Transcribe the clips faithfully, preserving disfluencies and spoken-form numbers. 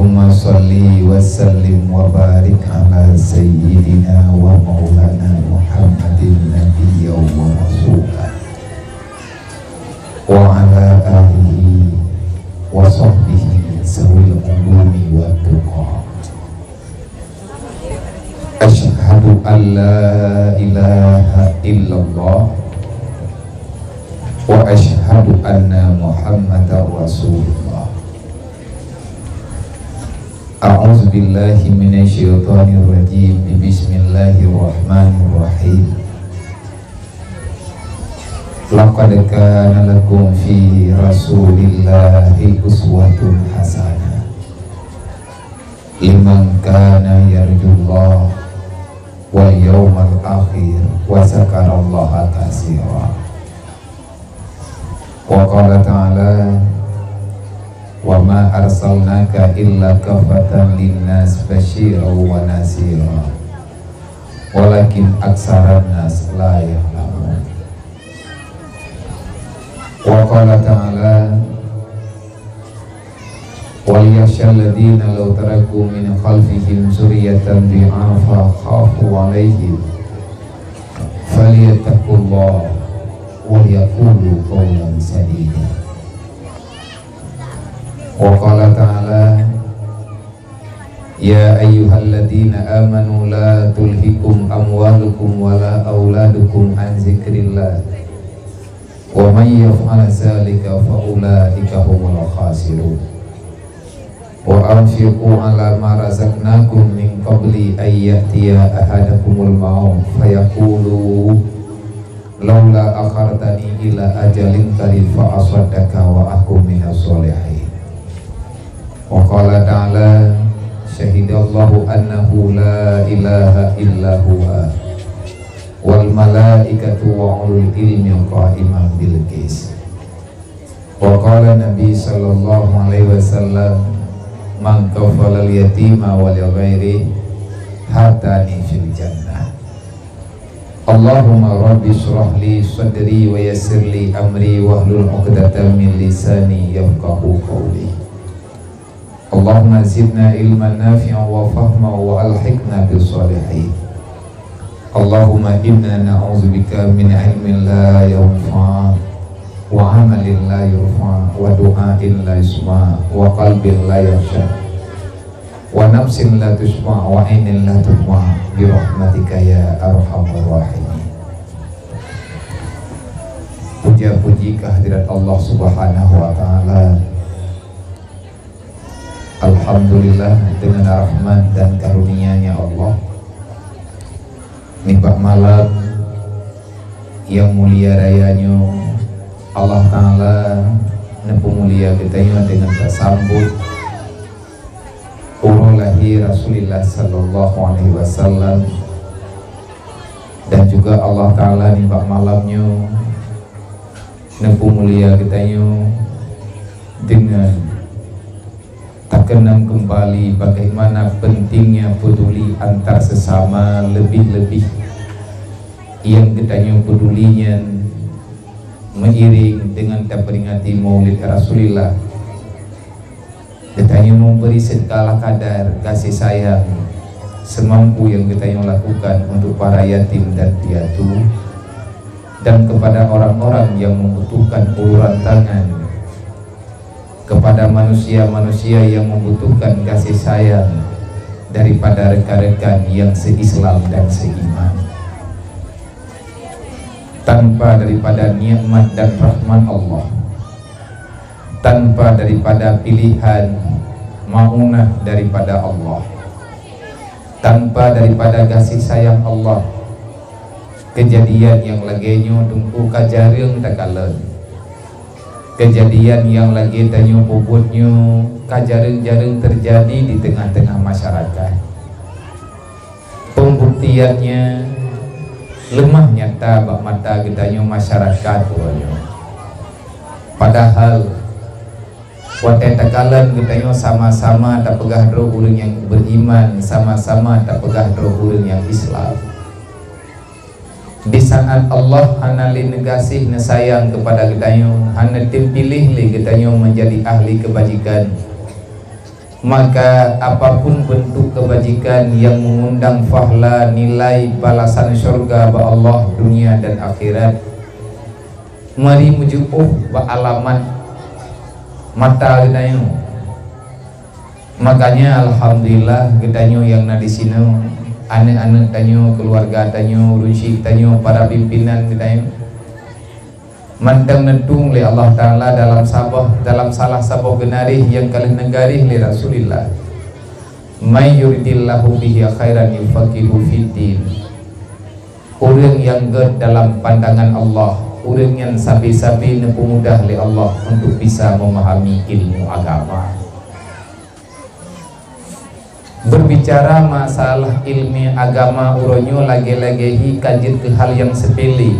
Allahumma shalli wa sallim wa barik ala sayyidina wa maulana Muhammadin nabiyya wa rasula wa ala alihi wa sahbihi zawil ulumi wa tuqa. Asyhadu an la ilaha illallah wa asyhadu anna Muhammadar Rasulullah. A'udzubillahi minasyaitonirrajim. Bismillahirrahmanirrahim. Laqad kana lakum fi Rasulillahi uswatun hasanah liman kana yarjullah wal yaumal akhir wa dzakarallaha katsira. Wa qala ta'ala, "Wa ma arsalnaka illa kaffatan linnas basyiran wa nazira, walakin aksaran nas la ya'lamun." Wa qala ta'ala, "Wal yakhshal ladzina law taraku min khalfihim dzurriyyatan dhi'afan khafu 'alaihim falyattaqullaha wal yaqulu qawlan sadida." Wa qala ta'ala, "Ya ayyuhalladzina amanu la tulhikum amwalukum wala auladukum an dzikrillah, wa man yaf'al dzalika fa ulaika humul khasirun. Wa anfiqu 'ala ma razaqnakum min qabli an ya'tiya ahadakumul maut fayaqulu laula akhartani ila ajalin qarib fa asaddaqa wa akun minas shalihin." Wa qala ta'ala, "Syahidallahu annahu la ilaha illa huwa wal malaikatu wa ulul ilmi qaiman bil qis." Wa qala Nabi sallallahu alaihi wasallam, "Man kafalal yatima wa li ghairi hatani fil jannah." Allahumma rabbi shrah li sadri wa yassir li amri wahlul 'uqdatam min lisani yafqahu qawli. Allahumma zidna ilman nafi'an wa fahman wa alhiqna bis shalihin. Allahumma inna na'udzubika min ilmin la yanfa' wa amalin la yurfa' wa du'ain la yusma' wa qalbin la yakhsha wa nafsin la tasyba' wa ainin la tadma' bi rahmatika ya arhamar rahimin. Puja-puji kehadirat Allah Subhanahu wa Ta'ala. Alhamdulillah, dengan rahmat dan karunia-Nya Allah, nibak malam yang mulia raya nyoe, Allah Ta'ala neupeumulia geutanyoe dengan tasambot uroe lahé Rasulullah sallallahu alaihi wasallam, dan juga Allah Ta'ala nibak malam nyoe neupeumulia geutanyoe dengan takeunang keumbali bagaimana pentingnya peduli antar sesama, lebih-lebih nyang geutanyoe peduli nyan meuiréng dengan taperingati Maulid Rasulillah. Geutanyoe meubri seukeula kadar gaséh sayang seumampu nyang geutanyoe lakukan untuk para yatim dan piatu, dan kepada orang-orang yang membutuhkan uluran tangan, kepada manusia-manusia yang membutuhkan gaséh sayang daripada rekan-rekan yang se-Islam dan seiman. Tanpa daripada nikmat dan rahmat Allah, tanpa daripada pilihan maunah daripada Allah, tanpa daripada gaséh sayang Allah, keujadian nyang lagée nyoe teungku ka jareueng takalon. Keujadian nyang lagée tanyoe peubuet nyoe ka jareueng-jareueng teujadi di teungoh-teungoh masyarakat. Pembuktiannya leumah nyata bak mata geutanyoe masyarakat uroe nyoe. Padahal watée takalon geutanyoe sama-sama tapeugah droe ureuëng nyang beriman, sama-sama tapeugah droe ureuëng nyang Islam. Di saat Allah hana lé neugaséh neusayang keupada geutanyoe, hana teupiléh lé geutanyoe meunjadi ahli keubajikan, Maka apapun bentuk kebajikan yang mengundang fahla, nilai balasan syurga bak Allah dunia dan akhirat, mari meujiôh bak alamat mata geutanyoe. Makanya alhamdulillah geutanyoe nyang na disinoe, aneuk-aneuk tanyoe, keuluwarga tanyoe, ureuëng syiek tanyoe, para pimpinan geutanyoe, mantong neutueng lé Allah Taala dalam saboh, dalam salah saboh geunaréh nyang ka lheueh neugaréh lé Rasulullah, "May yuridillahu bihi khairan yufaqihu fiddin." Ureuëng nyang gét dalam pandangan Allah, ureuëng nyan sabe-sabe neupeumudah lé Allah untuk bisa memahami ilmu agama. Berbicara masalah ilmu agama uroe nyoe lagée-lagée hi ka jeuet keu hal nyang sepele.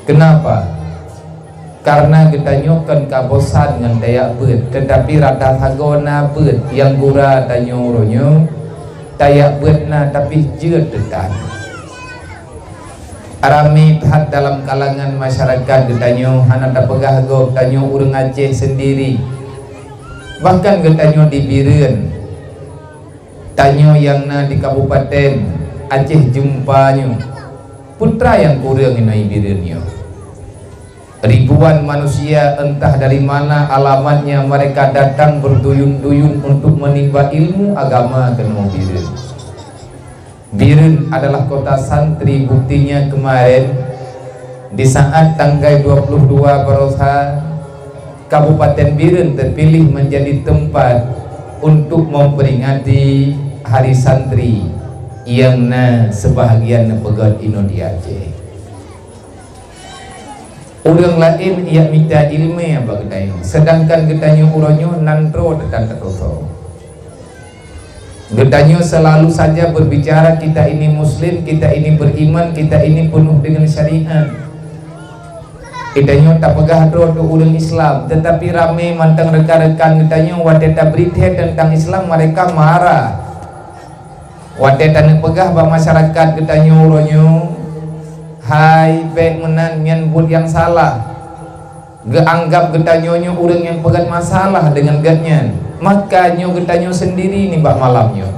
Kenapa? Karena geutanyoe kon ka bosan ngon tajak beuet, tetapi rata sagoe na beuet nyang gura tanyoe uroe nyoe, tajak beuet na tapi jeuet teutan. Ramé that dalam kalangan masyarakat geutanyoe, hana tapeugah gob tanyoe ureuëng Aceh sendiri. Bahkan geutanyoe di Bireuen, tanyoe nyang na di Kabupaten Aceh Jeumpa nyoe, peue teuma nyang kureueng inoe Bireuen nyoe. Ribuan manusia entah dari mana alamatnya mereka datang berduyun-duyun untuk menimba ilmu agama keunoe Bireuen. Bireuen adalah kota santri, buktinya kemarin di saat tanggai dua puluh dua Barosa, Kabupaten Bireuen terpilih menjadi tempat untuk memperingati Hari Santri nyang na sebahagian neupeugét inoe di Aceh. Ureuëng laén jak mita iéleumé bak geutanyoe, seudangkan geutanyoe uroe nyoe nan droe teutan tatosoe. Geutanyoe selalu saja berbicara, "Kita ini muslim, kita ini beriman, kita ini penuh dengan syariat." Geutanyoe tapeugah droe teuh ureuëng Islam, tetapi ramé mantong rekan-rekan geutanyoe watée tabri thée teuntang Islam, mereka marah. Watée taneupeugah bak masyarakat geutanyoe uroe nyoe, hai bék meunan, nyan buet nyang salah. Geuanggab geutanyoe nyoe ureuëng nyang peugét masalah deungon gét nyan. Maka nyoe geutanyoe sendiri nibak malam nyoe.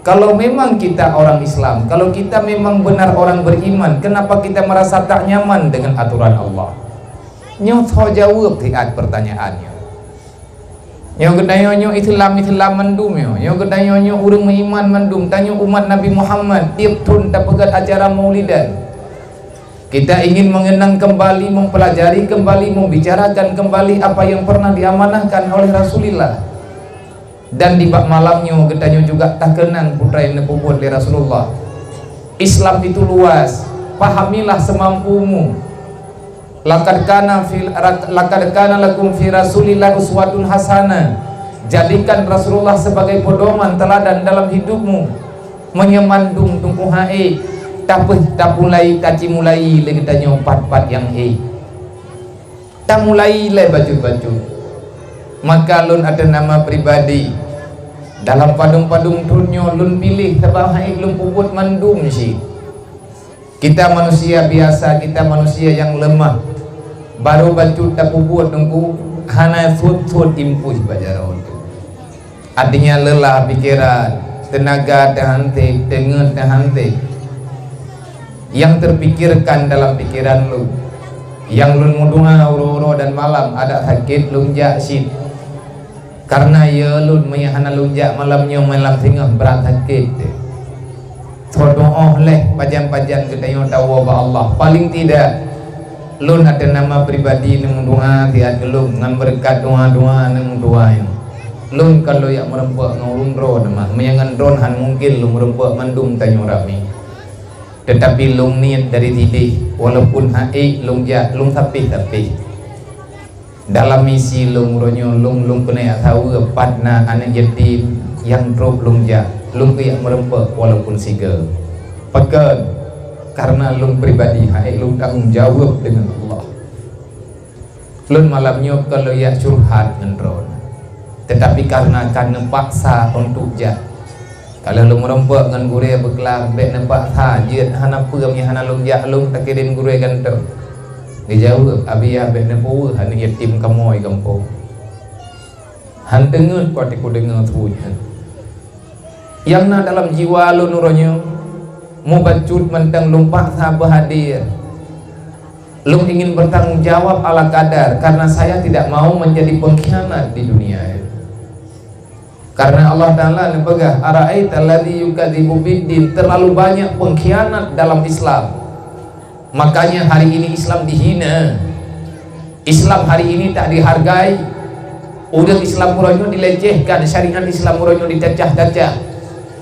Kalau memang kita orang Islam, kalau kita memang benar orang beriman, kenapa kita merasa tak nyaman dengan aturan Allah? Nyoe soe jaweueb siat pertanyaan nyoe. Nyoe geutanyoe nyoe Islam-Islam mandum nyoe. Nyoe geutanyoe nyoe ureuëng meuiman mandum. Tanyoe umat Nabi Muhammad, tieb thon tapeugét acara maulidan. Kita ingin mengenang kembali, mempelajari kembali, membicarakan kembali apa yang pernah diamanahkan oleh Rasulullah. Dan di bak malam nyoe geutanyoe juga takeunang peue nyang neupeubuet lé Rasulullah. Islam itu luas, pahamilah semampumu. Laqad kana fil, laqad kana lakum fi Rasulillah uswatun hasanah. Jadikan Rasulullah sebagai pedoman teladan dalam hidupmu. Meunyoe mandum teungku han ék, tapeuh tapulai, tacimulai lé geutanyoe pat-pat nyang ék. Tamulai lé bacut-bacut. Maka lôn ateueh nama pribadi, dalam padum-padum thon nyoe lôn piléh sabab han ék lôn peubuet mandum cit. Kita manusia biasa, kita manusia nyang leumah. Barô bacut tapeubuet teungku, hana suet-suet impulsi bak jaroe teuh. Artinya lelah pikeran, teunaga teuhanté, teungeut teuhanté. Nyang teupikirkan dalam pikeran lôn, nyang lôn meudoá uroe-uroe dan malam, adak sakét lôn jak cit. Karena ya lôn meunyoe hana lôn jak malam nyoe, malam singoh brat sakét teuh. Soe doá lé pajan-pajan geutanyoe tawoe bak Allah. Paling tidak, lôn ateueh nama pribadi neumeudoá siat keu lôn ngon beureukat doá-doá neumeudoá nyoe. Lôn ka lôn jak meureumpok ngon ureuëng droe teuma, meunyoe ngon droe han mungken lôn meureumpok mandum tanyoe ramé. Teutapi lôn niet dari sideh, walaupun han ék lôn jak, lôn sapeh-sapeh. Dalam misi lôn uroe nyoe lôn, lôn keuneuk saweue pat na aneuëk yatim nyang trok lôn jak, lôn keuyak meureumpok walaupun sigoe. Pakon? Karena lôn pribadi han ék lôn tanggong jaweueb deungon Allah. Lôn malam nyoe kon lôn jak curhat ngon droe, teutapi karena ka neupaksa untuk jak. Ka lheueh lôn meureumpok ngon gurée beuklam, bék neupaksa jeuet, hana peue meunyoe hana lôn jak lôn takirém gurée gantoe. Geujaweueb, "Abi yah, bék neupeuweueh aneuëk yatim kamoe gampông." Han teungeut kuat kudeungoe su nyan. Nyang na dalam jiwa lôn uroe nyoe, mubacut mantong lôn paksa beuhadir. Lôn ingin bertanggung jawab ala kadar, karena saya tidak mau menjadi pengkhianat di dunia. Karena Allah Ta'ala neupeugah, "Ara'aital ladzi yukadzibu biddin," terlalu banyak pengkhianat dalam Islam. Makanya hari ini Islam dihina. Islam hari ini tak dihargai. Ureuëng Islam uroe nyoe dilecehkan, syariat Islam uroe nyoe dicacah-cacah.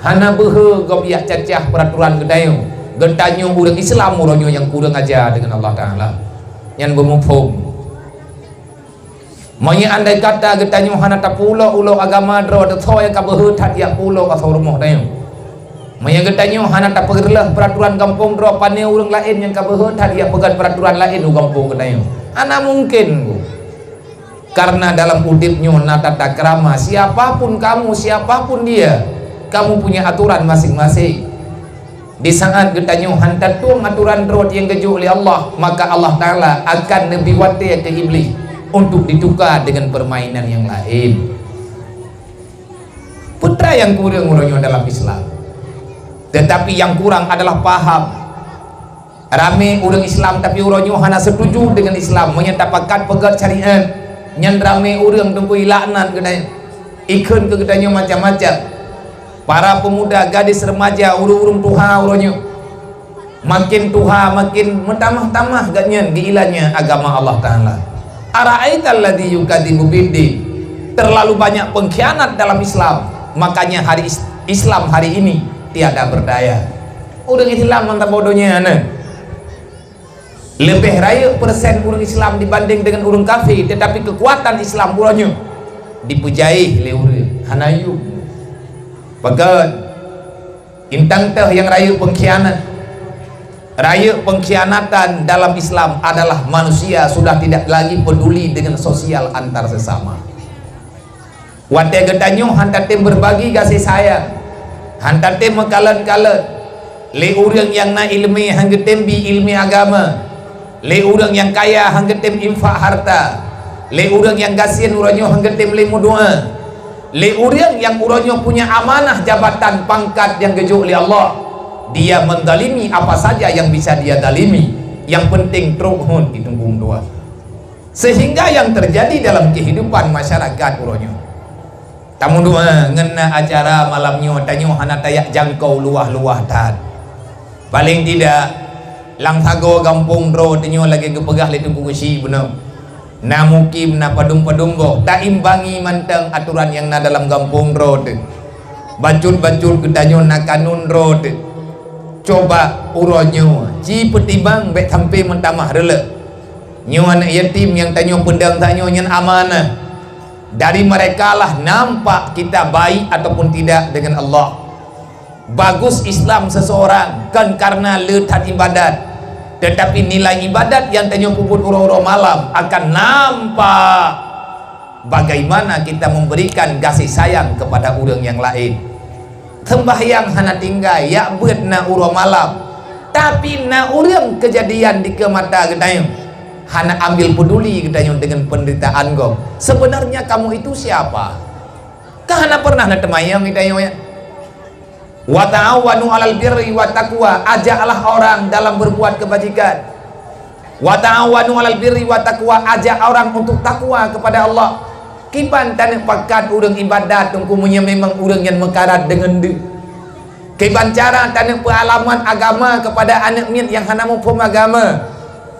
Hana beuhe gob yak cacah peraturan geutanyoe. Geutanyoe ureuëng Islam uroe nyoe nyang kureueng aja dengan Allah Ta'ala. Nyan beumuphom. Meunyoe andai kata geutanyoe hana tapeuulok-ulok agama droe, teuh soe nyang ka beuhe that yak peuulok asoe rumoh tanyoe? Meunyoe geutanyoe hana tapeureuloh peuraturan gampông droe, pane ureuëng laén nyang ka beuhe that yak peugét peuraturan laén u gampông geutanyoe? Hana mungken. Karena dalam udeb nyoe na tata krama, siapapun kamu, siapapun dia, kamu punya aturan masing-masing. Di saat geutanyoe han tatueng aturan rot nyang geujok lé Allah, maka Allah Ta'ala akan neubri watée keu Iblih untuk dituka dengan permainan yang lain. Peue nyang kureueng uroe nyoe dalam Islam. Tetapi nyang kurang adalah paham. Ramé ureuëng Islam tapi uroe nyoe hana setuju dengan Islam. Meunyoe tapakat peugét syariat, nyan ramé ureuëng teungku ilaknat geutanyoe. Ikheun keu geutanyoe macam-macam. Para pemuda, gadis, remaja, ureuëng-ureuëng tuha uroe nyoe. Makin tuha, makin meutamah-tamah geutanyoe geuilanya agama Allah Ta'ala. Ara'aital ladzi yukadzibu biddin. Terlalu banyak pengkhianat dalam Islam. Makanya hari Is-, Islam hari ini tiada berdaya. Ureuëng Islam mantap bodohnya, nah. Leubeh rayeuk persen ureuëng Islam dibanding dengan ureuëng kafé, tetapi keukuatan Islam uroe nyoe dipeujaéh lé ureuëng hana yum. Pakon? Intang teuh nyang rayeuk pengkhianat. Rayeuk pengkhianatan dalam Islam adalah manusia sudah tidak lagi peduli dengan sosial antar sesama. Watée geutanyoe han tatem berbagi gaséh sayang, han tatem meukalon-kalon, lé ureuëng nyang na iéleumé han geutem bi iéleumé agama, lé ureuëng nyang kaya han geutem infak harta, lé ureuëng nyang gasien uroe nyoe han geutem lé meudoá, lé ureuëng nyang uroe nyoe punya amanah jabatan pangkat nyang geujok lé Allah, dia menzalimi apa saja yang bisa dia zalimi, yang penting trok hon itunggung doa. Sehingga yang terjadi dalam kehidupan masyarakat uroe nyoe. Tameudoá ngon na acara malam nyoe, tanyoe hana tajak jangkau luwah-luwah that. Paléng tidak, lam sagoe gampông droe tanyoe lagée geupeugah lé Teungku Geuchik bunoe. Na mukim, na padum-padum boh, taimbangi mantong aturan nyang na dalam gampông droe teuh. Bacut-bacut geutanyoe na kanun droe teuh. Coba uroe nyoe, ci peutimang bék sampai meutamah reulek. Nyoe aneuëk yatim nyang tanyoe peudong tanyoe nyan amanah. Dari merekalah nampak kita baik ataupun tidak dengan Allah. Bagus Islam seseorang kon karena le that ibadat, tetapi nilai ibadat nyang tanyoe peubuet uroe-uroe malam akan nampak bagaimana kita memberikan gaséh sayang kepada ureuëng nyang laén. Seumbahyang hana tinggai, jak beuet na uroe malam. Tapi na ureuëng keujadian dikeue mata geutanyoe, hana ambil peduli geutanyoe dengan penderitaan gob. Sebenarnya kamu itu siapa? Ka hana pernah na teumayang geutanyoe nyan. "Wa ta'awanu 'alal birri wat taqwa," ajaklah orang dalam berbuat kebajikan. "Wa ta'awanu 'alal birri wat taqwa," ajak orang untuk takwa kepada Allah. Kiban taneuk pakat ureuëng ibadat teungku meunyoe memang ureuëng nyan meukarat deungon deuh? Kiban cara taneuk peualamat agama kepada aneuëk miet nyang hana muphom agama?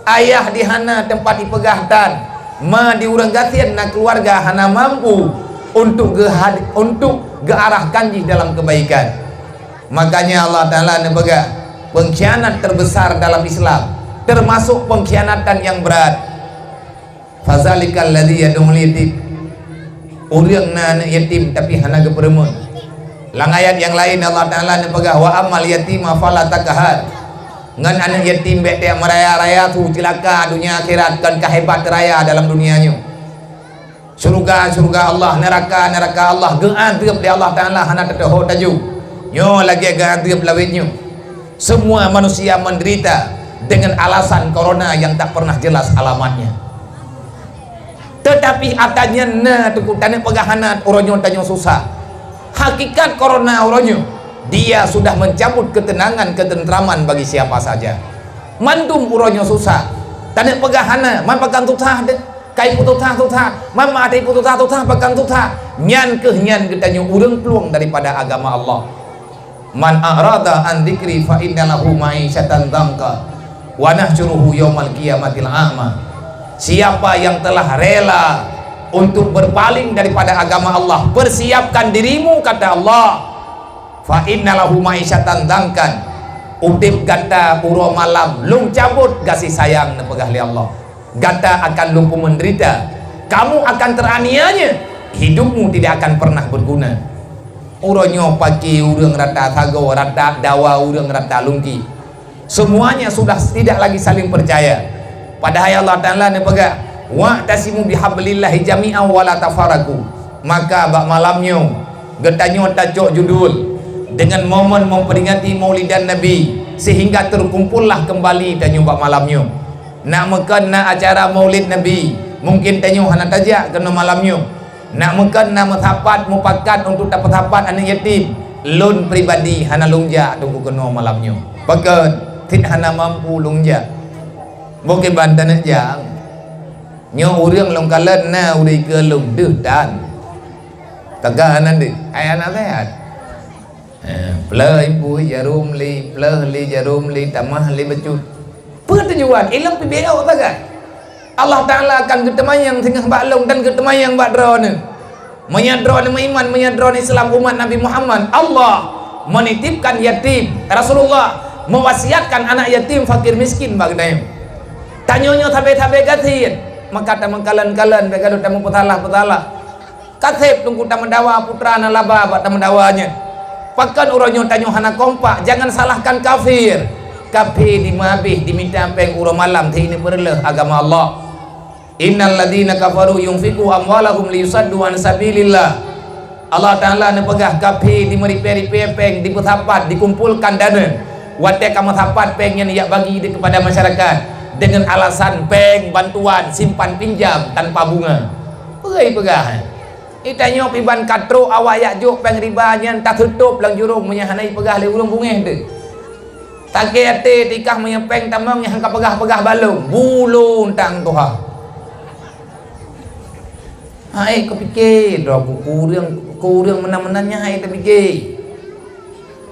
Ayah di hana teumpat ipeugah tan, ma di ureuëng gasien na keuluwarga hana mampu untuk geuhad-, untuk geuarahkan jih dalam keubaikan. Makanya Allah Ta'ala neupeugah, pengkhianat terbesar dalam Islam, termasuk pengkhianatan yang berat. Fadzalikal ladzi yad'ul yatim. Ureuëng na aneuëk yatim tapi hana geupeureumeun. Lam ayat nyang laén Allah Ta'ala neupeugah, "Wa ammal yatima fala taqhar." Ngon aneuëk yatim bék tajak meuraya-raya su, ceulaka donya akhirat, kon ka hebat raya dalam dunia nyoe. Syeuruga, syeuruga Allah, neuraka, neuraka Allah, geuadeueb lé Allah Ta'ala hana teutoho taju. Nyoe lagée geuadeueb lawét nyoe. Semua manusia menderita dengan alasan corona yang tak pernah jelas alamatnya. Teutapi ata nyan na, Teungku, taneuk peugah hana uroe nyoe tanyoe susah. Hakikat corona uroe nyoe, dia sudah mencabut ketenangan, ketentraman bagi siapa saja. Mandum uroe nyoe susah. Taneuk peugah hana, man pakon susah deh. Ka ipeususah-susah, man até ipeususah-susah pakon susah. Nyan keuh nyan geutanyoe ureuëng plueng daripada agama Allah. "Man a'rada an dzikri fa inna lahu ma'isyatan dzanka, wa nahsyuruhu yaumal qiyamati a'ma." Siapa yang telah rela untuk berpaling daripada agama Allah, persiapkan dirimu, kata Allah, "fa inna lahu ma'isyatan dzanka." Udeb gata uroe malam lôn cabot gaséh sayang, neupeugah lé Allah. Gata akan lôn peumeunderita. Kamu akan teraniaya. Hidupmu tidak akan pernah berguna. Uroe nyoe paki ureuëng rata sagoe, rata dawa ureuëng rata lungki. Semuanya sudah tidak lagi saling percaya. Padahai Allah Taala neupeugah, "Wa'tasimu bihablillahi jami'an wa la tafarraqu." Maka bak malam nyoe, geutanyoe tacok judul dengan momen memperingati Maulidan Nabi, sehingga terkumpullah kembali tanyoe bak malam nyoe. Nak meukon na acara Maulid Nabi, mungkin tanyoe hana tajak keunoe malam nyoe. Nak meukon na meusapat mupakat untuk tapeusapat aneuëk yatim, lôn pribadi hana lôn jak Teungku keunoe malam nyoe. Pakon? Cit hana mampu lôn jak. Bukon ban taneuk jak. Nyoe ureuëng lôn kalon na ureuëng keu lôn deuh tan. Taga hana deuh, hai hana sehat. Eh, pleuh ipui jarum li, pleuh li jarum li, tamah li bacut. Peue tujuan? Ilong pih beurok sagai. Allah Taala akan geuteumanyong singoh bak lôn dan geuteumanyong bak droeneuh. Meunyoe droeneuh meuiman, meunyoe droeneuh Islam umat Nabi Muhammad, Allah menitipkan yatim. Rasulullah mewasiatkan anak yatim, fakir miskin bak geutanyoe. Tanyoe nyoe sabe-sabe gasien, maka tameukalon-kalon, bék gadôh tameupeusalah-peusalah. Ka sép Teungku tameudawa putra na laba bak tameudawa nyan. Pakon uroe nyoe tanyoe hana kompak, jangan salahkan kafir. Kafé dimeuhabéh dimita péng uroe malam, teuingat peureuleuh agama Allah. "Innal ladzina kafaru yunfiqu amwalahum liyusaddu an sabilillah." Allah Taala neupeugah kafé dimeuripée-ripée péng, dipeusapat, dikumpulkan dana. Watée ka meusapat péng nyan jak bagi di kepada masyarakat dengan alasan péng bantuan simpan pinjam tanpa bunga. Peue ipeugah? Itanyoe piban ka trok awak jak jok péng riba nyan taseutôb lam jurông meunyoe hana ipeugah lé ureuëng bungéh teuh. Sakét até tikah meunyoe péng tamong nyang ka peugah-peugah balong, bulong tang tuha. Hai kupike, droe ku ureuëng, ku ureuëng meunan-meunan nyan hai tapike.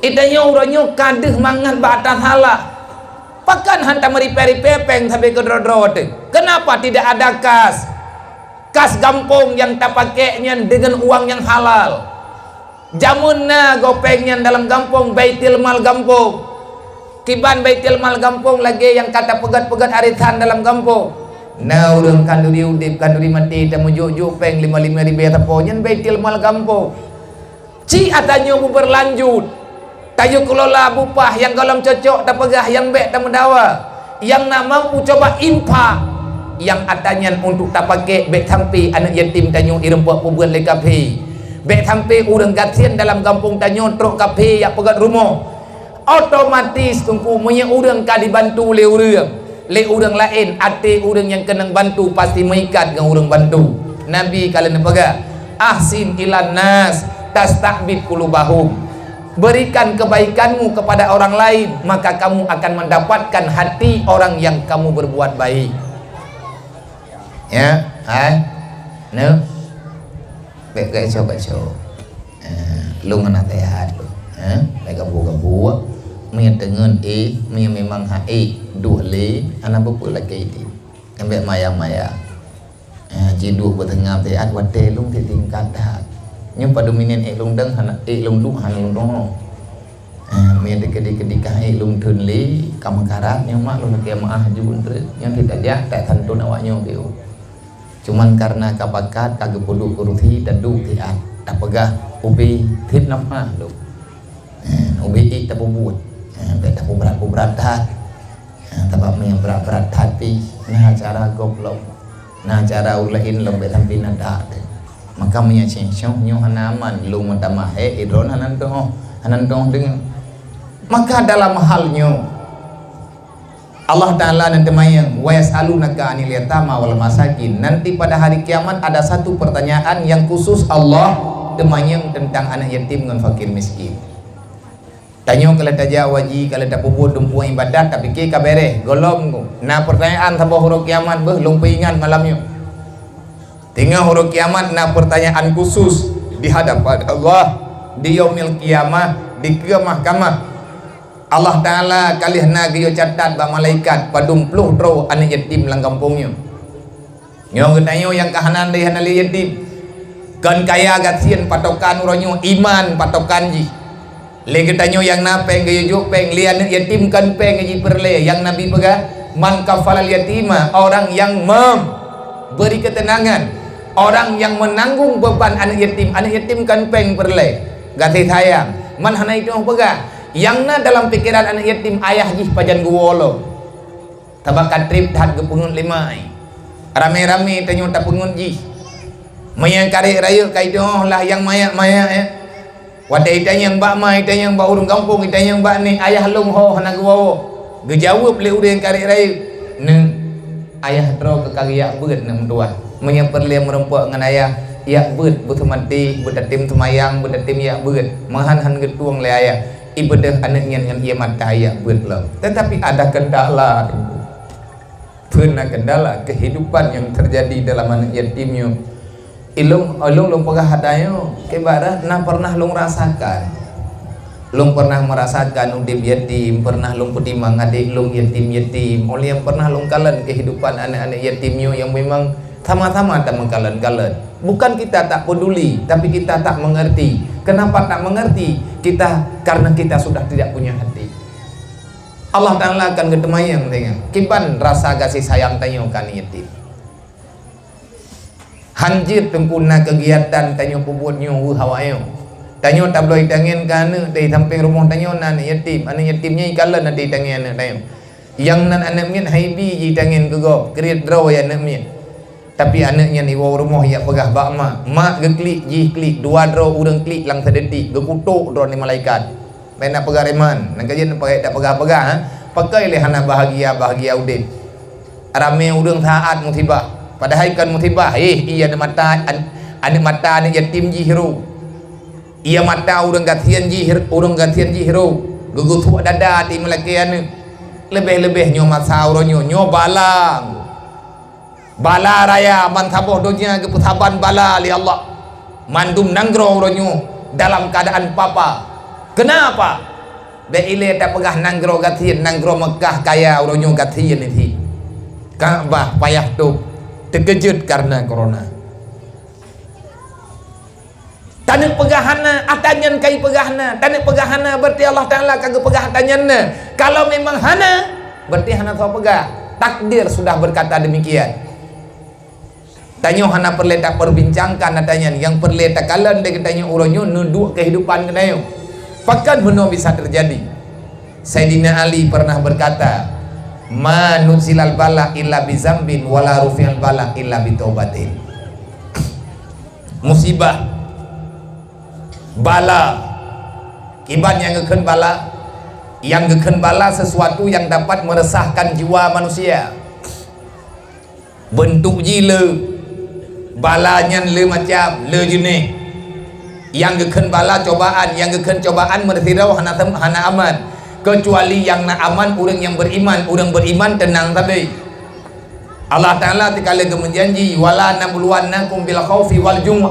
Itanyoe uroe nyoe ka deuh mangat bak ata salah. Pakon han tameuripée-ripée péng sabe keudroe-droe teuh? Kenapa tidak ada kas? Kas gampông nyang tapakék nyan deungon uang nyang halal. Jameun na gob péng nyan dalam gampông, baitul mal gampông. Kiban baitul mal gampông lagée nyang ka tapeugét-peugét arisan dalam gampông. Na ureuëng khanduri udeb, khanduri maté, tameujok-jok péng lima-lima ribée sapo, nyan baitul mal gampông. Ci ata nyoe beubeurlanjut, tayue keulola bupah nyang gohlom cocok tapeugah nyang bék tameudawa, nyang na mampu coba infak, nyang ata nyan untuk tapakék bék sampai aneuëk yatim tanyoe ireumpok peubuet lé kafé, bék sampai ureuëng gasien dalam gampông tanyoe trok kafé jak peugét rumoh. Otomatis Teungku, meunyoe ureuëng ka dibantu lé ureuëng, lé ureuëng laén, até ureuëng nyang keunong bantu pasti meuikat ngon ureuëng bantu. Nabi ka lheueh neupeugah, "Ahsin ilan nas tasta'bid qulubahum." Berikan kebaikanmu kepada orang lain, maka kamu akan mendapatkan hati orang yang kamu berbuat baik. Ya, hai. Neu. Bék gak ico-ico. Eh, lôn hana sehat lôn. Eh, bék gabu-gabu. Meunyoe teungeut éh, meunyoe memang hak éh, duek lé, hana peue-peue lakée idéh. Nyang bék maya-maya. Eh, jiduek beuteungoh sehat watée lôn titingkat that. Nyoe padum minét ék lôn dong hana, ék lôn duek hana lôn deungoe. Eh, meunyoe dikeue-dikeue dikah ék lôn theun lé, ka meukarat nyoe mak lôn lakée meuáh ju treuk. Nyoe titajak tak santôn awak nyoe keu. Cuman kareuna ka pakat, ka geupeuduek keurusi, taduek siat, tapeugah ubé seb nafah lom. Eh, ubé ék tapeubuet. Eh, bék tapeubrat-peubrat that. Eh, sabab meunyoe brat-brat that pih, na cara gob lom. Na cara ureuëng laén lom bék sampoe na that. Maka meunyoe seng-seng nyoe hana aman, lôn meutamah ék, droeneuh hana tuoh, hana tuoh deungoe. Maka dalam hal nyoe, Allah Ta'ala nan teumanyong, "Wa yas'alunaka 'anil yatama wal masakin." Nanti pada hari kiamat ada satu pertanyaan yang khusus Allah teumanyong tentang aneuk yatim ngon fakir miskin. Tanyoe ka lheueh tajak haji, ka lheueh tapeubuet dumpeue ibadat, tapike ka beres, gohlom na pertanyaan saboh uroe kiamat beuh, lôn peuingat malam nyoe. Teungoh uroe kiamat na pertanyaan khusus di hadapan Allah, di yaumil qiyamah, di keue mahkamah. Allah Ta'ala ka lheueh na geuyue catat bak malaikat padum ploh droe aneuk yatim lam gampông nyoe. Nyoe geutanyoe nyang ka hana lé, hana lé yatim. Kon kaya gasien patokan uroe nyoe, iman patokan jih. Lé geutanyoe nyang na péng geuyue jok péng, lé aneuk yatim kon péng jipeureulée. Nyang Nabi peugah, "Man kafalal yatima," orang yang memberi ketenangan, orang yang menanggung beban aneuk yatim. Aneuk yatim kon péng peureulée. Gaséh sayang. Man hana itu peugah. Nyang na dalam pikeran aneuk yatim, ayah jih pajan geuwoe lom. Sabab ka treb that geupeungeut lé ma. Ramé-ramé tanyoe tapeungeut jih. Meunyo karek rayeuk ka iteu'oh lah nyang manyak-manyak, eh. Watée itanyong bak ma, itanyong bak ureuëng gampông, itanyong bak nek, "Ayah lôn ho hana geuwoe?" Geujaweueb lé ureuëng karek rayeuk, "Neu, ayah droe ka geujak beuet neu meutuwah. Meunyo peureulée meurumpok ngon ayah, jak beuet beuseumaté, beutatem seumayang, beutatem jak beuet. Meuhan han geutueng lé ayah." Ibeudôh aneuk nyan ngon ié mata jak beuet lom. Tetapi ada kendala, Teungku. Peue na kendala kehidupan nyang teujadi dalam aneuk yatim nyoe? Ilôn, ilôn lôn peugah ata nyoe, ibarat na pernah lôn rasakan. Lôn pernah merasakan udeb yatim, pernah lôn peutimang adek lôn yatim-yatim. Oleh nyang pernah lôn kalon kehidupan aneuk-aneuk yatim nyoe nyang memang sama-sama tameukalon-kalon. Bukan kita tak peduli, tapi kita tak mengerti. Kenapa tak mengerti? Kita, karena kita sudah tidak punya hati. Allah Ta'ala akan geuteumanyong teuingat kiban rasa gaséh sayang tanyoe keu aneuk yatim. Han jeuet Teungku na keugiatan tanyoe peubuet nyoe weueh awak nyoe. Tanyoe tabloe tangen keu aneuk, di sampéng rumoh tanyoe na aneuk yatim. Aneuk yatim nyan ikalon na di tangen aneuk tanyoe. Nyang nan aneuk miet haibi jitangen keu gob, kriet droe aneuk miet. Tapi aneuk nyan iwoe rumoh jak peugah bak mak. Mak geuklik, jih klik, dua droe ureuëng klik lam sadetik, geukutok droe lé malaikat. Bèk na peugah reman, nyang ka jeuet pakai tapeugah-peugah, ha? Pakon lé hana bahagia-bahagia udeb. Ramé ureuëng saát musibah. Padahai kon musibah, eh, ié mata an-, aneuk mata aneuk yatim jih ro. Ié mata ureuëng gasien jih, ureuëng gasien jih ro. Geugeusuek dada até meulakée aneuk. Leubeh-leubeh nyoe masa uroe nyoe, nyoe bala. Bala raya ban saboh donya geupeusaban bala lé Allah. Mandum nanggroe uroe nyoe dalam keuadaan papa. Keunapa? Bèk ilée tapeugah nanggroe gasien, nanggroe Meukah kaya uroe nyoe gasien ié. Ka'bah payah tôb, teukeujot kareuna corona. Taneuk peugah hana, ata nyan kai peugah na. Taneuk peugah hana, berarti Allah Ta'ala ka geupeugah ata nyan na. Kalau memang hana, berarti hana soe peugah. Takdir sudah berkata demikian. Tanyoe hana peureulée taperbincangkan ata nyan. Nyang peureulée takalon lé geutanyoe uroe nyoe neuduek kehidupan geutanyoe. Pakon meunoe bisa teujadi? Saidina Ali pernah berkata, "Ma nuzilal bala illa bizambin, wala rufi'al bala illa bitaubatin." Musibah, bala, kiban nyang geukheun bala, nyang geukheun bala sesuatu yang dapat meresahkan jiwa manusia. Beuntuk jih le, bala nyan le macam, le jeuneh. Nyang geukheun bala cobaan, nyang geukheun cobaan meusidroe hana tem-, hana aman. Kecuali nyang na aman ureuëng nyang beriman, ureuëng beriman teunang sabe. Allah Ta'ala teuka lheueh geumeujanji, "Wala nabluwannakum bil khaufi wal ju'."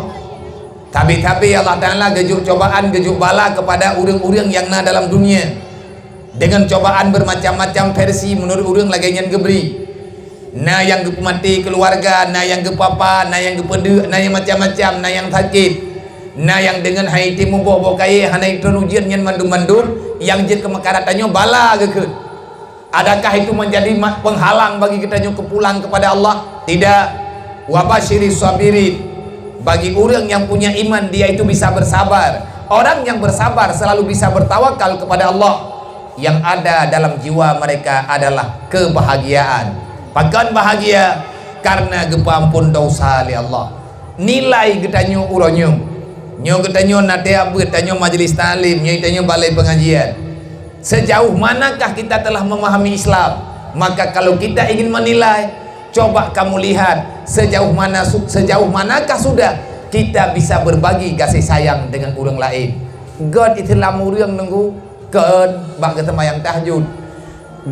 Sabe-sabe Allah Ta'ala geujok cobaan, geujok bala kepada ureuëng-ureuëng nyang na dalam dunia. Dengan cobaan bermacam-macam versi menurut ureuëng lagée nyan geubri. Na nyang geupeumaté keuluwarga, na nyang geupapa, na nyang geupeudeuk, na nyang macam-macam, na nyang sakét. Na nyang deungon hai item muboh boh kayée hana itron ujeuen, nyan mandum-mandum nyang jeuet keu meukarat tanyoe bala geukheun. Adakah itu menjadi ma-, penghalang bagi geutanyoe keu pulang kepada Allah? Tidak. Wa basyiris sabirin. Bagi ureuëng yang punya iman, dia itu bisa bersabar. Orang yang bersabar selalu bisa bertawakal kepada Allah. Yang ada dalam jiwa mereka adalah kebahagiaan. Pakon bahagia? Karena geupeuampon dosa lé Allah. Nilai geutanyoe uroe nyoe. Nyoe geutanyoe na tieb beuet, tanyoe majelis taklim, nyoe tanyoe balai pengajian. Sejauh manakah kita telah memahami Islam? Maka kalau kita ingin menilai, coba kamu lihat sejauh mana su-, sejauh manakah sudah kita bisa berbagi kasih sayang dengan ureuëng laén. Gét Islam ureuëng nunggu, kon bak geuseumayang tahajud.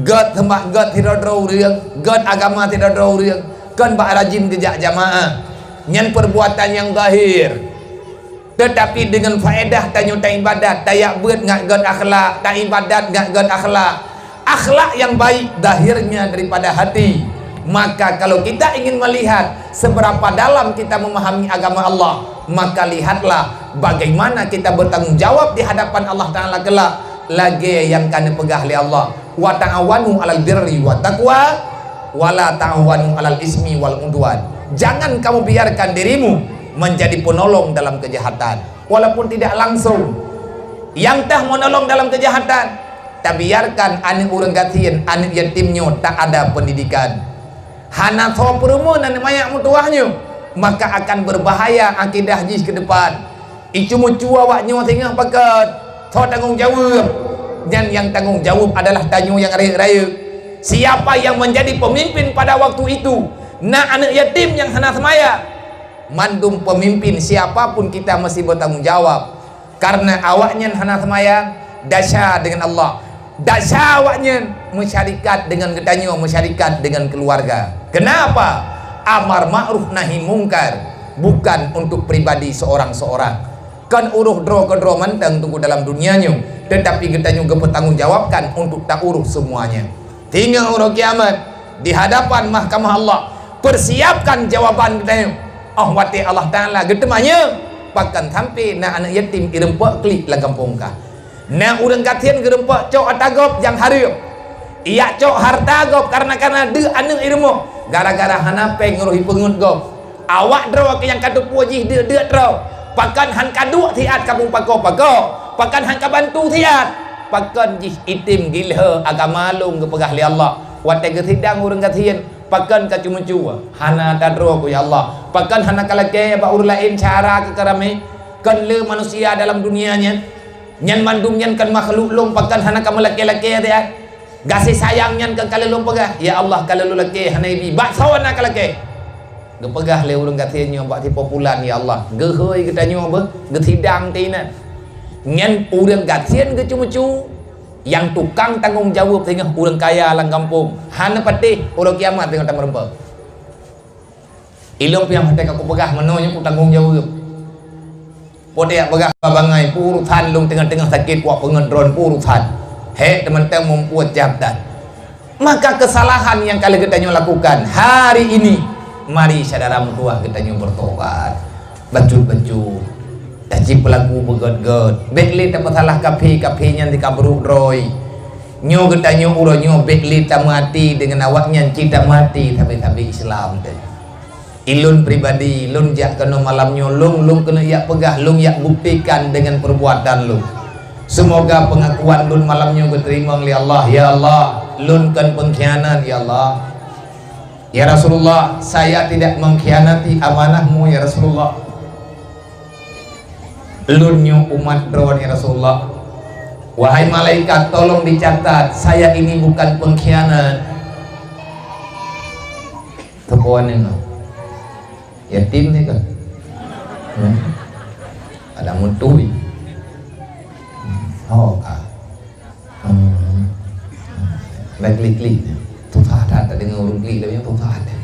Gét seumak, gét sidroe-droe ureuëng, gét agama sidroe-droe ureuëng, kon bak rajin geujak jamaah. Nyan perbuatan nyang zahir. Tetapi dengan faedah tanyoe taibadat, tajak beuet ngat gét akhlak, taibadat ngat gét akhlak. Akhlak yang baik zahirnya daripada hati. Maka kalau kita ingin melihat seberapa dalam kita memahami agama Allah, maka lihatlah bagaimana kita bertanggung jawab di hadapan Allah Taala kelak, lagée nyang ka neupeugah lé Allah, "Wa ta'awanu 'alal birri wat taqwa, wa la ta'awanu 'alal ismi wal 'udwan." Jangan kamu biarkan dirimu menjadi penolong dalam kejahatan. Walaupun tidak langsung. Nyang teuh menolong dalam kejahatan, tabiarkan aneuëk ureuëng gasien, aneuëk yatim nyoe tak ada pendidikan. Hana soe peurumoh aneuëk manyak meutuwah nyoe, maka akan berbahaya akidah jih ke depan. Icu-mucu awak nyoe singoh pakat, soe tanggong jaweueb? Nyan nyang tanggong jaweueb adalah tanyoe nyang rayeuk-rayeuk. Siapa yang menjadi pemimpin pada waktu itu? Na aneuëk yatim nyang hana seumaya. Mandum pemimpin, siapa pun kita mesti bertanggung jawab. Karena awaknyan hana seumaya, desya dengan Allah. Desya awaknyan meusyarikat dengan geutanyoe, meusyarikat dengan keluarga. Kenapa? Amar ma'ruf nahi mungkar bukan untuk pribadi seorang-seorang. Kon uroh droe keudroe mantong teungku dalam dunia nyoe, tetapi geutanyoe geupeutanggung jawabkan untuk tauroh semuanya. Singoh uroe kiamat, di hadapan mahkamah Allah, persiapkan jawaban geutanyoe. Oh watée Allah Taala geuteumanyong, pakon sampai na aneuëk yatim ireumpeuk klik lam gampông kah? Na ureuëng gasien geureumpeuk cok ata gob nyang hareuem. Ijak cok hareuta gob kareuna-kareuna deuk aneuëk irumoh, gara-gara hana péng ngon roh ipeungeut gob. Awak droe keuh nyang ka teupeue jih deuk-deuk droe. Pakon han ka duek siat kamoe pako-pako? Pakon han ka bantu siat? Pakon jih item gilhée agama lôn geupeugah lé Allah. Watée geusidang ureuëng gasien, pakon ka ceumeucue? Hana tadroe ku ya Allah. Pakon hana ka lakée bak ureuëng laén cara keu ka ramé? Kon le manusia dalam dunia nyan. Nyan mandum nyan kan makhluk lôn, pakon hana ka meulakée-lakée siat? Gaséh sayang nyan kan ka lôn peugah, ya Allah, ka lôn lakée hana ibi. Bak soe na ka lakée? Geupeugah lé ureuëng gasien nyoe bak sipopulan, ya Allah, geuhôi geutanyoe beuh, geusidang teuingat. Nyan ureuëng gasien geucue-cue, nyang tukang tanggong jaweueb singoh ureuëng kaya lam gampông. Hana patéh, uroe kiamat singoh tameureumpok. Ilôn piang watée ka kupeugah meunoe nyoe kutanggong jaweueb. Peue teuyak peugah bangai, peue urusan lôn teungoh-teungoh sakét kuak peungeut droen, peue urusan. Hék teumantong mumpue jabatan. Maka kesalahan nyang ka lheueh geutanyoe lakukan hari ini, mari syedara meutuwah geutanyoe bertobat. Bacut-bacut. Taci peulaku beugét-gét. Bék lé tapeusalah kaphé, kaphé nyan di kabrok droe. Nyoe geutanyoe uroe nyoe bék lé tameuhati deungon awaknyan, ci tameuhati sabe-sabe Islam teuh. Ilôn pribadi, lôn jak keunoe malam nyoe, lôn, lôn keuneuk jak peugah, lôn jak buktikan deungon peurbuatan lôn. Seumoga peungakuan lôn malam nyoe geuteurimong lé Allah. Ya Allah, lôn kon peungkhianat, ya Allah. Ya Rasulullah, saya tidak mengkhianati amanah-Mu, ya Rasulullah. Lôn nyoe umat Droe, ya Rasulullah. Wahai malaikat, tolong dicatat, saya ini bukan pengkhianat. Teupeue nyoe. Yatim ni kan? Hmm. Ada mutui. Hmm. Oh, ah. Hmm. Lai klik-klik. Susah that tadeungoe ureuëng klik, tapi susah that.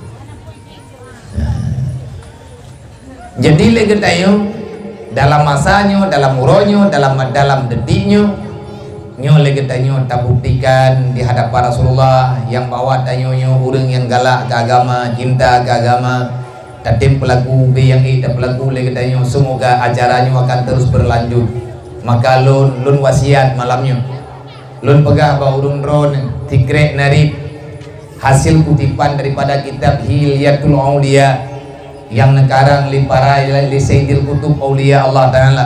Nah. Jadi lé geutanyoe, dalam masa nyoe, dalam uroe nyoe, dalam, dalam detik nyoe, nyoe lé geutanyoe tabuktikan di hadapan Rasulullah nyang bahwa tanyoe nyoe ureuëng nyang galak keu agama, cinta keu agama, tatem peulaku ubé nyang ék tapeulaku lé geutanyoe. Seumoga acara nyoe akan terus berlanjut. Maka lôn, lôn wasiat malam nyoe. Lôn peugah bak ureuëng droeneuh, sikrek narit hasil kutipan daripada kitab Hilyatul Auliya nyang neukarang lé para, lé Sayyidil Qutub Auliya Allah Taala.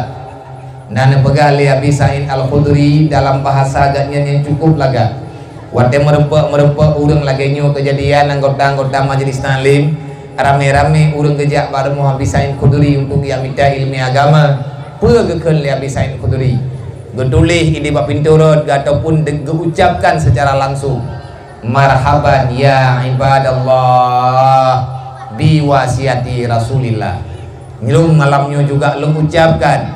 Na neupeugah lé Abi Sa'id Al-Khudri dalam bahasa geuhnyan nyang cukup lagak. Watée meureumpok-meureumpok ureuëng lagée nyoe keujadian anggota-anggota majlis taklim, ramé-ramé ureuëng geujak bak rumoh Abi Sa'id Khudri untuk geujak mita iéleumé agama. Peue geukheun lé Abi Sa'id Khudri? Geutuléh idéh bak pintoe rot ataupun de-, geuucapkan secara langsung. Marhaban ya ibadallah bi wasiati Rasulillah. Lôn malam nyoe juga lôn ucapkan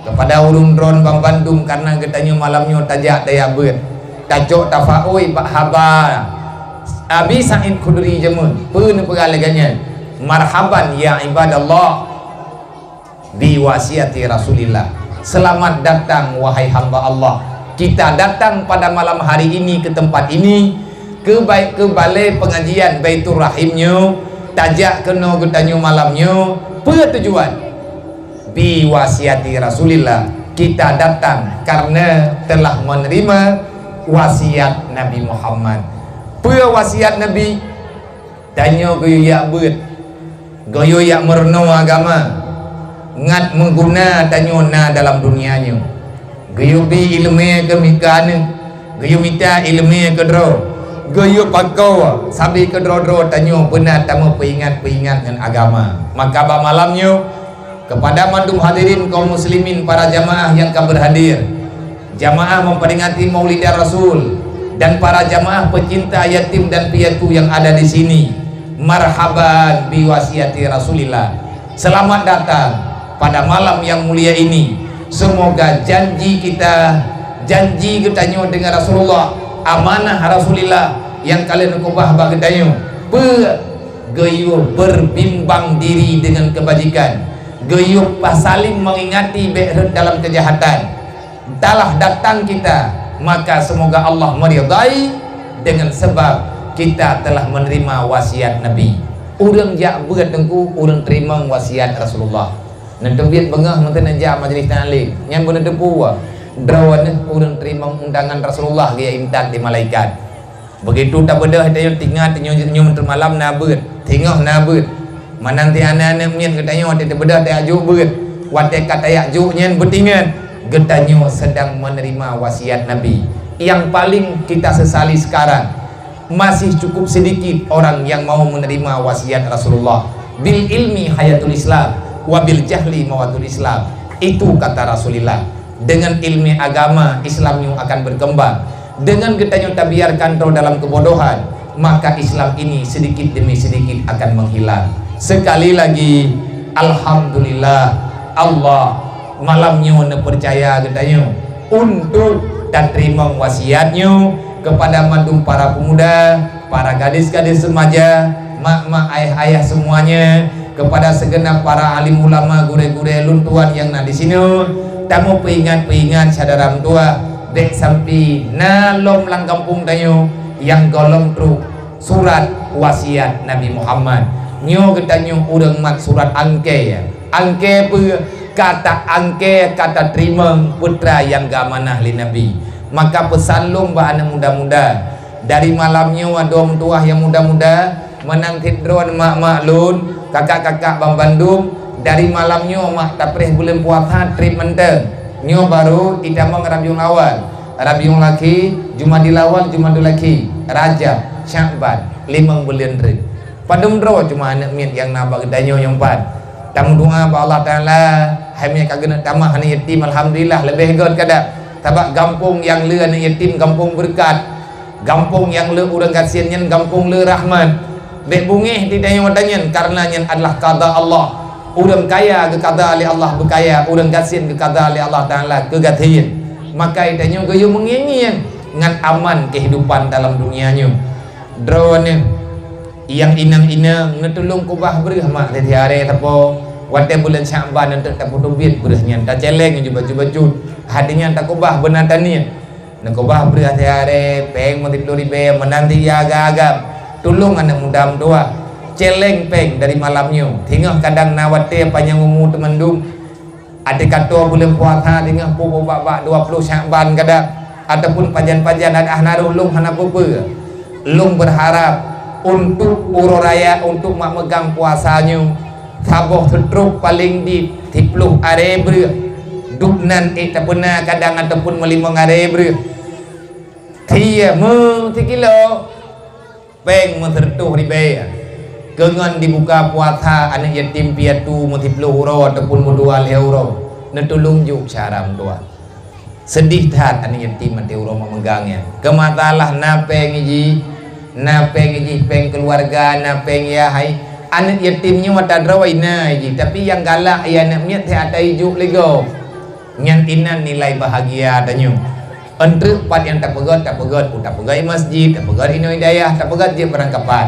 kepada ureuëng droen banmandum, karena geutanyoe malam nyoe tajak tajak beuet, tacok tafaui bak haba Abi Said Khudri jameun, peue neupeugah lagée nyan, "Marhaban ya ibadallah bi wasiati Rasulillah." Selamat datang, wahai hamba Allah. Kita datang pada malam hari ini ke tempat ini, ke baik ke balai pengajian Baitur Rahim nyoe, tajak keunoe geutanyoe malam nyoe, peue tujuan? Bi wasiati Rasulillah, kita datang karena telah menerima wasiat Nabi Muhammad. Peue wasiat Nabi? Tanyoe geuyue jak beuet, geuyue jak meurunoe agama, ngat meuguna tanyoe na dalam dunia nyoe. Geuyue bi iéleumé keu mika aneuëk, geuyue mita iéleumé keu droe, geuyue pakoe sabe keudroe-droe tanyoe beuna tameupeuingat-peuingat ngon agama. Maka bak malam nyoe, kepada mandum hadirin kaum muslimin, para jamaah yang ka berhadir, jamaah memperingati Maulidan Rasul, dan para jamaah pecinta yatim dan piatu yang ada di sini, marhaban bi wasiati Rasulillah. Selamat datang pada malam yang mulia ini. Semoga janji kita, janji geutanyoe dengan Rasulullah, amanah Rasulillah nyang ka lheueh neukeubah bak geutanyoe, peue geuyue berbimbang diri dengan kebajikan, geuyue pasaling mengingati bék rhot dalam kejahatan. Telah datang kita, maka semoga Allah meridai dengan sebab kita telah menerima wasiat Nabi. Ureuëng jak beuet teungku, ureuëng teurimong wasiat Rasulullah. Neuteubiet beungoh meuteun jak majelis taklim, nyan beuneuteupeu droeneuh ureuëng teurimong undangan Rasulullah geujak intat di malaikat. Begitu tabeudôh, tanyoe teuingat, nyoe, nyoe teuk malam na beuet, teungoh na beuet. Meunan ti aneuëk-aneuëk miet geutanyoe watée tabeudôh tajak jok beuet, watée ka tajak jok nyan beutingat, geutanyoe sedang menerima wasiat Nabi. Yang paling kita sesali sekarang, masih cukup sedikit orang yang mau menerima wasiat Rasulullah. Bil ilmi hayatul Islam, wa bil jahli mawatul Islam. Itu kata Rasulullah. Dengan ilmu agama, Islam nyoe akan berkembang. Dengan geutanyoe tabiarkan droe dalam kebodohan, maka Islam ini sedikit demi sedikit akan menghilang. Sekali lagi, alhamdulillah, Allah malam nyoe neupeucaya geutanyoe untuk tateurimong wasiat nyoe kepada mandum para pemuda, para gadis-gadis remaja, mak-mak, ayah-ayah semuanya, kepada segenap para alim ulama, gurée-gurée lôn tuan nyang na di sinoe, tameupeuingat-peuingat syedara meutuwah, bék sampai na lom lam gampông tanyoe nyang gohlom trok surat wasiat Nabi Muhammad. Nyoe geutanyoe ureuëng mat surat angkée. Angkée peue? Ka ta-angkée, ka tateurimong peue nyang geuamanah lé Nabi. Maka peusan lôn bak aneuëk muda-muda, dari malam nyoe, adoe meutuwah nyang muda-muda, meunan cit droe mak-mak lôn, kakak-kakak banmandum, dari malam nyoe mak tapreh buleuen puasa treb mantong. Nyoe barô itamong Rabiul Awal, Rabiul Akhir, Jumadil Awal, Jumadil Akhir, Rajab, Syakban, limong buleuen treb. Padum droe cuma aneuëk miet nyang na bak geutanyoe nyoe pat. Tameudoá bak Allah Taala, hai miet ka geuneuk tamah aneuëk yatim, alhamdulillah, leubeh göt kada. Sabab gampông nyang le aneuëk yatim gampông beureukat. Gampông nyang le ureuëng gasien nyan gampông le rahmat. Bék beungéh di tanyoe watée nyan, karena nyan adalah qada Allah. Ureuëng kaya geukada lé Allah beukaya, ureuëng gasien geukada lé Allah Taala keugasien. Maka tanyoe geuyue meungieng-ngieng ngon aman kehidupan dalam dunia nyoe. Droeneuh nyang inong-inong, neutulông keubah breueh mak, tieb-tieb aré sapo. Watée buleuen Syakban eunteuk tapeuteubiet breueh nyan, tacéléng jeuet bacut-bacut. Hati nyan takeubah beuna taniet. Neukeubah breueh tieb-tieb aré, péng meusiploh ribée, meunan cit nyang agam-agam. Tulông aneuëk muda meutuwah, céléng péng dari malam nyoe. Teungoh kadang na watée panyang umu teumandum, até ka toe buleuen puasa, teungoh peuet bak-bak dua ploh Syakban kadang, ataupun pajan-pajan, adak hana rôh lôn hana peue-peue. Lôn beurharab untuk uroe raya, untuk mak meugang puasa nyoe, saboh seutrop paleng dit siploh aré breueh. Dub nan ék tapeuna kadang ataupun meulimong aré breueh. Thie meusikilo. Péng meuseureutoh ribée. Keu ngon dibuka puasa aneuëk yatim piatu meusiploh uroe ataupun meudua lhée uroe, neutulông jok syedara meutuwah. Seudeh that aneuëk yatim até uroe mak meugang nyan. Keu masalah na péng jih, Na péng jih, péng keuluwarga, na péng yah hai. Aneuk yatim nyoe ata droe na jih, tapi nyang galak ya aneuk miet, hai ata ijok lé gob. Nyan inan nilai bahagia tanyoe. Eunteuk pat nyang tapeugét, tapeugét, tapeugét masjid, tapeugét inoe hidayah, tapeugét jeuet barangkapat.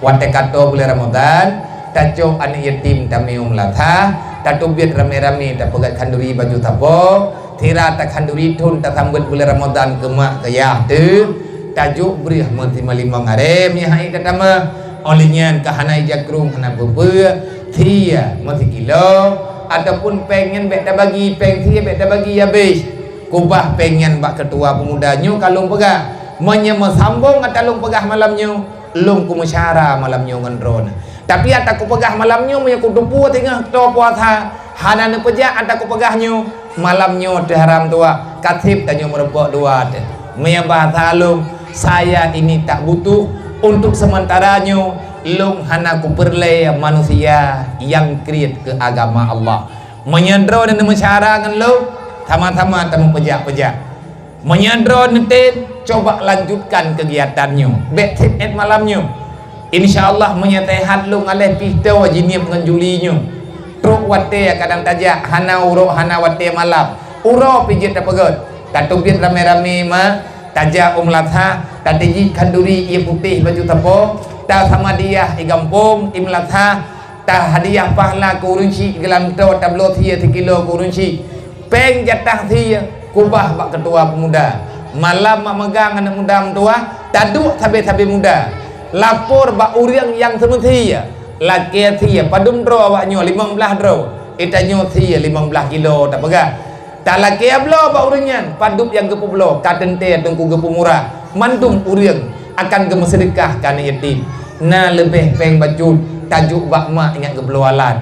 Watée ka toe buleuen Ramadhan, tacok aneuk yatim tamiyueng meulatha, tateubiet ramé-ramé, tapeugét khanduri baju sapo, sira takhanduri thon tasambot buleuen Ramadhan keu mak keu yah teuh, tajok breueh meutimah limong aré meuhai tatamah. Óh lheueh nyan ka hana ija krueng hana peue-peue, sie meusikilo, ataupun péng nyan bék tabagi, péng sie bék tabagi habéh. Kubah péng nyan bak keutua peumuda nyoe ka lôn peugah. Meunyoe meusambong ata lôn peugah malam nyoe, lôn kumeusyara malam nyoe ngon droeneuh. Tapi ata kupeugah malam nyoe meunyoe kuteupue teungoh toe puasa, hana neupeujak ata kupeugah nyoe, malam nyoe teuh haram tuha, ka seb tanyoe meurumpok dua teuh. Meunyoe bahasa lôn, saya ini tak butuh, untuk sementara nyoe lôn hana kupeureulée manusia nyang kriet keu agama Allah. Meunyoe droeneuh neumeusyara ngon lôn, sama-sama tamupeujak-peujak. Meunyoe droeneuh tem, coba lanjutkan kegiatan nyoe. Bék seb ék malam nyoe. Insya Allah, meunyoe seuhat lôn aléh pih toe jinieb ngon juli nyoe. Trok watée kadang tajak, hana uroe, hana watée malam. Uroe pih jeuet tapeugét. Tateubiet ramé-ramé ma, tajak u meulatha, tateujieb khanduri ié putéh baju sapo, tasamadiah i gampông, i meulatha, tahadiah pahala keu ureuëng syik geulantoe tabloe sie sikilo keu ureuëng syik. Péng jatah sie kubah bak keutua peumuda. Malam mak meugang aneuk muda meutuwah, taduek sabe-sabe muda. Lapor bak ureuëng nyang seumeusie. Lakée sie padum droe awak nyoe, limong blaih droe. Itanyoe sie limong blaih kilo tapeugah. Talakée bloe bak ureuëng nyan, padub nyang geupeubloe, ka teuntée Teungku geupeumurah. Mandum ureuëng akan geumeuseudeukah keu aneuk yatim. Na leubeh péng bacut tajok bak mak nyang geubloe alat.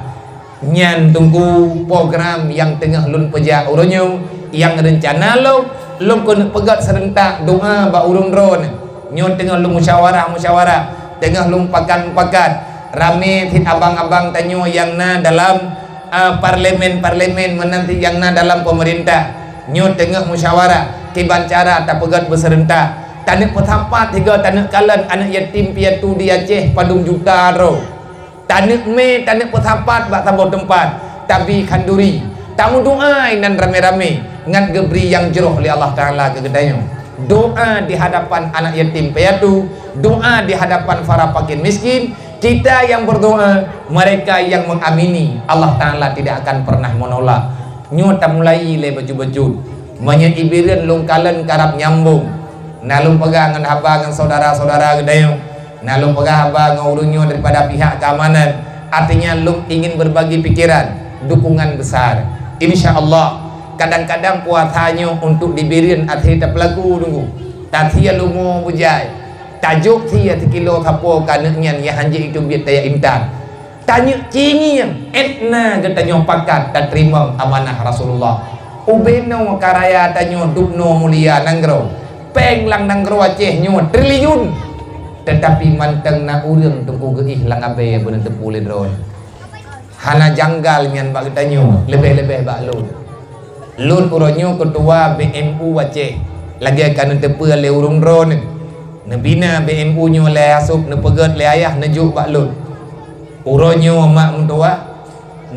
Nyan Teungku program nyang teungoh lôn peujak uroe nyoe, nyang reuncana lôn, lôn keuneuk peugét seurentak doa bak ureuëng droeneuh. Nyoe teungoh lôn musyawarah-musyawarah, teungoh lôn pakat-pakat. Ramé cit abang-abang tanyoe nyang na dalam a, parlemen-parlemen meunan cit nyang na dalam peumeurintah. Nyoe teungoh musyawarah kiban cara tapeugét beuseurentak. Taneuk peusapat sigoe taneuk kalon aneuk yatim piatu di Aceh padum juta droe. Taneuk mé, taneuk peusapat bak saboh teumpat, tabi khanduri. Tameudoa inan ramé-ramé ngat geubri nyang jroh lé Allah Taala keu geutanyoe. Doa di hadapan aneuk yatim piatu, doa di hadapan para fakir miskin, kita yang berdoa, mereka yang mengamini, Allah Taala tidak akan pernah menolak. Nyoe tamulai lé bacut-bacut. Meunyoe i Bireuen lôn kalon karab nyambong, na lôn peugah ngon haba ngon syedara-syedara geutanyoe, na lôn peugah haba ngon ureuëng nyoe daripada pihak keamanan. Artinya lôn ingin berbagi pikiran, dukungan besar. Insya Allah, kadang-kadang puasa nyoe untuk di Bireuen até tapeulaku nunggu. Tasie lumo bujai. Tajok sie sikilo sapo keu aneuk nyan nyang hanjeuet iteubiet tajak intan. Tanyeuk cingieng, étna geutanyoe pakat tateurimong amanah Rasulullah. Ubé noe ka raya tanyoe dubnoe mulia nanggroe. Péng lam nanggroe Aceh nyoe triliun. Teutapi mantong na ureuëng Teungku geuéh lam abée beuneuteupeue lé droe. Hana janggal nyan bak geutanyoe, leubeh-leubeh bak lôn. Lôn uroe nyoe keutua B M U Aceh, lagée ka neuteupeue lé ureuëng droeneuh. Neubina B M U nyoe lé Yusuf, neupeugét lé ayah neujok bak lôn. Uroe nyoe mak meutuwah,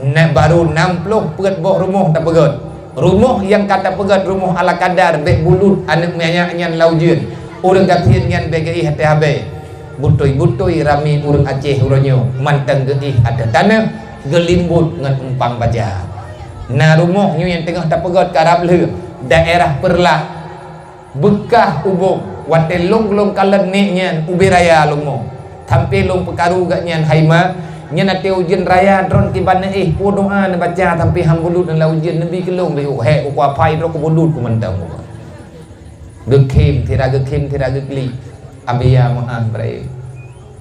na barô nam ploh peuet boh rumoh tapeugét. Rumoh nyang ka tapeugét rumoh ala kadar, bék bulut aneuk miet nyan lam ujeuen. Ureuëng gasien nyan bék geuéh até habéh. Beutôi-beutôi ramé ureuëng Aceh uroe nyoe mantong geuéh ateueh taneuh geulimbot ngon umpang baja. Na rumoh nyoe nyang teungoh tapeugét karab lheueh daerah Peureulak, beukah ubông watée lôn gohlom kalon nék nyan ubé raya lôn mo. Sampoe lôn peukaru gobnyan, "Hai ma, nyan até ujeuen raya droen kiban neuéh, peue doa neubaca sampoe han bulut neuh lam ujeuen, neubi keu lôn lé uh, hék uku apai droe keu bulut ku mantong." Geukhém, sira geukhém, sira geuklik. Abiya meu'ah brai.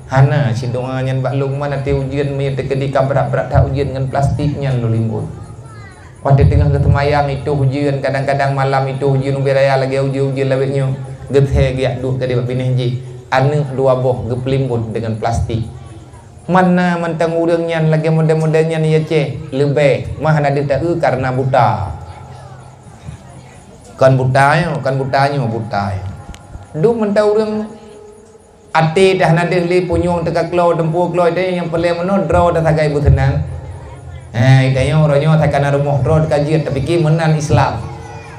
Hana sidoa nyan bak lôn, man até ujeuen, meunyoe teukeudi ka brat-brat that ujeuen ngon plastik nyan lôn limbot. Watée teungoh geuseumayang itoh ujeuen, kadang-kadang malam itoh ujeuen ubé raya lagée ujeuen-ujeuen lawét nyoe, geusé geujak duek keudeh bak binéh jih. Aneuëk dua boh geupeulimbot deungon plastik. Man na mantong ureuëng nyan lagée model-model nyan di Aceh, leubeh mah na deuh ta-eu kareuna buta. Kon buta nyoe, kon buta nyoe, buta nyoe. Dum mantong ureuëng Até dah na deuh lé punyueng teuka klo, teumpu klo, itu nyang peureulée meunoe droe dah sagai beuseunang. Eh, tanyoe uroe nyoe takana rumoh droe teuka jeuet, tapike meunan Islam.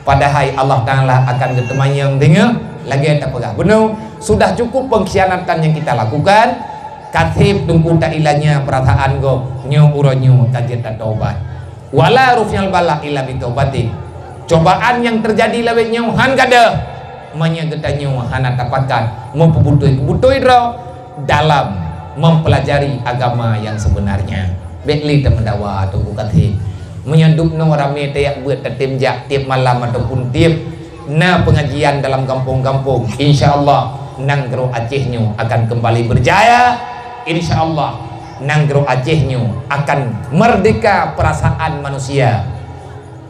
Padahai Allah Taala akan geuteumanyong deungoe lagée tapeugah bunoe, sudah cukup pengkhianatan yang kita lakukan, kaseb teungku tailanya perasaan gob nyoe uroe nyoe ka jeuet tatobat. Wala rufyal bala illa bitaubatin. Cobaan nyang teujadi lawét nyoe han gadôh meunyoe geutanyoe hana tapakat meupeubutôi-butôi droe dalam mempelajari agama yang sebenarnya. Bék lé tameudawa teungku kaseb. Meunyoe dub noe ramé tajak beuet tatem jak tieb malam ataupun tieb na pengajian dalam gampông-gampông, insya Allah nanggroe Aceh nyoe akan kembali berjaya. Insya Allah nanggroe Aceh nyoe akan merdeka perasaan manusia.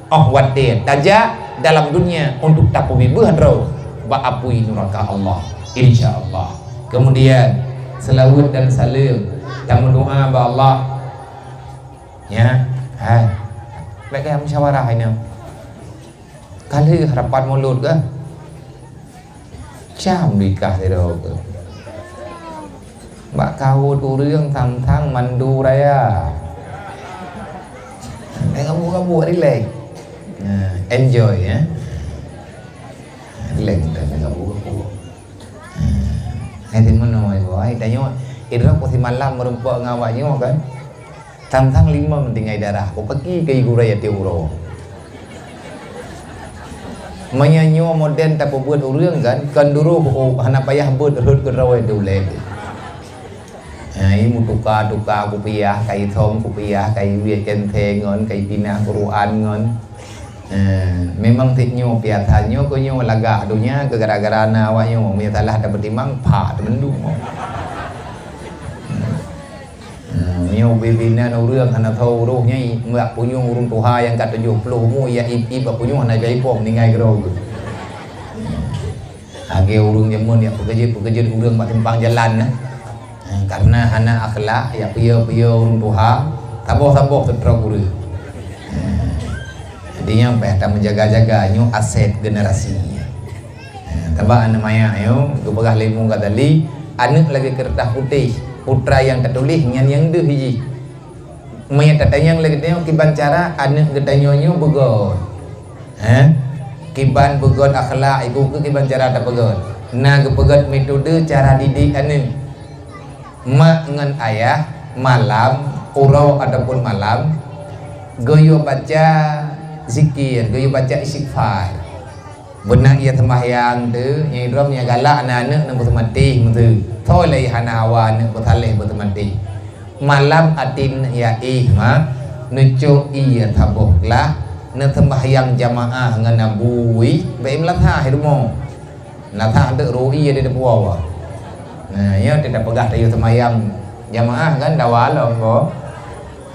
Óh watée tajak dalam dunia untuk tapeubeubaih droe bak apui nuraka Allah. Insya Allah. Kemudian selawat dan salam, tameudoa bak Allah. Ya, hai. Baik, musyawarah ini. Ka lheueh rapat mulod kah? Cam bikah sidroe keuh. Bak kawöt ureuëng sang-sang mandu raya. Main gabuk-gabuk, rilek. Nah, enjoy, ya. Rilek kita main gabuk-gabuk. Nah, hai di mana, hai boh? Hai tanyoe, idroe ku simalam meureumpok ngon awak nyoe kan. Sang-sang limong tinggai darah, ku paki keu gurée tieb uroe. Meunyoe nyoe modern tapeubuet ureuëng kan, kon duroh, oh, hana payah beuet rhot keudroe di ulée. Ha, i meutuka-tuka kupiah, kai thom kupiah, kai wiet kenteng ngon, kai pinah Quran ngon. Ha, memang teuk nyoe piasa nyoe keu nyoe lagak donya keu gara-gara na awak nyoe, meunyoe salah tapeutimang, pha teumendung. Ha, meunyoe bibinan ureuëng hana tho uroh nyan, bak punyueng ureuëng tuha nyang ka tujoh ploh umu, ya ib-ib bak punyueng hana jipo meuninggai keudroe. Lagée ureuëng jameun yak peukeujeuet-peukeujeuet ureuëng bak simpang jalan, nah. Ha, karena hana akhlak, yak piye-piye ureuëng tuha, saboh-saboh teutrok ureuëng. Ha, jadi nyan payah tameujaga-jaga, nyoe aset generasi. Ha, taba aneuk manyak nyoe, geupeugah lé Imum Ghazali, aneuëk lagée keureutah putéh, putra nyang tatuléh nyan nyang deuh jih. Meunyoe tatanyong lé geutanyoe kiban cara aneuëk geutanyoe nyoe beugöt. Heh? Kiban beugöt akhlak, ibu keu kiban cara tapeugöt. Na geupeugöt metode cara didik aneuëk. Mak ngon ayah malam, uroe ataupun malam, geuyue baca zikir, geuyue baca istighfar. Beuna ia sembahyang tu, nyang idrom nyang galak na aneuëk na beuseumatéh meutu. Tho lé hana hawa aneuëk beusaléh beuseumatéh. Malam atin ya éh ma, neucok ia saboh glah, neusembahyang jamaah ngon Abu, bèk meulasa di rumoh. Meulasa deuk rui ia di depan wa. Nah, ya tidak peugah tayu sembahyang jamaah kan dawa lom ko.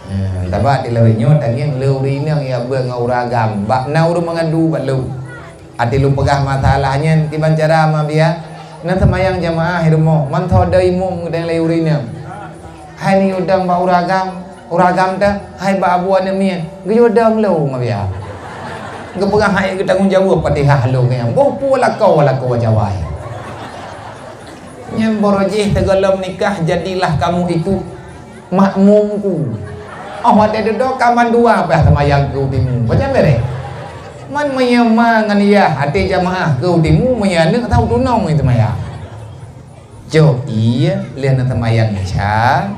Nah, tabak di lawét nyoe tangieng le ureuëng inong ya beuet ngon ureuëng agam. Bak na ureuëng mengadu bak lu. Até lôn peugah masalah nyan kiban cara ma biya. Na seumayang jamaah di rumoh, mantong dai imum geudang lé ureuëng inong. Hai ni udang bak ureuëng agam, ureuëng agam teuh, hai bak abu aneuëk miet, geuyue dong lôn ma biya. Geupeugah hai geutanggong jaweueb Fatihah lôn nyan. Boh peue lakoe-lakoe Jawa. Nyan baroe jih teugohlom nikah jadilah kamu itu makmumku. Oh watèe dudoe ka mandua pah seumayang keu timu. Macam bèrèh. Man meunyoe ma ngon yah até jamaah keu timu meunyoe aneuëk tau tunong itu maya. Jok iya lé na seumayang Isya.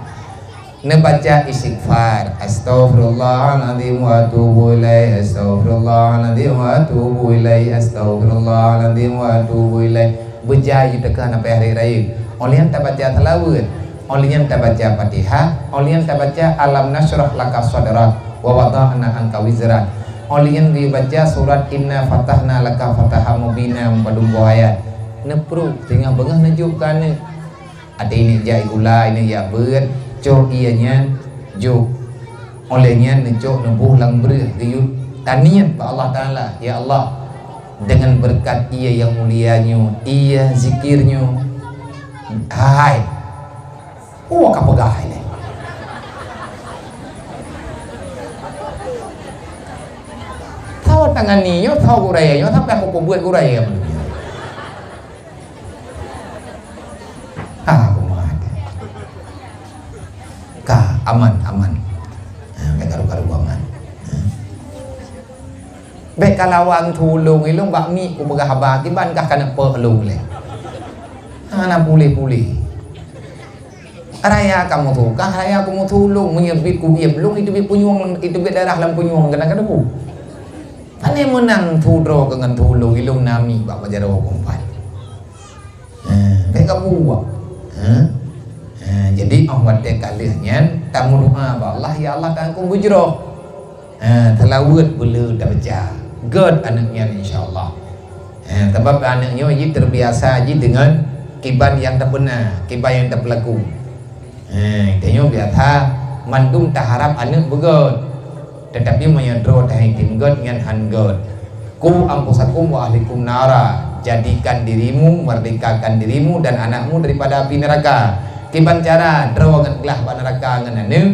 Neubaca istighfar, astaghfirullahaladzim wa atubu ilaih, astaghfirullahaladzim wa atubu ilaih, astaghfirullahaladzim wa atubu ilaih. Beujai teuka na payah raya. Óh lheueh nyan tabaca seulaweuet, óh lheueh nyan tabaca Fatihah, óh lheueh nyan tabaca alam nasyrah laka sadrak wa wada'na anka wizrak. Óh lheueh nyan geubaca surat inna fatahna laka fatahan mubina meupadum boh ayat. Neupruet singoh beungoh neujok keu aneuëk. Até ingat jak gula, ingat jak beuet, cok iya nyan jok. Óh lheueh nyan neucok neuboh lam breueh geuyue taniet bak Allah Taala, ya Allah, dengan berkat iya yang mulia nyoe, iya zikir nyoe, hai, oh ka peugah hai lé. Tho tangan ni nyoe, tho guraya nyoe, sampai aku peubuet guraya. Bék kalawan tulông ilông bak mi ku peugah haba kiban kah ka neupok lông lé. Hana puléh-puléh. Raya kamoe tu, kah raya kamoe tulông meunyeubit ku iem lông itu bit punyueng, itu bit darah lam punyueng kena kena bu. Pane menang tu droe keu ngon tulông ilông nami bak pajaro kumpat. Ha, bék kabuwak. Ha? Ha, jadi óh watée ka lheueh nyan tameudoa bak Allah, "Ya Allah, tanggong bujroh." Ha, teulaweuet beuleu tabaca. Gét aneuëk nyan insya Allah. Ha, sabab aneuëk nyoe jih terbiasa jih dengan kiban nyang tapeuna, kiban nyang tapeulaku. Ha, tanyoe biasa mandum taharab aneuëk beugét. Tetapi meunyoe droe tahitim gét nyan han gét. "Qu anfusakum wa ahlikum nara." Jadikan dirimu, merdekakan dirimu dan anakmu daripada api neraka. Kiban cara droe ngon glah bak neraka ngon aneuëk?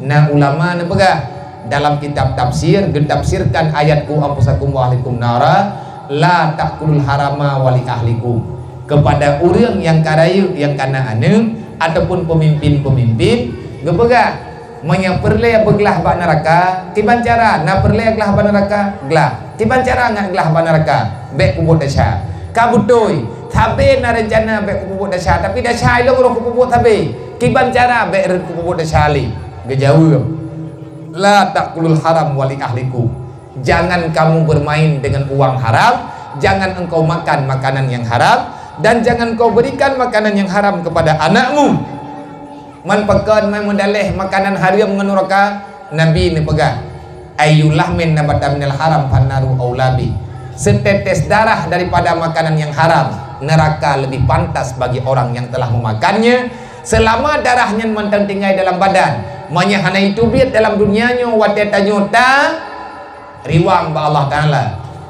Na ulama neupeugah dalam kitab tafsir, geutafsirkan ayat "Qu anfusakum wa ahlikum nara, la ta'kulul harama wa li ahlikum." Kepada ureuëng nyang ka rayeuk nyang kana aneuëk ataupun pemimpin-pemimpin geupeugah, meunyoe peureulée beuglah bak neuraka, kiban cara na peureulée glah bak neuraka? Glah. Kiban cara ngat glah bak neuraka? Bék peubuet desya. Ka beutôi, sabe na reuncana bék kupeubuet desya, tapi desya ilong roh kupeubuet sabe. Kiban cara bék reuet kupeubuet desya lé? Geujaweueb, "La ta'kulul haram wa li ahlikum." Jangan kamu bermain dengan uang haram, jangan engkau makan makanan yang haram, dan jangan kau berikan makanan yang haram kepada anakmu. Man pakon man meudaleh makanan hareuem ngon nuraka, Nabi neupeugah, "Ayyulahmin nabata minal haram fannaru aula bih." Setetes darah daripada makanan yang haram, neraka lebih pantas bagi orang yang telah memakannya selama darah nyan mantong tinggai dalam badan. Meunyoe hana jiteubiet dalam dunia nyoe watée tanyoe ta riwang bak Allah Taala,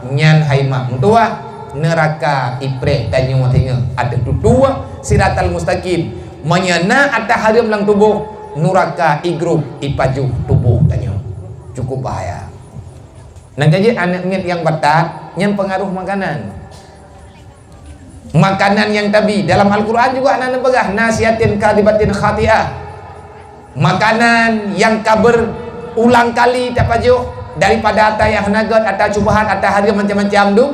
nyan hai mak meutuwah, neuraka ipreh tanyoe singoh ateueh tutoe siratal mustaqim. Meunyoe na ata hareuem lam tuboh, nuraka igrôp ipajoh tuboh tanyoe. Cukup bahaya. Nyang ka jeuet aneuëk miet nyang batat, nyan peungaroh makanan. Makanan nyang tabi, dalam Al-Quran juga na neupeugah, "Nasiyatin kadhibatin khati'ah." Makanan nyang ka beurulang kali tapajoh daripada ata nyang hana gét, ata syubhat, ata hareuem macam-macam tu.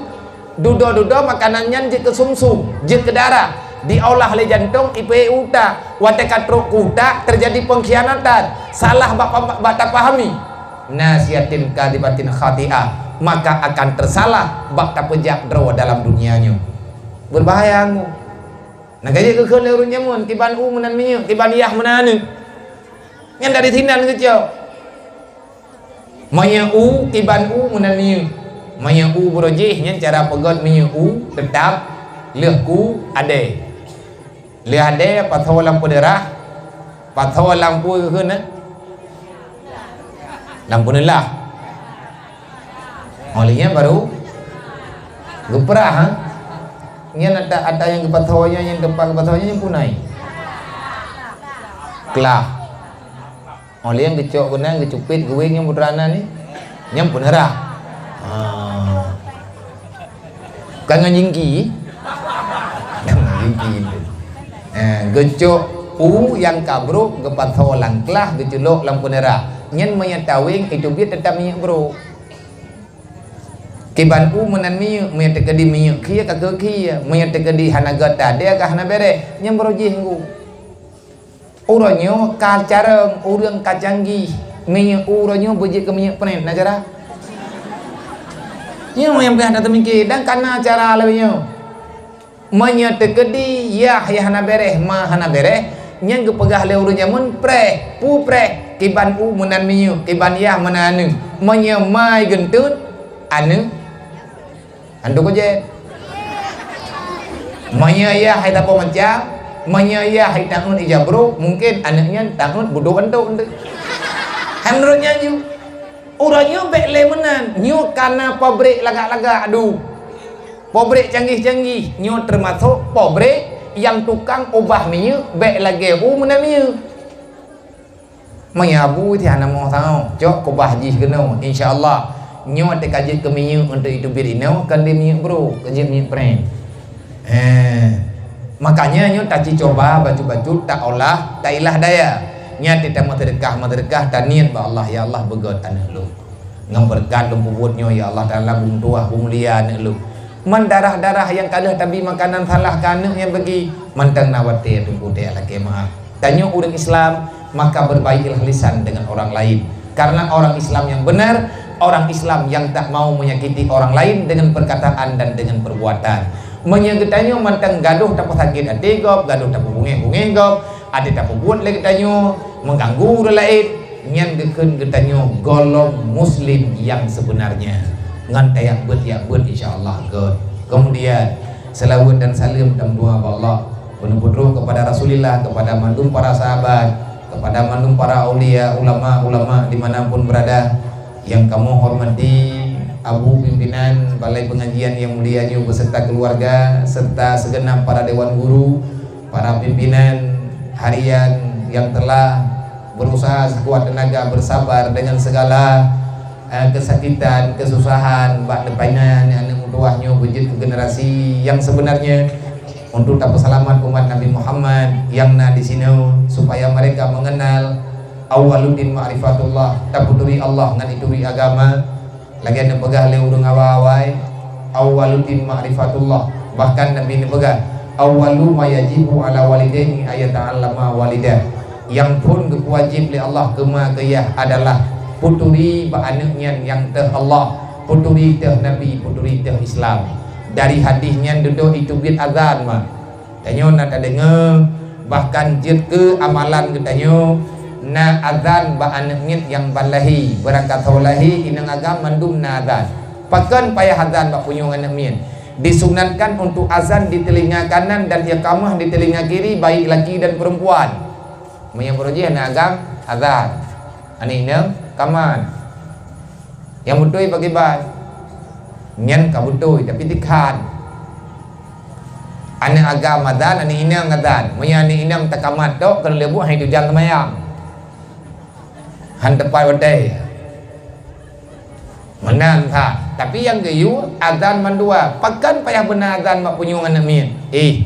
Dudoe-dudoe makanan nyan jeuet keu sumsum, jeuet keu darah, diolah lé jantong, ipeuék u utak. Watée ka trok keu utak, teujadi pengkhianatan, salah bak, bak, bak tapahami. Nasiyatin kadhibatin khati'ah, maka akan teusalah bak tapeujak droe dalam dunia nyoe. Beubahaya ngon. Nyang ka jeuet geukheun lé ureuëng jameun, kiban u meunan minyeuk, kiban yah meunan aneuëk. Nyan dari sinan geucok. Meunyoe u, kiban u meunan minyeuk. Meunyoe u beurojih, nyan cara peugét minyeuk u, teutap lheueh ku adée. Lheueh adée pasoe lam peudeurah, pasoe lam peue kheun na? Lam peuneulah. Oh, lheueh nyan baru geupeurah, ha? Nyan ata, ata nyang geupasoe nyan, nyang teumpat geupasoe nyan, nyan punai. Klah. Oh, lheueh nyan geucok keunan, geucupet, geuwéng nyang putra na ni. Nyan peuneurah. Ha. Bukan ngon jingki. Ngon jingki tu. Eh, geucok u nyang ka brok, geupasoe lam klah, geuculok lam peuneurah. Nyan meunyoe tawéng, itu biet teutap minyeuk brok. Kiban u meunan minyeuk, meunyoe teukeudi minyeuk khie ka keu khie, meunyoe teukeudi hana gét tadée ka hana béreh, nyan baru jih ngu. Uroe nyoe ka carông, ureuëng ka canggih. Minyeuk uroe nyoe beujeuet keu minyeuk peunet, na cara? Nyoe nyang payah tateumike, dan kana cara lagée nyoe. Meunyoe teukeudi yah, yah hana béreh, ma hana béreh, nyan geupeugah lé ureuëng jameun preh, peue preh, kiban u meunan minyeuk, kiban yah meunan aneuëk. Meunyoe ma geunteut, aneuëk Antu kujét. Meunyoe yah hai tapo macam, meunyoe yah hai tangeut ija brok, mungken aneuëk nyan tangeut budok antu, antu. Hai meunurot nyan ju. Uroe nyoe bék lé meunan, nyoe kana pabrik lagak-lagak du. Pabrik canggih-canggih, nyoe teumasok pabrik nyang tukang ubah minyeuk bék lagée u meunan minyeuk. Meunyoe abu ti hana mo tao, cok kubah jih keunoe, insya Allah. Nyoe teuka jeuet keu minyeuk untuk iteubiet inoe, kon lé minyeuk brok, ka jeuet minyeuk pren. Eh, makanya nyoe taci coba bacut-bacut, taolah, tailah daya. Nyan teutamah seudeukah, meuseudeukah, taniet bak Allah, "Ya Allah, beugét aneuëk lôn." Ngon beureukat lôn peubuet nyoe, ya Allah Taala, beumeutuwah, beumulia aneuk lôn. Man darah-darah nyang ka lheueh tabi makanan salah keu aneuk nyan bagi, mantong na watèe Teungku teuh lakèe meu'ah. Tanyoe ureueng Islam, maka berbaikilah lisan dengan orang lain. Karena orang Islam yang benar, orang Islam yang tak mau menyakiti orang lain dengan perkataan dan dengan perbuatan. Meunyoe geutanyoe mantong gadôh tapeusakét até gob, gadôh tapeubungéh-bungéh gob, até tapeubuet lé geutanyoe, mengganggu ureueng laén, nyan geukheun geutanyoe golom muslim yang sebenarnya. Ngon tajak beuet, jak beuet, insya Allah, göt. Kemudian, selawat dan salam dan doa bak Allah, penuh putroh kepada Rasulullah, kepada mandum para sahabat, kepada mandum para aulia, ulama-ulama di mana pun berada, yang kamoe hormati Abu Pimpinan Balai Pengajian yang mulia nyoe beserta keluarga, serta segenap para dewan guru, para pimpinan harian yang telah berusaha sekuat tenaga bersabar dengan segala, eh, kesakitan, kesusahan, bak depan nyan aneuk meutuwah nyoe beujeuet keu generasi yang sebenarnya untuk tapeuseulamat umat Nabi Muhammad yang na di sinoe, supaya mereka mengenal awaluddin ma'rifatullah, tapeuturi Allah ngon ituri agama. Lagèe neupeugah lé ureueng awai-awai, "Awwaluddin ma'rifatullah." Bahkan Nabi neupeugah, "Awwalu ma yajibu 'ala walidaini ayyata'allama walidah." Nyang phôn geupeuwajéb lé Allah keu ma keu yah adalah peuturi bak aneuk nyan nyang teuh Allah, peuturi teuh Nabi, peuturi teuh Islam. Dari hadih nyan dudoe iteubiet azan, ma. Tanyoe na tadeungoe, bahkan jeuet keu amalan geutanyoe, na azan bak aneuk miet nyang ban lahé, beurangkat ho lahé, inong agam mandum na azan. Pakon payah azan bak punyueng aneuk miet? Disunatkan untuk azan di telinga kanan dan iqamah di telinga kiri, baik laki dan perempuan. Meunyoe beurujih aneuk agam, azan. Aneuk inong, kamat. Nyang beutôi pakriban? Nyan ka beutôi, tapi tikhan. Aneuk agam azan, aneuk inong azan. Meunyoe aneuk inong takamat tok, keuneuk leubuh hai tujang seumayang. Han teupat watèe. Meunan that. Tapi nyang geuyue azan mandua. Pakon payah beuna azan bak punyueng aneuk miet? Eh,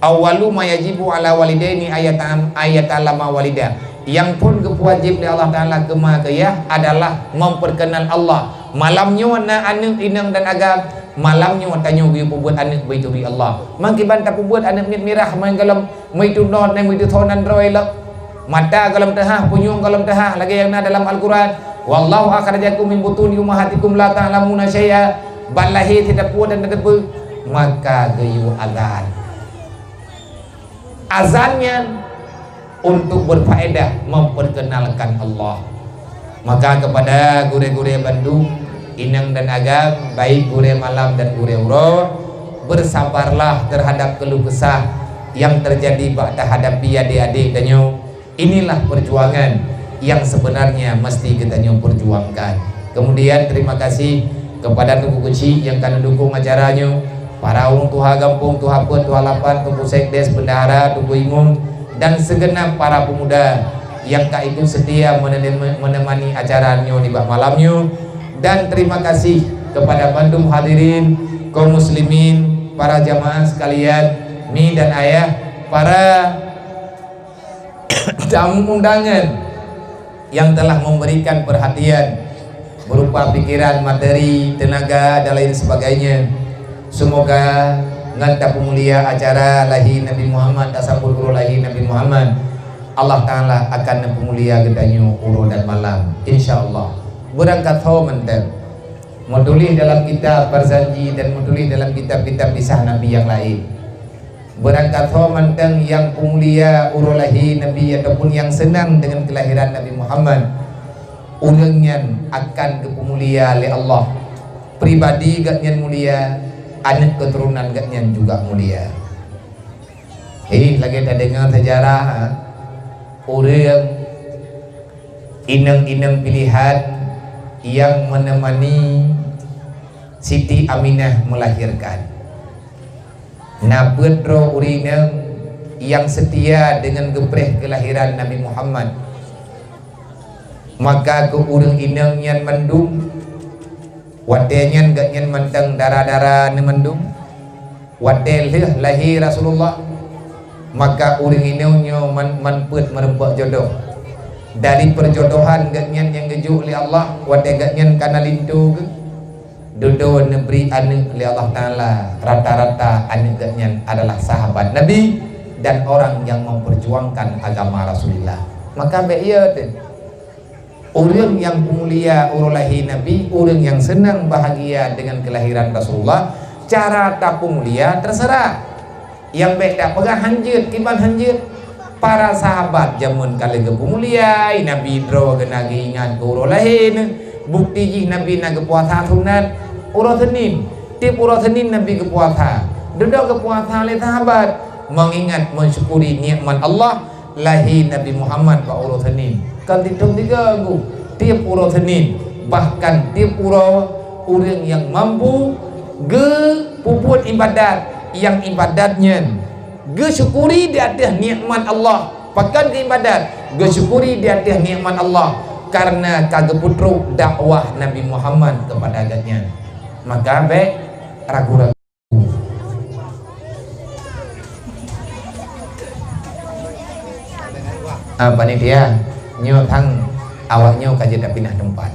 Awwalu ma yajibu 'ala walidaini ayyata-, ayyata'allama walidah. Nyang phôn geupeuwajéb lé Allah Taala keu ma keu yah adalah memperkenal Allah. Malam nyoe na aneuk inong dan agam, malam nyoe tanyoe geuyue peubuet aneuk beuturi Allah. Mangkiban tapeubuet aneuk miet mirah main golom meuitu non, meuitu thonan droe lom. Mata golom teuhah, punyueng golom teuhah, lagèe nyang na dalam Al-Quran, "Wallahu akhrajakum min butuni ummahatikum la ta'lamuna syai'a." Ban lahé sit tapeubuet dan tateupeue, maka geuyue azan. Azan nyan untuk berfaedah memperkenalkan Allah. Maka kepada gurée-gurée bandum, inong dan agam, baik gurée malam dan gurée uroe, bersabarlah terhadap keluh kesah yang terjadi bak tahadapi adék-adék tanyoe. Inilah perjuangan yang sebenarnya mesti geutanyoe perjuangkan. Kemudian, terima kasih kepada Teungku Keuchik nyang ka neudukong acara nyoe, para ureuëng tuha gampông, tuha peuet, tuha lapan, Teungku Sekdes, bendahara, Teungku Imum, dan segenap para pemuda nyang ka ikut setia menem-, menemani acara nyoe nibak malam nyoe. Dan terima kasih kepada bandum hadirin, kaum muslimin, para jamaah sekalian, mi dan ayah, para tamu undangan yang telah memberikan perhatian berupa pikiran, materi, tenaga, dan lain sebagainya. Semoga ngon tapeumulia acara lahé Nabi Muhammad, tasambot uroe lahé Nabi Muhammad, Allah Taala akan neupeumulia geutanyoe uroe dan malam, insya Allah. Beurangkat ho mantong, meutuléh dalam kitab Barzanji dan meutuléh dalam kitab-kitab kisah Nabi nyang laén. Beurangkat ho mantong nyang peumulia uroe lahé Nabi ataupun nyang seunang deungon keulahiran Nabi Muhammad, ureuëng nyan akan geupeumulia lé Allah. Pribadi gobnyan mulia, aneuëk keuturonan gobnyan juga mulia. Hei, lagée tadeungoe seujarah, ha? Ureuëng inong-inong pilihan nyang meuneumani Siti Aminah meulahirkan. Na peuet droe ureuëng inong nyang seutia deungon geupreh keulahiran Nabi Muhammad. Maka keu ureuëng inong nyan mandum, watée nyan gobnyan mantong dara-dara nyan mandum. Watée lheueh lahé Rasulullah, maka ureuëng inong nyoe man, man peuet meureumpok jodoh. Dari perjodohan gobnyan nyang geujok lé Allah, watée gobnyan ka na linto geuh, dudoe neubri aneuëk lé Allah Taala, rata-rata aneuëk gobnyan adalah sahabat Nabi dan orang yang memperjuangkan agama Rasulullah. Maka bék iya teuh. Ureuëng nyang peumulia uroe lahé Nabi, ureuëng nyang seunang bahagia dengan kelahiran Rasulullah, cara tapeumulia terserah. Nyang bék tapeugah hanjeuet, kiban hanjeuet. Para sahabat jameun ka lheueh geupeumulia, Nabi droe geuh na geuingat keu uroe lahé neuh. Bukti jih Nabi na geupuasa sunat uroe Seunin. Tieb uroe Seunin Nabi geupuasa. Dudoe geupuasa lé sahabat, meungingat, mensyukuri nikmat Allah. Lahé Nabi Muhammad bak uroe Seunin, kon titong tiga geuh. Tieb uroe Seunin, bahkan tieb uroe, ureuëng nyang mampu geupeubuet iébadat, nyang iébadat nyan geusyukuri di ateueh nikmat Allah. Pakon keu iébadat? Geusyukuri di ateueh nikmat Allah, kareuna ka geupeutrok dakwah Nabi Muhammad keupada gobnyan. Maka bék ragu-ragu. Ah, panitia, nyoe thang awak nyoe ka jeuet tapinah teumpat.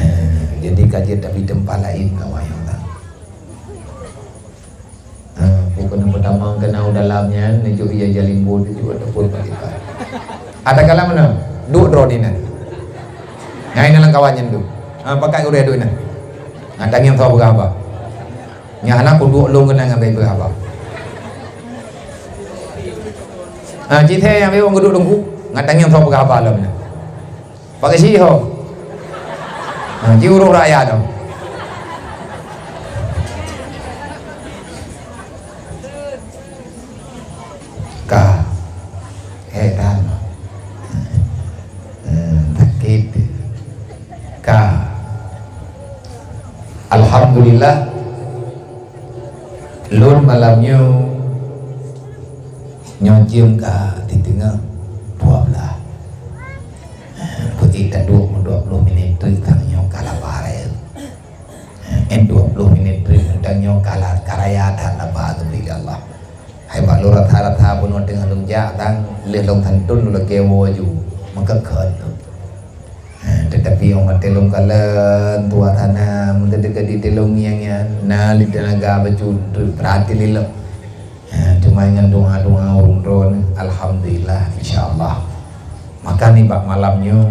Eh, jadi ka jeuet tapi teumpat laén awak nyoe thang. Ah, bukan pertama kena dalam nyan, neujok ia jalimbo tuju ataupun panitia. Ada kalam mana? Duek droe di nan. Ngai na lam kawan nyan tu. Ha, pakat gurée duek nan. Ngat tangieng soe peugah haba. Nyan hana kuduek lôn keunan ngan bai peugah haba. Ha, cit hai nyang bai wong kuduek lôn ku. Ngat tangieng soe peugah haba lom nan. Pakai sih ho. Ha, ji ureueng rakyat tu. Ka. Eh, dah. Hmm, sakit. Ka. Alhamdulillah. Lôn malam nyoe, nyoe jeuem ka di teungoh dua belas. Peuék taduek dua puluh minit teuk tanyoe ka laba raya. Eh, dua puluh minit teuk tanyoe ka la-, ka raya that laba geubri lé Allah. Hai bak lôn rasa-rasa bunoe teungoh lôn jak, tang lheueh lôn santun lôn lakée woe ju, meukeukheun tu. Ha, tetapi 'oh watée lôn kalon tuah sana, meuteudeuka di tilông nyang nyan, na lé teunaga bacut, peurati lé lom. Ha, teuma ngon doa-doa ureueng droe, alhamdulillah, insya Allah. Maka nibak malam nyoe,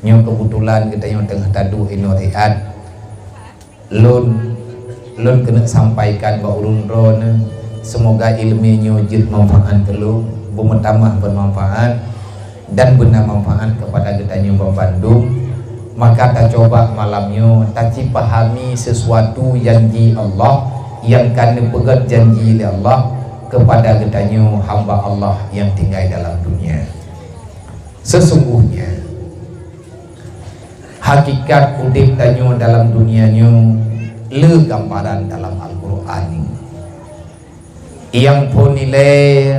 nyoe keubeutulan geutanyoe teungoh taduek inoe siat. Lôn, lôn keuneuk sampaikan bak ureueng droeneuh, seumoga iéleumé nyoe jeuet manfaat keu lôn, beumeutamah beumanfaat, dan beuna manfaat keupada geutanyoe banmandum. Maka tacoba malam nyoe tacipahami sisuatu janji Allah nyang ka neupeugét janji lé Allah keupada geutanyoe hamba Allah nyang tinggai dalam dunia. Sesungguhnya, hakikat udeb tanyoe dalam dunia nyoe le gambaran dalam Al-Qur'an nyoe. Nyang phon ilée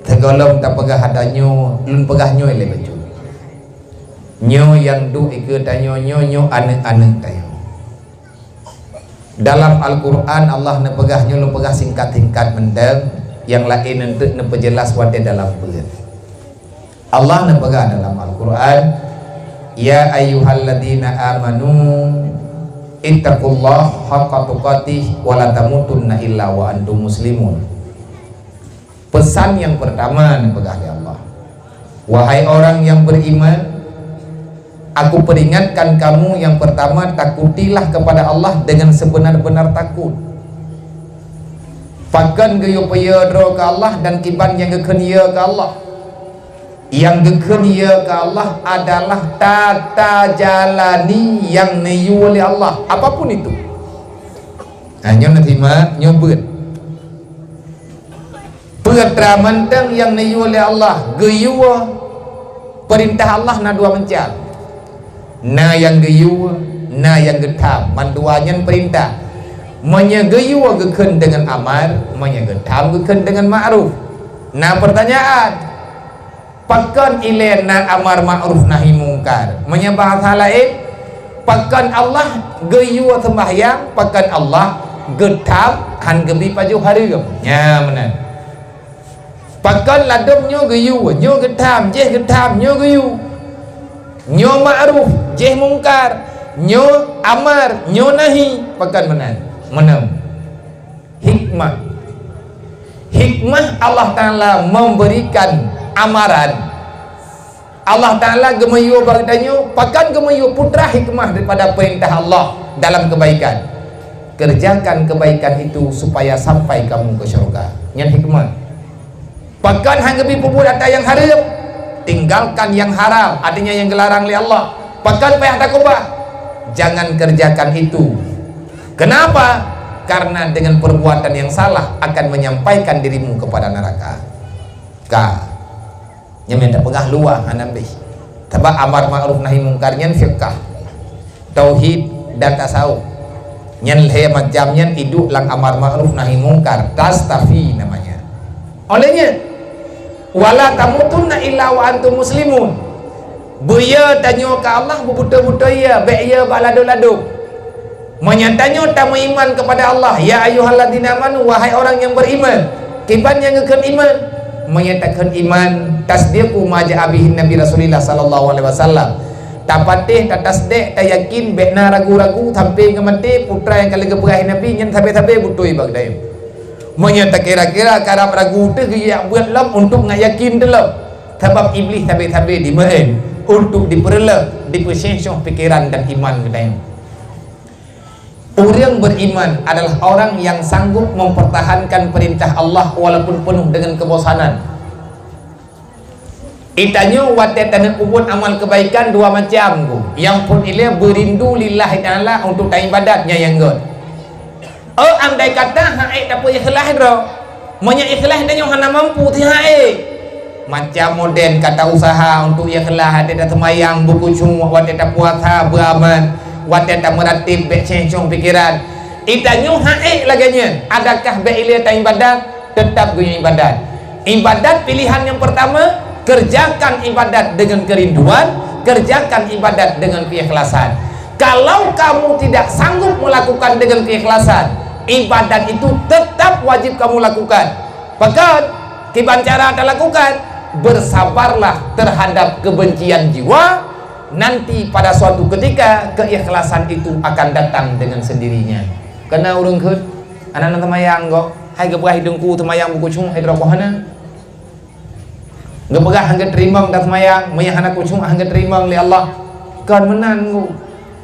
sigohlom tapeugah ata nyoe, lôn peugah nyoe ilée bacut. Nyoe nyang duek ikeue tanyoe nyoe, nyoe aneuëk-aneuëk tanyoe. Dalam Al-Qur'an Allah neupeugah nyoe, lôn peugah singkat-singkat mantong, nyang laén eunteuk neupeujeulaih watée dalam beuet. Allah neupeugah dalam Al-Qur'an, "Ya ayyuhalladzina amanu ittaqullaha haqqa tuqatih wa la tamutunna illa wa antum muslimun." Pesan yang pertama neupeugah lé Allah, "Wahai orang yang beriman, Aku peringatkan kamu, yang pertama, takutilah kepada Allah dengan sebenar-benar takut." Pakon geuyue peue droe keu Allah dan kiban nyang geukheun ye keu Allah? Nyang geukheun ye keu Allah adalah tata jalani nyang neuyue lé Allah, apapun itu. Nah, nyoe na simak, nyoe beuet. Peue atra mantong nyang neuyue lé Allah, geuyue, peurintah Allah na dua macam. Na nyang geuyue, na nyang geutham, mandua nyan peurintah. Meunyoe geuyue geukheun deungon amar, meunyoe geutham geukheun deungon ma'ruf. Na peurtanyaan, Pakon ilée na amar ma'ruf nahi mungkar? Meunyoe bahasa laén, pakon Allah geuyue seumbahyang, pakon Allah geutham han geubi pajoh hareuem? Nya meunan. Pakon ladôm nyoe geuyue, nyoe geutham, jéh geutham, nyoe geuyue. Nyoe ma'ruf, jéh mungkar, nyoe amar, nyoe nahi, pakon meunan? Meunan. Hikmah. Hikmah Allah Ta'ala memberikan amaran. Allah Ta'ala geumiyue bak geutanyoe, pakon geumiyue, putra hikmah daripada perintah Allah dalam kebaikan. Kerjakan kebaikan itu supaya sampai kamu ke syurga. Nyan hikmah. Pakon han geubri peubuet atra nyang hareuem, tinggalkan nyang haram, artinya nyang geularang lé Allah. Pakon payah takubah, jangan kerjakan itu. Kenapa? Karena dengan perbuatan yang salah akan menyampaikan dirimu kepada neraka. Ka. Nyan meunan tapeugah luwah hana beh. Sabab amar ma'ruf nahi mungkar nyan fiqah, tauhid dan tasawuf. Nyan lhée macam nyan iduek lam amar ma'ruf nahi mungkar, tastafi namanya. Oleh nyan, wala tamutunna illa wa antum muslimun. Beuye tanyoe keu Allah beubeutôi-beutôi ye, bék ye bak ladôm-ladôm. Meunyoe tanyoe tameuiman kepada Allah, "Ya ayyuhalladzina amanu," wahai orang yang beriman, kiban nyang geukheun iman. Meunyoe takheun iman, tasdiqu ma ja'a bihin Nabi Rasulillah sallallahu alaihi wasallam. Tapatéh, tatasdék, tayakin, bék na ragu-ragu sampai ngon maté, putra nyang ka lheueh geupeugah Nabi nyan sabe-sabe beutôi bak geutanyoe. Meunyoe takira-kira karab ragu teuh geujak buet lom untuk ngat yakin teuh lom. Sabab Iblih sabe-sabe dimeu'en untuk dipeureuloh, dipeuséh-séh pikeran dan iman geutanyoe. Ureuëng beriman adalah orang yang sanggup mempertahankan perintah Allah walaupun penuh dengan kebosanan. Geutanyoe watée taneuk peubuet amal kebaikan dua macam, Bu. Nyang phôn ilée beurindu lillahi ta'ala untuk taibadat nyang, nyang göt. Oh, andai kata hana tapeuikhlaih droe. Meunyoe ikhlaih tanyoe hana mampu, teuhai. Macam model ka ta-usaha untuk ikhlaih, watée taseumayang beukhusyuk, watée tapuasa beuaman, watée tameuratéb bék céng-cong pikeran. Geutanyoe hana lagée nyan, adakah bék ilée taibadat? Tetap geuibadat. Ibadat pilihan yang pertama, kerjakan ibadat dengan kerinduan, kerjakan ibadat dengan keikhlasan. Kalau kamu tidak sanggup melakukan dengan keikhlasan, ibadat itu tetap wajib kamu lakukan. Pakon? Kiban cara talakukan, bersabarlah terhadap kebencian jiwa, nanti pada suatu ketika keikhlasan itu akan datang dengan sendirinya. Kana ureuëng kheun, aneuk-aneuk teumayang kok, hai geupeugah teungku teumayang beukhusyuk, hai droe hana. Geupeugah hana teurimong dan seumayang, meunyoe hana khusyuk hana teurimong lé Allah. Kon meunan, Bu.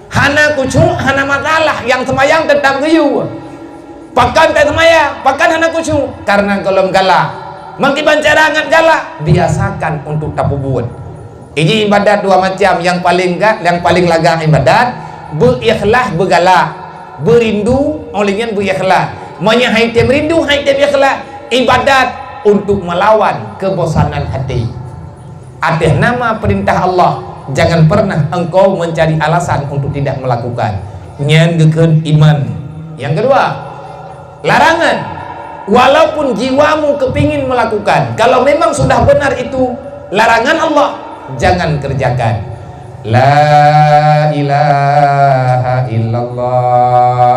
Hana khusyuk hana masalah, nyang seumayang teutap geuyue. Pakon taseumayang, pakon hana khusyuk? Karena gohlom galak. Meukiban cara ngat galak, biasakan untuk tapeubuet. Iji ibadat dua macam, nyang paleng ga-, nyang paleng lagak ibadat, beuikhlaih beugalak. Beurindu, óh lheueh nyan beuikhlaih. Meunyoe han tem rindu, han tem ikhlaih, ibadat untuk melawan kebosanan hati. Ateueh nama perintah Allah, jangan pernah engkau mencari alasan untuk tidak melakukan. Nyan geukheun iman. Nyang keudua, larangan. Walaupun jiwamu kepingin melakukan, kalau memang sudah benar itu larangan Allah, jangan kerjakan. La ilaha illallah.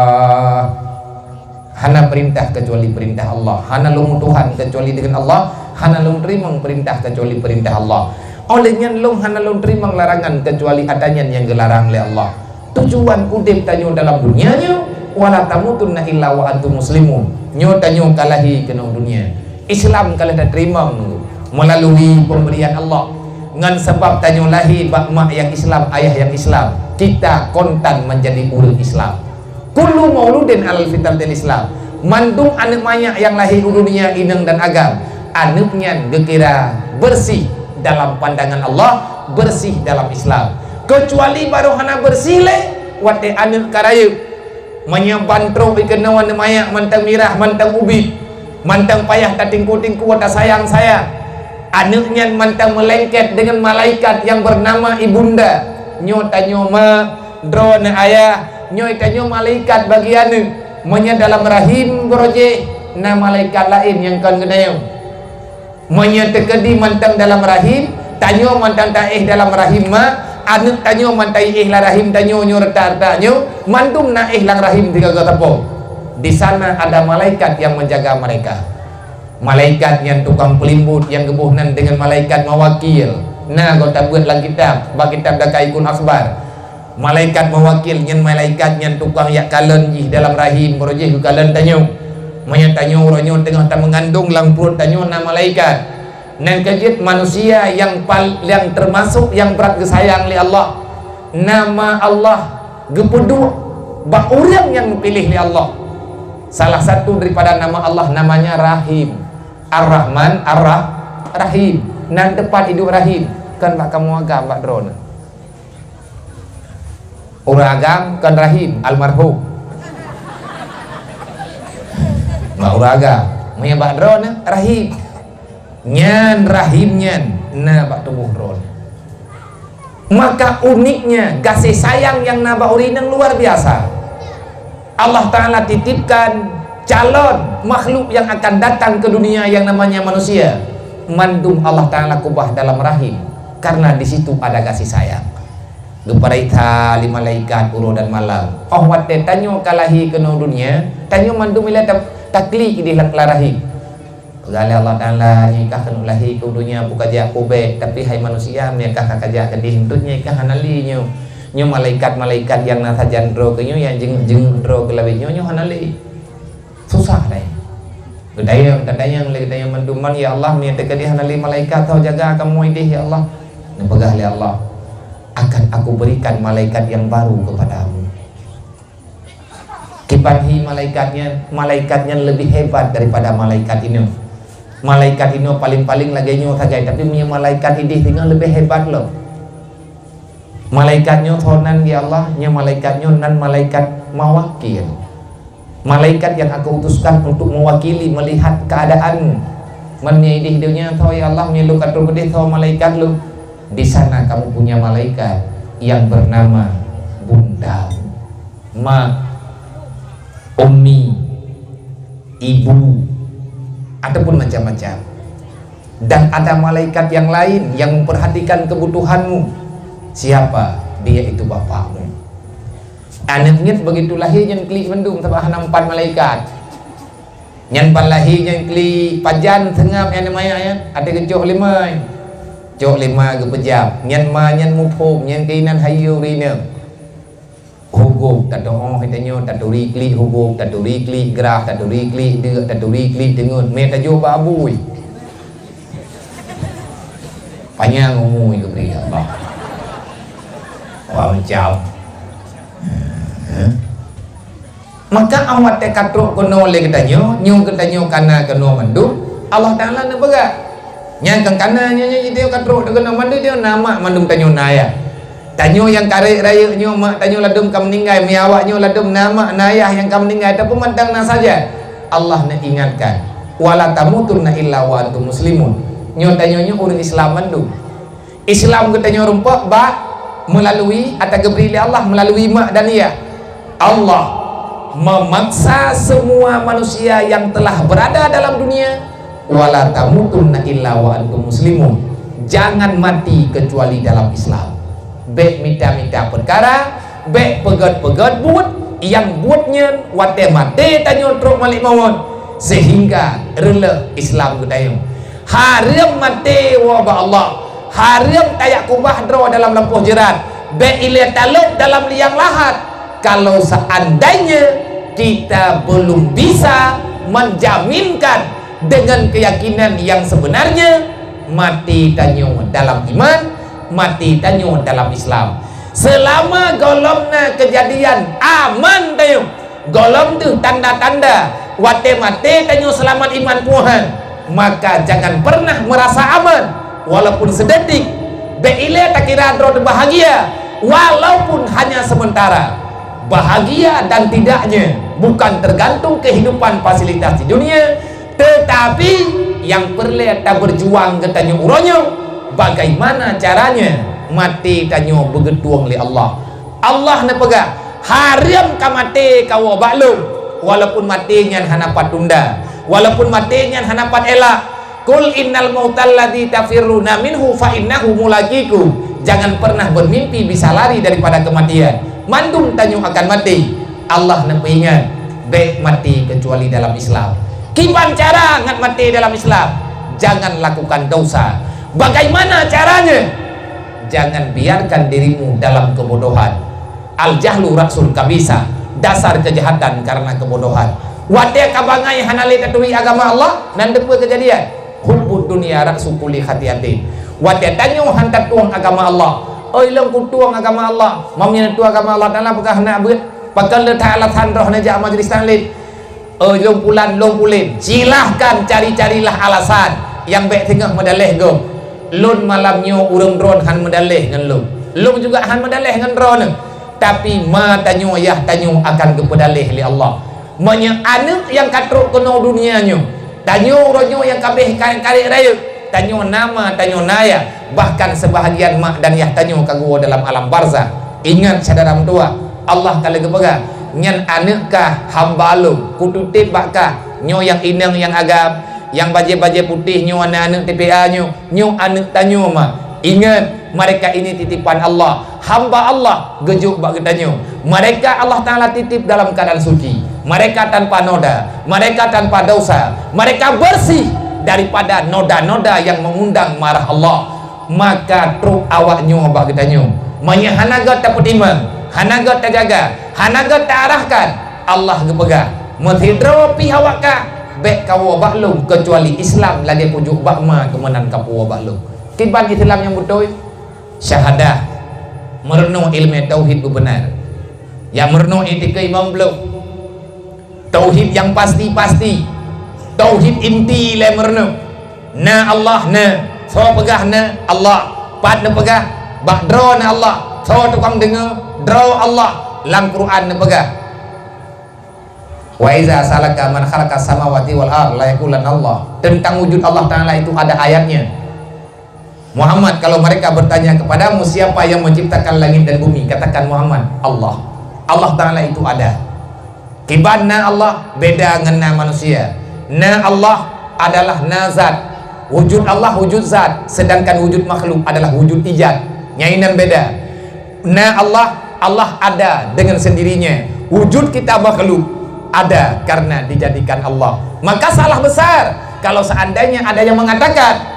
Hana perintah kecuali perintah Allah. Hana lôn Tuhan kecuali dengan Allah. Hana lôn teurimong perintah kecuali perintah Allah. Óh lheueh nyan lôn hana lôn teurimong larangan kecuali ata nyan nyang geularang lé Allah. Tujuan udeb tanyoe dalam dunia nyoe, "Wala tamutunna illa wa antum muslimun." Nyoe tanyoe ka lahé keunoe dunia. Islam ka lheueh tateurimong melalui pemberian Allah. Ngon sabab tanyoe lahé bak mak nyang Islam, ayah nyang Islam, kita kontan menjadi ureuëng Islam. Kullu mauludin alal fitratil Islam. Mandum aneuëk manyak nyang lahé u dunia inong dan agam, aneuëk nyan geukira bersih dalam pandangan Allah, bersih dalam Islam. Kecuali barô hana bersih lé watée aneuëk ka rayeuk. Meunyoe ban trok ikeunoe aneuëk manyak mantong mirah, mantong ubit, mantong payah tatingku-tingku, tasayang-sayang, aneuëk nyan mantong meulengket deungon malaikat nyang beunama ibunda. Nyoe tanyoe ma, droeneuh ayah, nyoe tanyoe malaikat bagi aneuëk. Meunyoe dalam rahim beurojéh, na malaikat laén nyang kon geutanyoe. Meunyoe teukeudi mantong dalam rahim, tanyoe mantong taéh dalam rahim ma, aneuëk tanyoe mantong éh lam rahim tanyoe nyoe reutak-reutak nyoe, mandum na éh lam rahim sigoe-goe sapo. Di sana ada malaikat yang menjaga mereka. Malaikat nyan tukang peulimbot nyang geuboh nan deungon malaikat mawakil. Na goe tabeuet lam kitab, bak kitab Daqaiqul Akhbar. Malaikat mawakil nyan malaikat nyan tukang jak kalon jih dalam rahim, baroe jih geukalon tanyoe. Meunyoe tanyoe uroe nyoe teungoh tameungandong lam pruet tanyoe na malaikat. Nyang keujeuet manusia nyang pal-, nyang teumasok nyang brat geusayang lé Allah. Nama Allah geupeuduek bak ureuëng nyang geupiléh lé Allah. Salah satu daripada nama Allah namanya Rahim. Ar-Rahman, Ar-Rah-, Rahim. Nan teupat iduek Rahim. Kon bak kamoe agam bak droeneuh. Ureuëng agam kon Rahim, almarhum. Bak ureuëng agam. Meunyoe bak droeneuh, Rahim. Nyan Rahim nyan na bak tuboh droeneuh. Maka uniknya gaséh sayang nyang na bak ureuëng inong luar biasa. Allah Ta'ala titipkan calon makhluk yang akan datang ke dunia yang namanya manusia. Mandum Allah Ta'ala kubah dalam rahim, karena di situ ada gaséh sayang. Geupareksa lé malaikat uroe dan malam. Óh watée tanyoe ka lahé keunoe dunia, tanyoe mandum ilée ta-, taklik idéh lam rahim. Peugah lé Allah Ta'ala, "Nyoe kah keuneuk lahé keu donya, peue kajak peubék, tapi hai manusia, meunyoe kah ka kajak keudéh eunteuk, nyoe kah hana lé nyoe. Nyoe malaikat-malaikat nyang na sajan droe keu nyoe, nyang jeuet-jeuet droe keu lawét nyoe, nyoe hana lé." Susah dai. Geutanyong, tatanyong lé geutanyoe mandum, "Man, ya Allah, meunyoe teukeudéh hana lé malaikat, soe jaga kamoe idéh, ya Allah?" Neupeugah lé Allah, "Akan Aku berikan malaikat yang baru kepadamu." Kiban hi malaikat nyan, malaikat nyan leubeh hebat daripada malaikat inoe. Malaikat inoe paleng-paleng lagée nyoe sagai, tapi meunyoe malaikat idéh singoh leubeh hebat lom. Malaikat nyoe soe nan, ya Allah? Nyoe malaikat nyoe nan malaikat mawakil. Malaikat yang Aku utuskan untuk mewakili melihat keadaanmu. Man, meunyoe idéh donya soe, ya Allah? Meunyoe lôn ka troh keudéh soe malaikat lôn? Di sana kamu punya malaikat yang bernama Bunda. Ma, ummi, ibu, ataupun macam-macam. Dan ada malaikat yang lain yang memperhatikan kebutuhanmu. Siapa? Dia itu bapakmu. Aneuk miet begitu lahé nyan klik mandum, sabab hana empat malaikat. Nyan ban lahé nyan klik pajan seungab nyan ma nyan, ada geucok lé ma. Cok lé ma geupeujam. Nyan ma nyan muphom, nyan keuinan hayeue ureueng inong. Hugôk tatu'oh tanyoe, taturi klik hugôk, taturi klik grah, taturi klik deuk, taturi klik teungeut, mé tajôk bak abui. Panyang umu geubri Allah. Wah, macam. Maka awak teuka trok keunoe lé geutanyoe, nyoe geutanyoe kana keunoe mandum, Allah Taala neupeugah. Nyang kan kana nyoe, nyoe jiteuka trok keunoe mandum, nyoe na mak mandum tanyoe na ayah. Tanyoe nyang karek rayeuk nyoe mak tanyoe ladôm ka meuninggai, mi awak nyoe ladôm na mak na ayah nyang ka meuninggai, tapi mantong na saja. Allah neuingatkan, "Wala tamutunna illa wa antum muslimun." Nyoe tanyoe nyoe ureueng Islam mandum. Islam geutanyoe rumpok bak melalui ata geubri lé Allah melalui mak dan yah. Allah memaksa semua manusia yang telah berada dalam dunia, "Wala tamutunna illa wa antum muslimun." Jangan mati kecuali dalam Islam. Bék mita-mita peukara, bék peugét-peugét buet, nyang buet nyan watée maté tanyoe trok malék mawöt, sehingga reuloh Islam geutanyoe. Hareuem maté woe bak Allah. Hareuem tajak kubah droe dalam lampôh jeurat, bék ilée talop dalam liang lahat. Kalau seandainya kita belum bisa menjaminkan dengan keyakinan yang sebenarnya, maté tanyoe dalam iman, maté tanyoe dalam Islam. Selama gohlom na keujadian aman tanyoe, gohlom deuh tanda-tanda watée maté tanyoe seulamat iman puhan, maka jangan pernah merasa aman walaupun sedetik. Bék ilée takira droe teubahagia walaupun hanya sementara. Bahagia dan tidaknya bukan tergantung kehidupan fasilitas di dunia, tetapi nyang peureulée tabeurjuang geutanyoe uroe nyoe, bagaimana caranya maté tanyoe beugeutueng lé Allah. Allah neupeugah, "Hareuem ka maté kawoe bak Lôn," walaupun maté nyan hana pat tunda, walaupun maté nyan hana pat elak. "Qul innal mautal ladzi tafirruna minhu fa innahu mulaqikum." Jangan pernah bermimpi bisa lari daripada kematian. Mandum tanyoe akan maté. Allah neupeuingat, bék maté keucuali dalam Islam. Kiban cara ngat maté dalam Islam? Jangan lakukan dosa. Bagaimana caranya? Jangan biarkan dirimu dalam kebodohan. Al-jahlu ra'sul kabisa, dasar kejahatan karena kebodohan. Watée ka bangai hana lé taturi agama Allah, nan teupeu keujadian. Hubbud dunya ra'su kulli khati'atin. Watée tanyoe han tatueng agama Allah, oi lôn kutueng agama Allah, meunyoe tueng agama Allah Taala peugah hana beuet, pakon le that alasan droe neujak majelis taklim. Oh, lôn pulan, lôn pulen. Silahkan cari-carilah alasan nyang bék singoh meudaleh gob. Lôn malam nyoe ureuëng droen han meudaleh ngon lôn. Lôn juga han meudaleh ngon droeneuh. Tapi ma tanyoe yah tanyoe akan geupeudaleh lé Allah. Meunyoe aneuëk nyang ka trok keunoe dunia nyoe, tanyoe uroe nyoe nyang ka béh karek-karek rayeuk, tanyoe na ma, tanyoe na yah, bahkan seubahagian mak dan yah tanyoe ka geuwoe dalam alam barzakh. Ingat syedara meutuwah, Allah ka lheueh geupeugah, "Nyan aneuëk kah, hamba Lôn, Kututéb bak kah, nyoe nyang inong nyang agam, nyang bajée-bajée putéh nyoe aneuëk-aneuëk T P A nyoe, nyoe aneuëk tanyoe ma." Ingat, mereka ini titipan Allah, hamba Allah geujok bak geutanyoe. Mereka Allah Taala titip dalam keadaan suci. Mereka tanpa noda, mereka tanpa dosa, mereka bersih daripada noda-noda yang mengundang marah Allah. Maka trok awak nyoe bak geutanyoe. Meunyoe hana gét tapeutimang, hana gét tajaga, hana gét taarahkan, Allah geupeugah, "Meusidroe pih awak kah, bék kawoe bak Lôn, keucuali Islam lagée kujok bak ma keuh meunan kapuwoe bak Lôn." Kiban Islam nyang beutôi? Syahadah, meurunoe iéleumé tauhid beubeunar. Nyang meurunoe iétikeuet imam blom. Tauhid nyang pasti-pasti. Tauhid inti lé meurunoe. Na Allah, na. Soe peugah na? Allah. Pat neupeugah? Bak droe na Allah. Soe tukang deungoe? Droe Allah. Lam Quran neupeugah, "Wa iza sa'alaka man khalaqas samawati wal ard la yaqulanna Allah." Tentang wujud Allah Taala itu ada ayatnya. Muhammad, kalau mereka bertanya kepadamu, "Siapa yang menciptakan langit dan bumi?" Katakan, "Muhammad, Allah." Allah Taala itu ada. Kiban na Allah beda ngon na manusia. Na Allah adalah na zat. Wujud Allah wujud zat, sedangkan wujud makhluk adalah wujud ijad. Nyan inan beda. Na Allah, Allah ada dengan sendirinya. Wujud kita makhluk ada karena dijadikan Allah. Maka salah besar kalau seandainya ada yang mengatakan,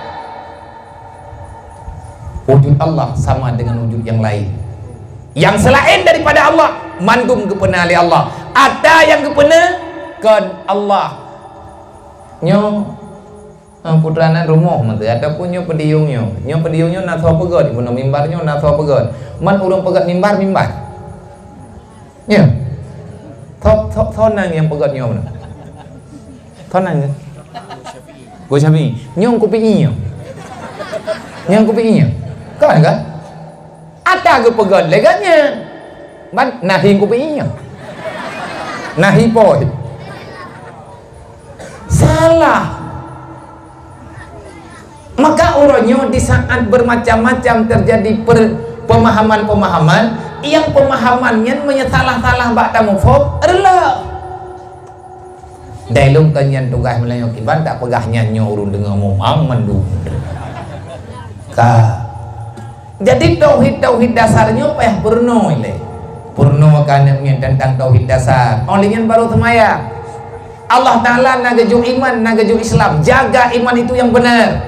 wujud Allah sama dengan wujud yang lain. Yang selain daripada Allah, mandum geupeuna lé Allah. Ata nyang geupeuna kon Allah. Nyoe, eh, putra nan rumoh meuteue ataupun nyoe peudiyong nyoe. Nyoe peudiyong nyoe na soe peugét, di bunoe mimbar nyoe na soe peugét. Man ureuëng peugét mimbar, mimbar. Ya. Tho-, tho-, thonang nyang peugét nyoe. Thonang ke? Gus Syafi'i. Nyong kupi nyoe. Nyong kupi nyoe. Kan, kan? Ata geupeugét lé gobnyan. Ban nahi kupi nyoe. Nahi poi. Salah. Maka uroe nyoe di saat bermacam-macam terjadi per-, pemahaman-pemahaman, nyang pemahaman nyan meunyoe salah-salah bak tamuphom, reulok. Dai lôn kan nyan tugaih meulayeue kiban tak peugah nyan nyoe ureuëng deungoe mumang mandum. Ka. Jadi tauhid-tauhid dasar nyoe payah peurunoe lé. Peurunoe ka aneuk nyan teuntang tauhid dasar. Oh lé nyan baru seumayang. Allah Taala na geujok iman, na geujok Islam. Jaga iman itu yang benar.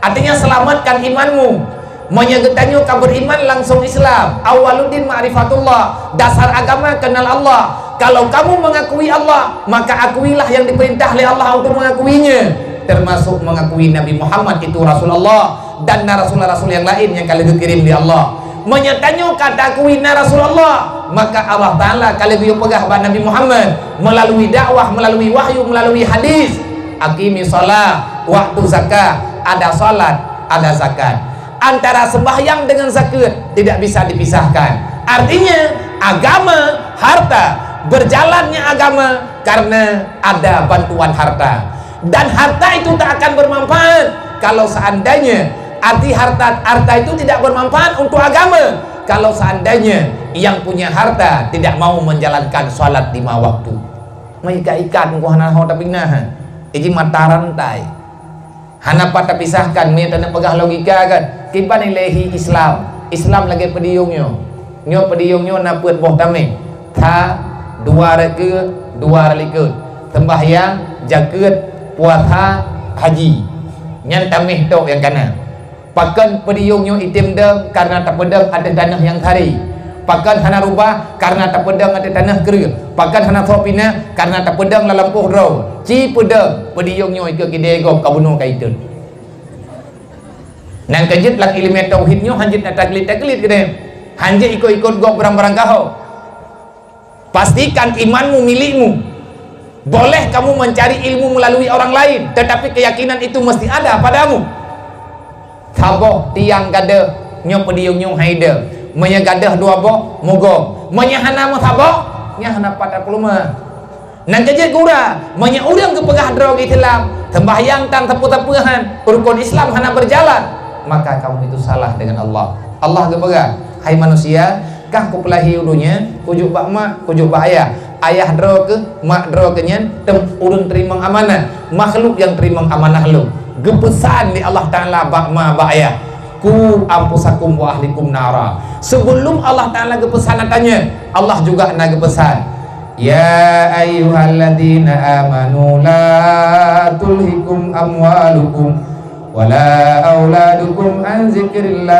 Artinya selamatkan imanmu. Meunyoe geutanyoe ka beriman langsung Islam. Awaluddin ma'rifatullah. Dasar agama kenal Allah. Kalau kamu mengakui Allah, maka akuilah yang diperintah lé Allah untuk mengakuinya, termasuk mengakui Nabi Muhammad itu Rasulullah dan na rasul-rasul yang lain yang ka lheueh geukirim lé Allah. Meunyoe tanyoe ka takui na Rasulullah, maka Allah Taala ka lheueh geupeugah bak Nabi Muhammad melalui dakwah, melalui wahyu, melalui hadis, "Aqimi shalah, waktu zakah, ada salat, ada zakat." Antara sembahyang dengan zakat tidak bisa dipisahkan. Artinya, agama, harta, berjalannya agama karena ada bantuan harta. Dan harta itu tak akan bermanfaat kalau seandainya arti harta, harta itu tidak bermanfaat untuk agama kalau seandainya yang punya harta tidak mau menjalankan salat lima waktu. Meuikat-ikat muka hana ho tapi nah, iji mata rantai. Hana pat tapisahkan, meunyoe taneuk peugah logika kan. Kiban nilai hi Islam? Islam lagée peudiyong nyoe. Nyoe peudiyong nyoe na peuet boh tameng. Tha, dua rakeuet, dua ralikeuet. Sembahyang, jakeuet, Puasa haji nyan tameh tok nyang kana. Pakon peudiyong nyoe item dong karena tapeudong ateueh tanoh nyang sari. Pakon hana rubah karena tapeudong ateueh tanoh kreueh. Pakon hana soe pinah karena tapeudong lam lampôh droe. Ci peudong peudiyong nyoe ikeue kidée gob ka bunoe ka itot. Nyang keujeuet lam ileumèe tauhid nyoe hanjeuet na taklid-taklid keudeh. Hanjeuet ikot-ikot gob barang-barang gaho. Pastikan imanmu milikmu. Boleh kamu mencari ilmu melalui orang lain, tetapi keyakinan itu mesti ada padamu. Saboh tiang gadôh nyoe peudiyong nyoe hai deuh. Meunyoe gadôh dua boh, mugom. Meunyoe hana meusaboh, nyan hana pat tapeuleumah. Nyang keujeuet gura, meunyoe ureueng geupeugah droe Islam, sembahyang tan sapeue-sapeue han, rukun Islam hana berjalan, maka kamu itu salah dengan Allah. Allah geupeugah, "Hai manusia, kah kupeulahé u donya, kujok bak mak, kujok bak ayah. Ayah droe keuh, mak droe keuh nyan tem ureueng teurimong amanah, makhluk nyang teurimong amanah lôn." Geupeusan lé Allah Taala bak ma, bak ayah, "Qu anfusakum wa ahlikum nara." Sebelum Allah Taala geupeusan ata nyan, Allah juga na geupeusan, "Ya ayyuhalladzina amanu la tulhikum amwalukum wala auladukum an zikrillah,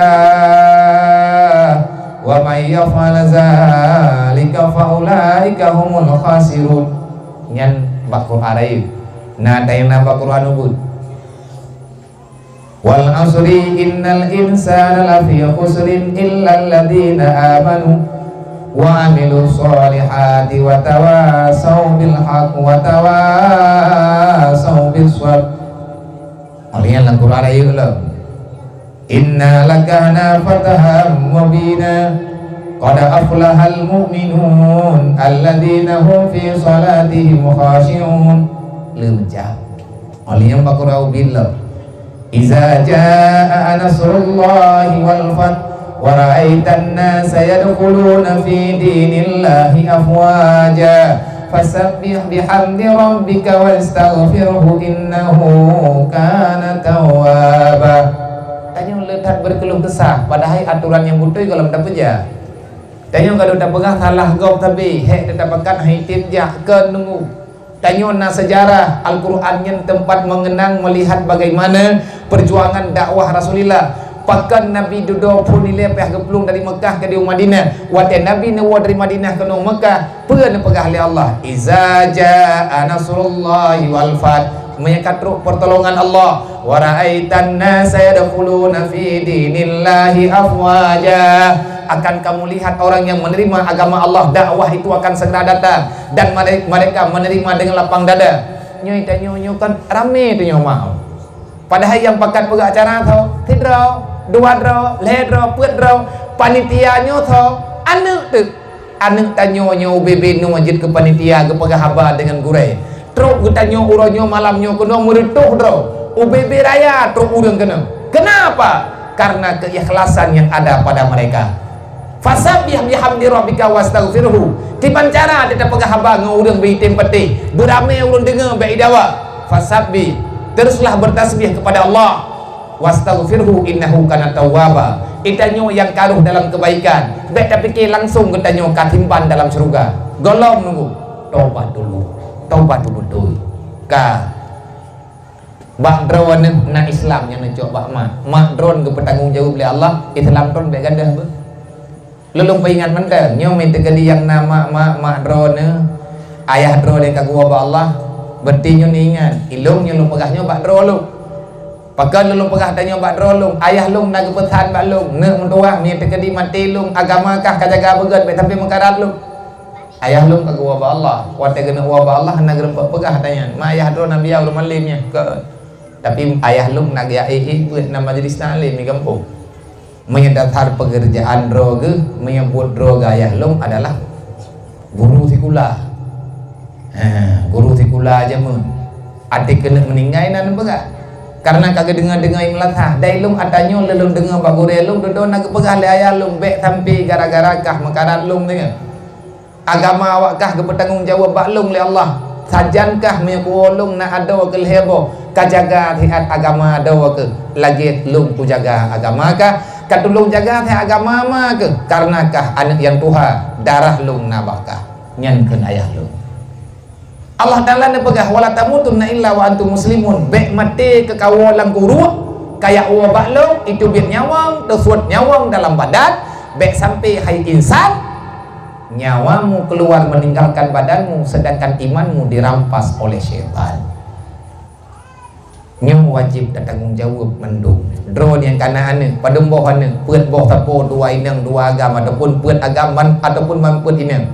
wa may yaf'al dzalika fa ulaika humul khasirun." Nyan bak Qur'an rayeuk. Na tayang na bak Qur'an ubit. "Wal 'asri innal insana lafi khusrin illal ladzina amanu wa 'amilus shalihati wa tawasau bil haqq wa tawasau bis sabr." Meulian lam Qur'an rayeuk lom. "Inna lakana fatahan mubina. Qad aflahal mu'minun alladzina hum fi shalatihim khashi'un." Leuh meucah. Meulian bak Qur'an ubit lom. "Iza jaa nasrullahi wal fath, wa ra'aitan nasa yadkhuluna fi dinillahi afwaja, fasabbih bihamdi rabbika wastaghfirhu innahu kana tawwaba." Tanyoe le that beukeuluh keusah, padahai aturan nyang beutôi gohlom tapeujak. Tanyoe ka lheueh tapeugah salah gob sabe, hék teuh tapakat hai tem jak keu nunggu. Tanyoe na seujarah, Al-Qur'an nyan teumpat mengenang melihat bagaimana perjuangan dakwah Rasulullah. Pakon Nabi dudoe phon ilée payah geuplueng dari Meukah keudéh u Madinah. Watée Nabi neuwoe dari Madinah keunoe Meukah, peue neupeugah lé Allah? "Iza jaa nasrullahi wal fath." Meunyoe ka trok pertolongan Allah, "Wa ra'aitan nasa yadkhuluna fi dinillahi afwaja." Akan kamu lihat orang yang menerima agama Allah, dakwah itu akan segera datang, dan mere-, mereka menerima dengan lapang dada. Nyoe tanyoe nyoe kan ramé tanyoe mau. Padahai nyang pakat peugah acara tho, sidroe, dua droe, lhée droe, peuet droe, panitia nyoe tho, aneuëk teuk. Aneuëk tanyoe nyoe ubé-bé nyoe jeuet keu panitia geupeugah haba deungon gurée. Trok geutanyoe uroe nyoe malam nyoe keunoe meureutôh droe. Ubé-bé raya trok ureuëng keunoe. Kenapa? Karena keikhlasan yang ada pada mereka. "Fasabbih bihamdi rabbika wastaghfirhu." Kiban cara teupeugah haba ngon ureuëng beuitem patéh, beuramé ureuëng deungoe bak idawa. "Fasabbih," teruslah bertasbih kepada Allah. "Wastaghfirhu innahu kana tawwaba." Geutanyoe nyang ka rôh dalam keubaikan, bék tapike langsong geutanyoe ka timbang dalam syeuruga. Gohlom nunggu. Tobat dulu. Tobat beutôi. Ka. Bak droeneuh na Islam nyang neucok bak mak. Mak droeneuh geupeutanggong jaweueb lé Allah, Islam droeneuh bék gadôh beuh. Lôn peuingat mantong, nyoe meuteukadi nyang na mak, mak, mak droeneuh, ayah droeneuh ka geuwoe bak Allah, berarti nyoe neuingat, ilôn nyoe lôn peugah nyoe bak droe lôn. Pakon lôn peugah tanyoe bak droe lôn, ayah lôn na geupeusan bak lôn, neuk meutuwah, meuteukadi maté lôn, agama kah ka jaga beugét, bék sampai meukarat lôn. Ayah lôn ka geuwoe bak Allah, watée geuneuk woe bak Allah, hana geurumpok peugah tanyan, ma ayah droe na biya ureuëng malém nyan, kon. Tapi ayah lôn na geujak ék-ék beuet na majlis taklim di gampông. Meunyoe dasar peukeurjaan droe geuh, meunyoe buet droe geuh ayah lôn adalah guru sikula. Ha, guru sikula jameun. Até keuneuk meuninggai na neupeugah. Karena ka geudeungoe-deungoe meulasah, dai lôn ata nyoe lôn deungoe bak gurée lôn, dudoe na geupeugah lé ayah lôn, bék sampai gara-gara kah meukarat lôn deungoe. Agama awak kah geupeutanggong jaweueb bak lôn lé Allah. Sajan kah meunyoe kuwoe lôn na adoe keu lhée boh, ka jaga siat agama adoe keuh, lagée lôn kujaga agama kah, ka tulông jaga siat agama ma keuh, kareuna kah aneuëk nyang tuha, darah lôn na bak kah. Nyan kheun ayah lôn. Allah Taala neupeugah, "Wala tamutunna illa wa antum muslimun." Bék maté keukawoe lam guruk, kayak woe bak lôn, itu biet nyawöng, teusuet nyawöng dalam badan, bék sampai hai insan, nyawamu keluar meninggalkan badanmu, sedangkan imanmu dirampas oleh syaitan. Nyoe wajéb tatanggong jaweueb mandum. Droeneuh nyang kana aneuëk, padum boh aneuëk, peuet boh sapo, dua inong, dua agam, ataupun peuet agam man, ataupun man peuet inong.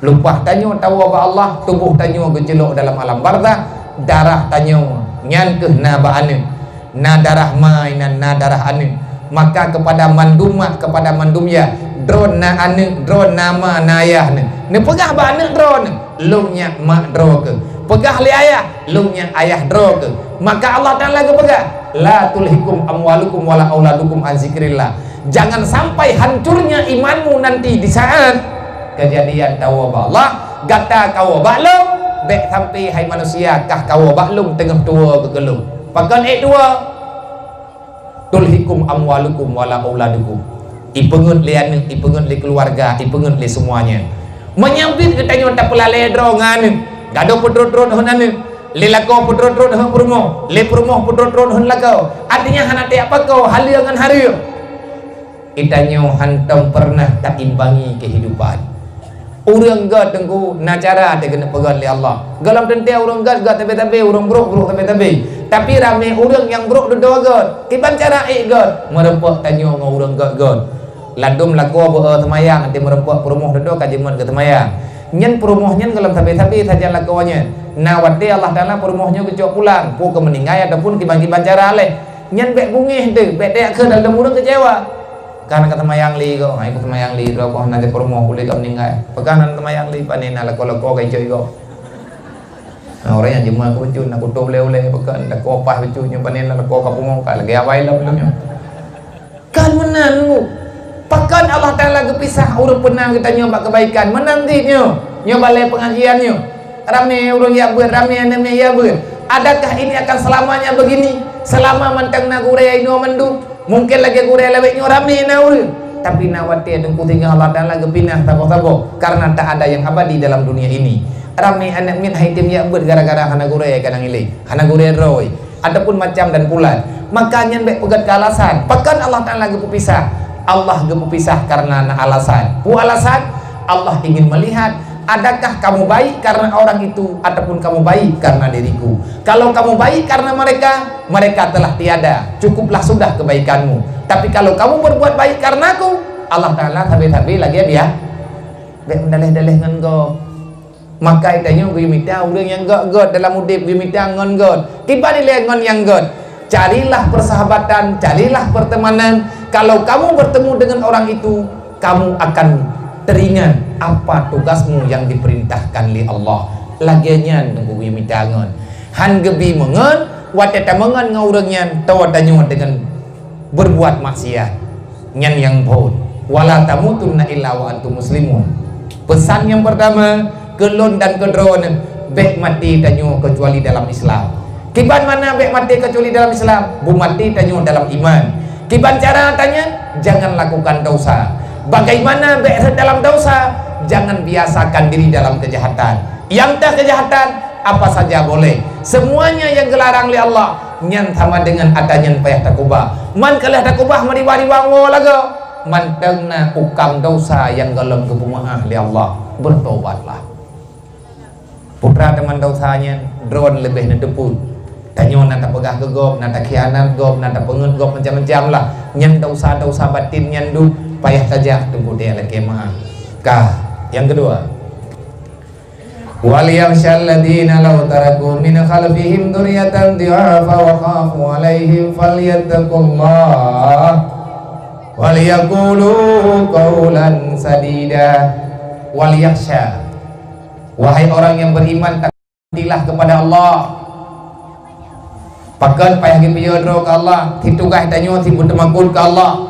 Leupah tanyoe tawoe bak Allah, tuboh tanyoe geuceulok dalam alam barzakh, darah tanyoe nyan keuh na bak aneuëk. Na darah ma inan, na darah aneuëk. Maka kepada mandum mak, kepada mandum yah, droeneuh na aneuëk, droeneuh na ma, na ayah neuh. Neupeugah bak aneuëk droeneuh, "Lôn nyak mak droe keuh." Peugah lé ayah, "Lôn nyak ayah droe keuh." Maka Allah Taala geupeugah, "La tulhikum amwalukum wala auladukum an zikrillah." Jangan sampai hancurnya imanmu nanti di saat kejadian tawoe bak Allah, gata kawoe bak lôn, bék sampai hai manusia kah kawoe bak lôn teungoh tuwoe keu lôn. Pakon ék tuwoe? "Tulhikum amwalukum wala auladukum." Ipeungeut lé aneuëk, ipeungeut lé keuluwarga, ipeungeut lé seumuanya. Meunyoe biet geutanyoe tapeulalée droe ngon aneuëk, gadôh peutrot-trot hon aneuëk, lé lakoe peutrot-trot hon peurumoh, lé peurumoh peutrot-trot hon lakoe, artinya hana tajak pakoe haleue ngon hareuem. Geutanyoe hántom peureunah taimbangi keuhidupan. Ureuëng gét teungku na cara teuh keuneuk peugét lé Allah. Gohlom teuntée ureuëng gét, gét sabe-sabe, ureuëng brok, brok sabe-sabe. Tapi ramé ureuëng nyang brok dudoe gét. Kiban cara ék gét? Meurumpok tanyoe ngon ureuëng gét-gét. Ladôm lakoe beu-e seumayang, até meurumpok peurumoh dudoe ka jeuet keu seumayang. Nyan peurumoh nyan gohlom sabe-sabe sajan lakoe nyan. Na watée Allah Taala peurumoh nyoe geucok pulang, peue keu meuninggai ataupun kiban-kiban cara lé. Nyan bék beungéh teuh, bék tajak kheun ladôm ureuëng keucewa. Ka na ka seumayang lé gob, hai ka seumayang lé droe gob hana jipeurumoh ulée gob meuninggai. Peue ka na seumayang lé, pane na lakoe-lakoe ka icok gob. Na ureuëng nyang jeumah keu bacut, na kuto ulée-ulée, peue ka na lakoe paih bacut nyoe, pane na lakoe ka pungo, ka lagée awai lom lom nyoe. Kan meunan nyoe. Pakon Allah Taala geupisah ureuëng peuna geutanyoe bak keubaikan? Meunan cit nyoe, nyoe balée peungajian nyoe. Ramé ureuëng jak beuet, ramé aneuk miet jak beuet. Adakah ini akan selamanya begini? Seulama mantong na gurée inoe mandum? Mungken lagée gurée lawét nyoe ramé na ureuëng, tapi na watée teungku singoh Allah Taala geupinah saboh-saboh, karena tak ada yang abadi dalam dunia ini. Ramé aneuk miet hai tem jak beuet gara-gara hana gurée ka na ilée, hana gurée droe, ataupun macam dan pulan. Maka nyan bék peugét keu alasan. Pakon Allah Taala geupeupisah? Allah geupeupisah karena na alasan. Peue alasan? Allah ingin melihat, adakah kamu baik karena orang itu ataupun kamu baik karena diriku? Kalau kamu baik karena mereka, mereka telah tiada. Cukuplah sudah kebaikanmu. Tapi kalau kamu berbuat baik karenaku, Allah Taala sabe-sabe lagée biasa. Bék meudaléh-daléh ngon gob. Maka tanyoe geuyue mita ureuëng nyang gét-gét dalam udeb, geuyue mita ngon gét. Kiban ilée ngon nyang gét? Carilah persahabatan, carilah pertemanan. Kalau kamu bertemu dengan orang itu, kamu akan teringat apa tugasmu yang diperintahkan lé Allah. Lagée nyan teungku geuyue mita ngon. Han geubi meungon, watée tameungon ngon ureuëng nyan, toe tanyoe deungon berbuat maksiat. Nyan nyang phon. "Wala tamutunna illa wa antum muslimun." Pesan nyang pertama, keu lôn dan keu droeneuh, bék maté tanyoe keucuali dalam Islam. Kiban makna bék maté keucuali dalam Islam? Beumaté tanyoe dalam iman. Kiban cara tanyan? Jangan lakukan dosa. Bagaimana bék rhët dalam dosa? Jangan biasakan diri dalam kejahatan. Nyang teuh kejahatan, apa saja boleh. Semuanya yang geularang lé Allah, nyan sama dengan ata nyan payah takubah. Man ka lheueh takubah meuriwang-riwang woe lagoe, mantong na ukam dosa nyang gohlom geupeumeuáh lé Allah. Bertobatlah. Putra teuma dosa nyan, droe leubeh neuteupeue. Tanyoe na tapeugah keu gob, na takhianat gob, na tapeungeut gob macam-macam lah. Nyan dosa-dosa batin nyan duek payah tajak teungku di alam keumah. Ka, nyang keudua. "Wal yakhsyal ladzina law taraku min khalfihim dzurriyyatan dhi'afa wa khafu 'alaihim falyattaqullah wal yaqulu qaulan sadida." Wal yakhsya, wahai orang yang beriman, takutilah kepada Allah. Pakon payah geupiôh droe keu Allah, sit tugaih tanyoe sit beuteumakot keu Allah.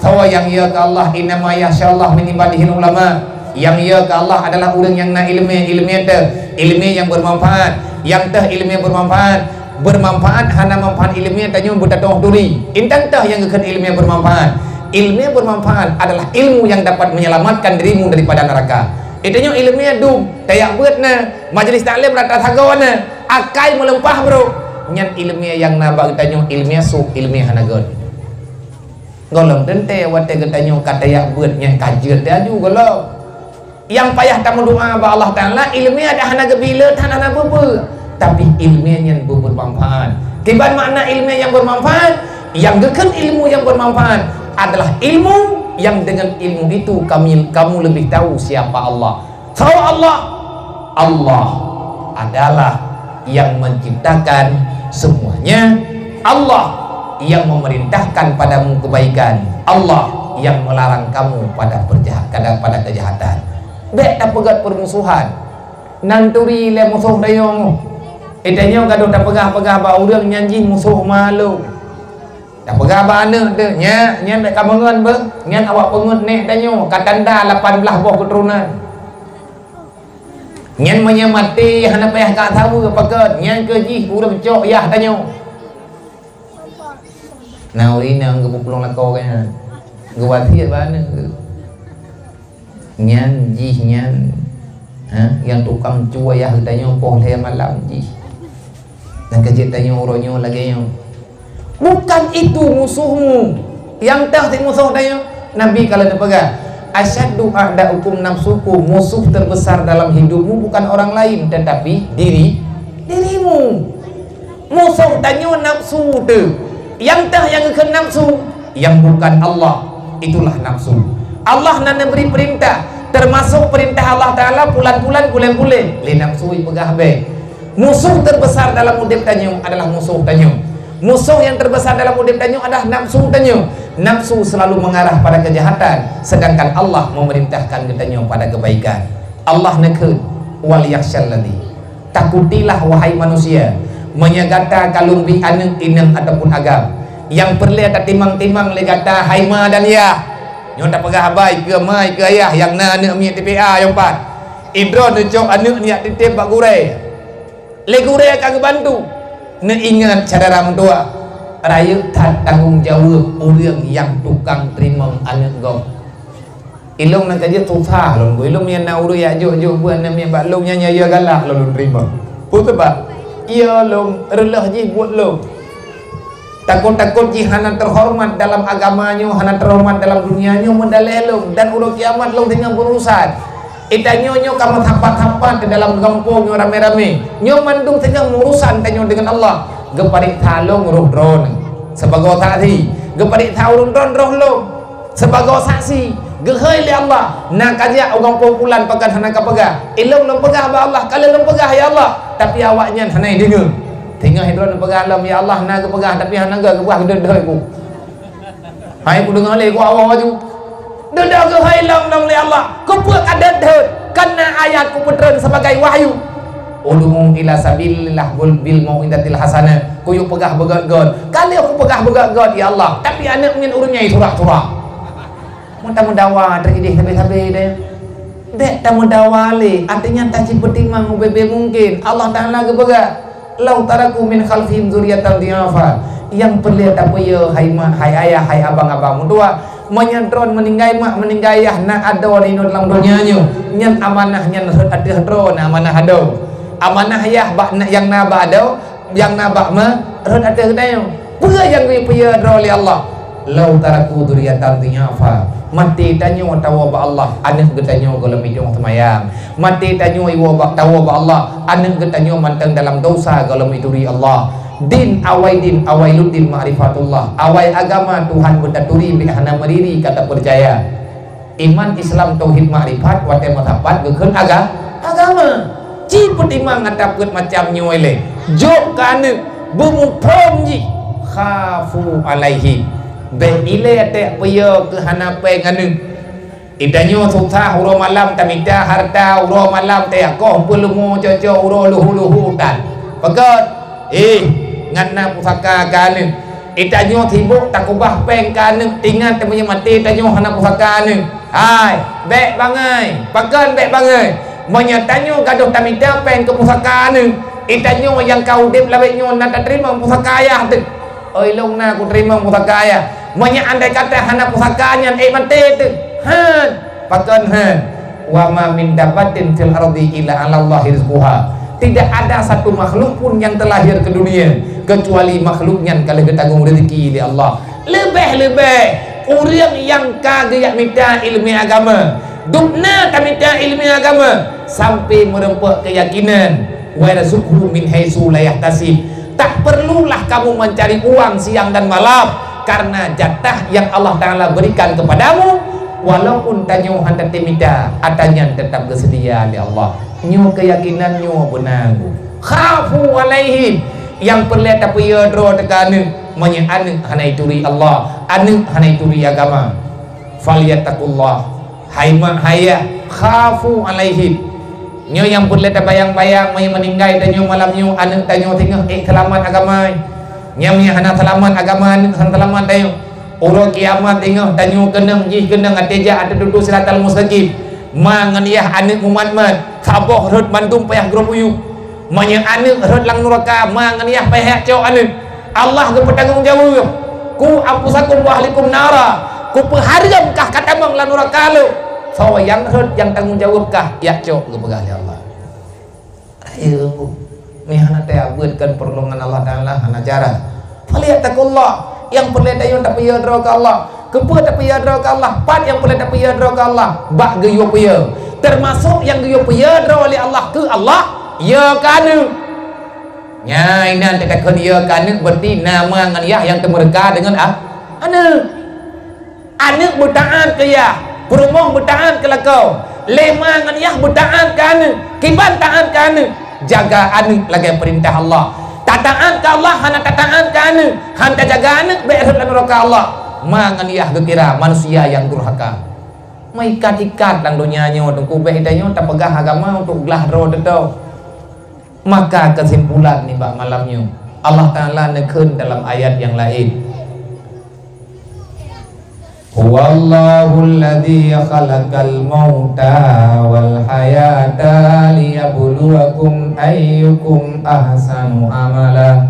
Soe nyang yö keu Allah, innama yakhsyallaha min ibadihil ulama. Nyang yö keu Allah adalah ureuëng nyang na iéleumé, iéleumé teuh, iéleumé nyang bermanfaat. Nyang teuh iéleumé bermanfaat, bermanfaat hana manfaat iéleumé tanyoe beutatoh turi. Intan teuh nyang geukheun iéleumé bermanfaat. Iéleumé bermanfaat adalah ilmu yang dapat menyelamatkan dirimu daripada neraka. Geutanyoe ileumèe dum, tajak beuet na, majlis taklim rata sagoe na, akai meuleumpah brôk. Nyan ileumèe nyang na bak geutanyoe ileumèe sôk, ileumèe hana gèt. Gohlom teuntèe watèe geutanyoe ka tajak beuet nyan ka jeuet laju gohlom. Nyang payah tameudoa bak Allah Taala, ileumèe adak hana geubi le, tan hana peue-peue. Tapi ileumèe nyan beumanfaat. Kiban makna ileumèe nyang beumanfaat? Nyang geukheun ilmu nyang beumanfaat adalah ilmu yang dengan ilmu itu kami, kamu lebih tahu siapa Allah. Tahu Allah? Allah adalah yang menciptakan semuanya. Allah yang memerintahkan padamu kebaikan. Allah yang melarang kamu pada perjahat-, pada, pada kejahatan. Bèk tapeugèt permusuhan. Nan turi lé musoh tanyoe. Eh, tanyoe gadoh tapeugah-peugah bak ureueng nyan jih musoh ma lôn. Tapeugah bak aneuk teuh, "Nyak, nyan bèk kameungon beuh, nyan awak peungeuet nèk tanyoe, ka tanda lapan blaih boh keuturonan. Nyan meunyo maté hana payah ka saweue, pakon nyan keuh jih ureueng cok yah tanyoe." Na ureueng inong geupeupulang lakoe keu nyan, geuwasiet bak aneuk geuh. Nyan jih nyan, ha, nyang tukang cue yah geutanyoe poh lhèe malam jih. Dan ka jeuet tanyoe uroe nyoe lagèe nyoe. Bukan itu musuhmu. Nyang teuh si musoh tanyoe, Nabi ka lheueh neupeugah, "Asyaddu a'da'ukum nafsukum." Musuh terbesar dalam hidupmu bukan orang lain, tetapi diri, dirimu. Musoh tanyoe nafsu teuh. Nyang teuh nyang geukheun nafsu, nyang bukan Allah, itulah nafsu. Allah na neubri peurintah, teumasok peurintah Allah Taala pulan-pulan, pulan-pulan, lé nafsu ipeugah bèk. Musoh terbesar dalam udép tanyoe adalah musoh tanyoe. Musoh nyang terbesar dalam udép tanyoe adalah nafsu tanyoe. Nafsu selalu mengarah pada kejahatan, sedangkan Allah memerintahkan geutanyoe pada kebaikan. Allah neukheun, "Wal yakhsyalladzi." Takutilah, wahai manusia, meunyoe gata ka lôn bi aneuk, inong ataupun agam, nyang peureulèe tatimang-timang lé gata, hai ma dan yah. Nyoe tapeugah haba ikeue ma ikeue ayah nyang na aneuk miet T P A nyoe pat. Idroe neucok aneuk neujak titép bak gurèe. Lé gurèe ka geubantu. Neuingat syedara meutuwah, rayeuk that tanggông jaweueb ureueng nyang tukang teurimong aneuk gob. Ilôn nyang ka jeuet susah lôn, ilôn nyang na ureueng jak jok-jok buet aneuk miet bak lôn nyan, nyan yö galak lôn, lôn teurimong. Peue sabab? Yö lôn, reuloh jih buet lôn. Takot-takot jih hana teuhoreumat dalam agama nyoe, hana teuhoreumat dalam dunia nyoe, meudalèh lôn, dan uroe kiamat lôn singoh beurusan. Geutanyoe nyoe ka meusapat-sapat di dalam gampông nyoe ramé-ramé. Nyoe mandum singoh urusan tanyoe deungon Allah. Geupareksa lôn roh droeneuh sibagoe saksi, geupareksa ureueng droeneuh roh lôn sibagoe saksi, geuhôi lé Allah, na ka jak u gampông pulan pakon hana ka peugah. Ilôn lôn peugah bak Allah, ka lheueh lôn peugah, "Ya Allah," tapi awaknyan hana jideungoe. Singoh droeneuh peugah lom, "Ya Allah," na geupeugah, tapi hana geupeugah, geudeuh-deuh ku. Hai, kudeungoe lé ku awak laju. Deuh-deuh geuhôi lom-lom lé Allah. Keupeue ka deuh-deuh? Kareuna ayat kupeutreun sibagai wahyu. "Ud'u ila sabilillah bil, bil mau'izatil hasanah." Kuyue peugah beugöt-göt. Ka lheueh kupeugah beugöt-göt, ya Allah. Tapi aneuk nyan ureueng nyang surak-surak. Meutameudawa teuk idéh sabe-sabe deh. Bèk tameudawa lé, artinya tacipeutimang ubé-bé mungken. Allah Taala geupeugah, "Lau taraku min khalfihim dzurriyyatan dhi'afa." Nyang peureulèe tapeuyö hai ma, hai ayah, hai abang-abang meutuwah, meunyoe droeneuh meuninggai mak, meuninggai yah, na adoe inoe lam donya nyoe, nyan amanah nyan rhot ateueh droeneuh, amanah adoe. Amanah yah bak na, nyang na bak adoe, nyang na bak ma, rhot ateueh geutanyoe. Peue nyang geupeuyö droe lé Allah? "Lau taraku dzurriyyatan dhi'afa." Maté tanyoe tawoe bak Allah, aneuk geutanyoe gohlom idong seumayang. Maté tanyoe iwoe bak, tawoe bak Allah, aneuk geutanyoe mantong dalam dosa gohlom ituri Allah. Din awai din, awailuddin ma'rifatullah. Awai agama Tuhan beutaturi bèk hana meuriri ka tapeucaya. Iman, Islam, tauhid, makrifat, watèe meusapat geukheun aga-, agama. Ci peutimang ata peuet macam nyoe lé. Jok keu aneuk, beumuphom jih. Khafu alaihim. Bèk ilèe até peuyö keu hana péng aneuk. Geutanyoe susah uroe malam tamita hareuta, uroe malam tayakoh peuleumo cocok uroe luhu-luhu tan. Pakon? Eh, ngon na pusaka keu aneuk. Geutanyoe sibok takeubah péng keu aneuk, ingat meunyoe maté tanyoe hana pusaka aneuk. Hai, bèk bangai. Pakon bèk bangai? Meunyoe tanyoe gadôh tamita péng keu pusaka aneuk, geutanyoe nyang ka udép lawét nyoe na tateurimong pusaka ayah teuh. Oi, lôn na kuteurimong pusaka ayah. Meunyoe andai kata hana pusaka nyan, ék maté teuh. Han, pakon han? "Wa ma min dabbatin fil ardi illa 'alallahi rizquha." Tidak ada satu makhluk pun yang terlahir ke dunia kecuali makhluk nyan ka lheueh geutanggung rezeki lé Allah. Leubeh-leubeh ureuëng nyang ka geujak mita iéleumé agama, dubna tamita iéleumé agama sampai meureumpok keuyakinan, "Wa yarzuqhu min haitsu la yahtasib." Tak perlulah kamu mencari uang siang dan malam, karena jatah yang Allah Ta'ala berikan kepadamu, walaupun tanyoe hana tamita, ata nyan tetap geuseudia lé Allah. Nyoe keuyakinan nyoe beuna. "Khafu 'alaihim," nyang peureulée tapeuyue droe teuka aneuëk, meunyoe aneuëk hana ituri Allah, aneuëk hana ituri agama. "Falyattaqullah." Hai mak, hai yah, "khafu 'alaihim." Nyoe nyang peureulée tabayang-bayang, meunyoe meuninggai tanyoe malam nyoe, aneuëk tanyoe singoh ék seulamat agama. Nyang meunyoe hana seulamat agama, aneuëk hana seulamat tanyoe. Uroe kiamat singoh tanyoe keunong jih keunong até jak ateueh dudoe siratal mustaqim. Ma ngon yah aneuëk mumat-mat, saboh rhot mandum payah grob u yup. Meunyoe aneuëk rhot lam nuraka, ma ngon yah payah jak cok aneuëk. Allah geupeutanggong jaweueb, "Qu anfusakum wa ahlikum nara." Kupeuhareuem kah ka tamong lam nuraka lôn. Soe nyang rhot nyang tanggong jaweueb kah jak cok, geupeugah lé Allah. Ayo, meuh hana teuabeuet kon peurlongan Allah Ta'ala, hana cara. "Falyattaqullah," nyang peureulée tanyoe tapeuyue droe keu Allah. Keupeue tapeuyue droe keu Allah? Pat nyang peureulée tapeuyue droe keu Allah? Bak geuyue peuyue. Termasuk nyang geuyue peuyue droe lé Allah keu Allah, yue keu aneuëk. Nyan inan teuka kheun yue keu aneuëk, berarti na ma ngon yah nyang teumeureuka deungon a-, aneuëk. Aneuëk beutaát keu yah, peurumoh beutaát keu lakoe, lé ma ngon yah beutaát keu aneuëk, kiban taát keu aneuëk. Jaga aneuëk lagée peurintah Allah. Tataát keu Allah hana tataát keu aneuëk, han tajaga aneuëk bék rhot lam nuraka Allah. Ma ngon yah geukira manusia nyang durhaka. Meuikat-ikat lam donya nyoe teungku, bék tanyoe tapeugah agama untuk glah droe teutoe. Maka keusimpulan nibak malam nyoe, Allah Ta'ala neukheun dalam ayat nyang laén, "Huwallahul ladzi khalaqal mauta wal hayata liyabluwakum ayyukum ahsanu amala."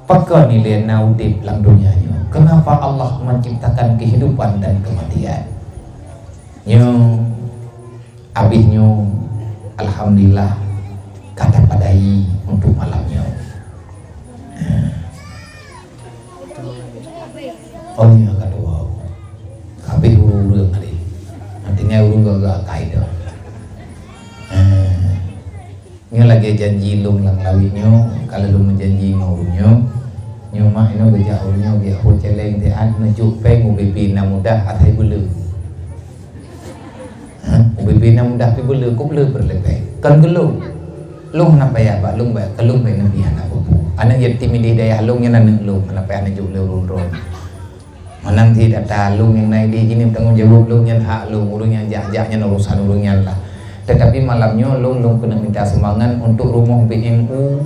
Pakon ilée na udeb lam donya nyoe? Kenapa Allah menciptakan kehidupan dan kematian? Nyoe Abéh nyoe, alhamdulillah, ka tapadai untuk malam nyoe. Oh, nyoe ka dua. Ka abéh ureuëng-ureuëng tadi. Tinggai ureuëng gagah kai dah. Nyoe lagée janji lôn lam lawét nyoe, ka lôn meujanji ngon ureuëng nyoe. Nyoe mak inoe geujak ureuëng nyoe geujak ho céléng siat, neucok péng ubé-bé na mudah asai beuleu. Ha? Ubé-bé na mudah pih beuleu, keubeuleu peureulée péng. Kon keu lôn. Lôn hana payah bak lôn, bak keu lôn bék neubi hana peue-peue. Aneuëk yatim di dayah lôn nyan aneuëk lôn, hana payah neujok lé ureuëng droe. Meunan cit ata lôn nyang na idéh jih nyoe tanggong jaweueb lôn, nyan hak lôn, ureuëng nyang jak-jak nyan urosan ureuëng nyan lah. Teutapi malam nyoe lôn, lôn keuneuk minta sumbangan untuk rumoh B M U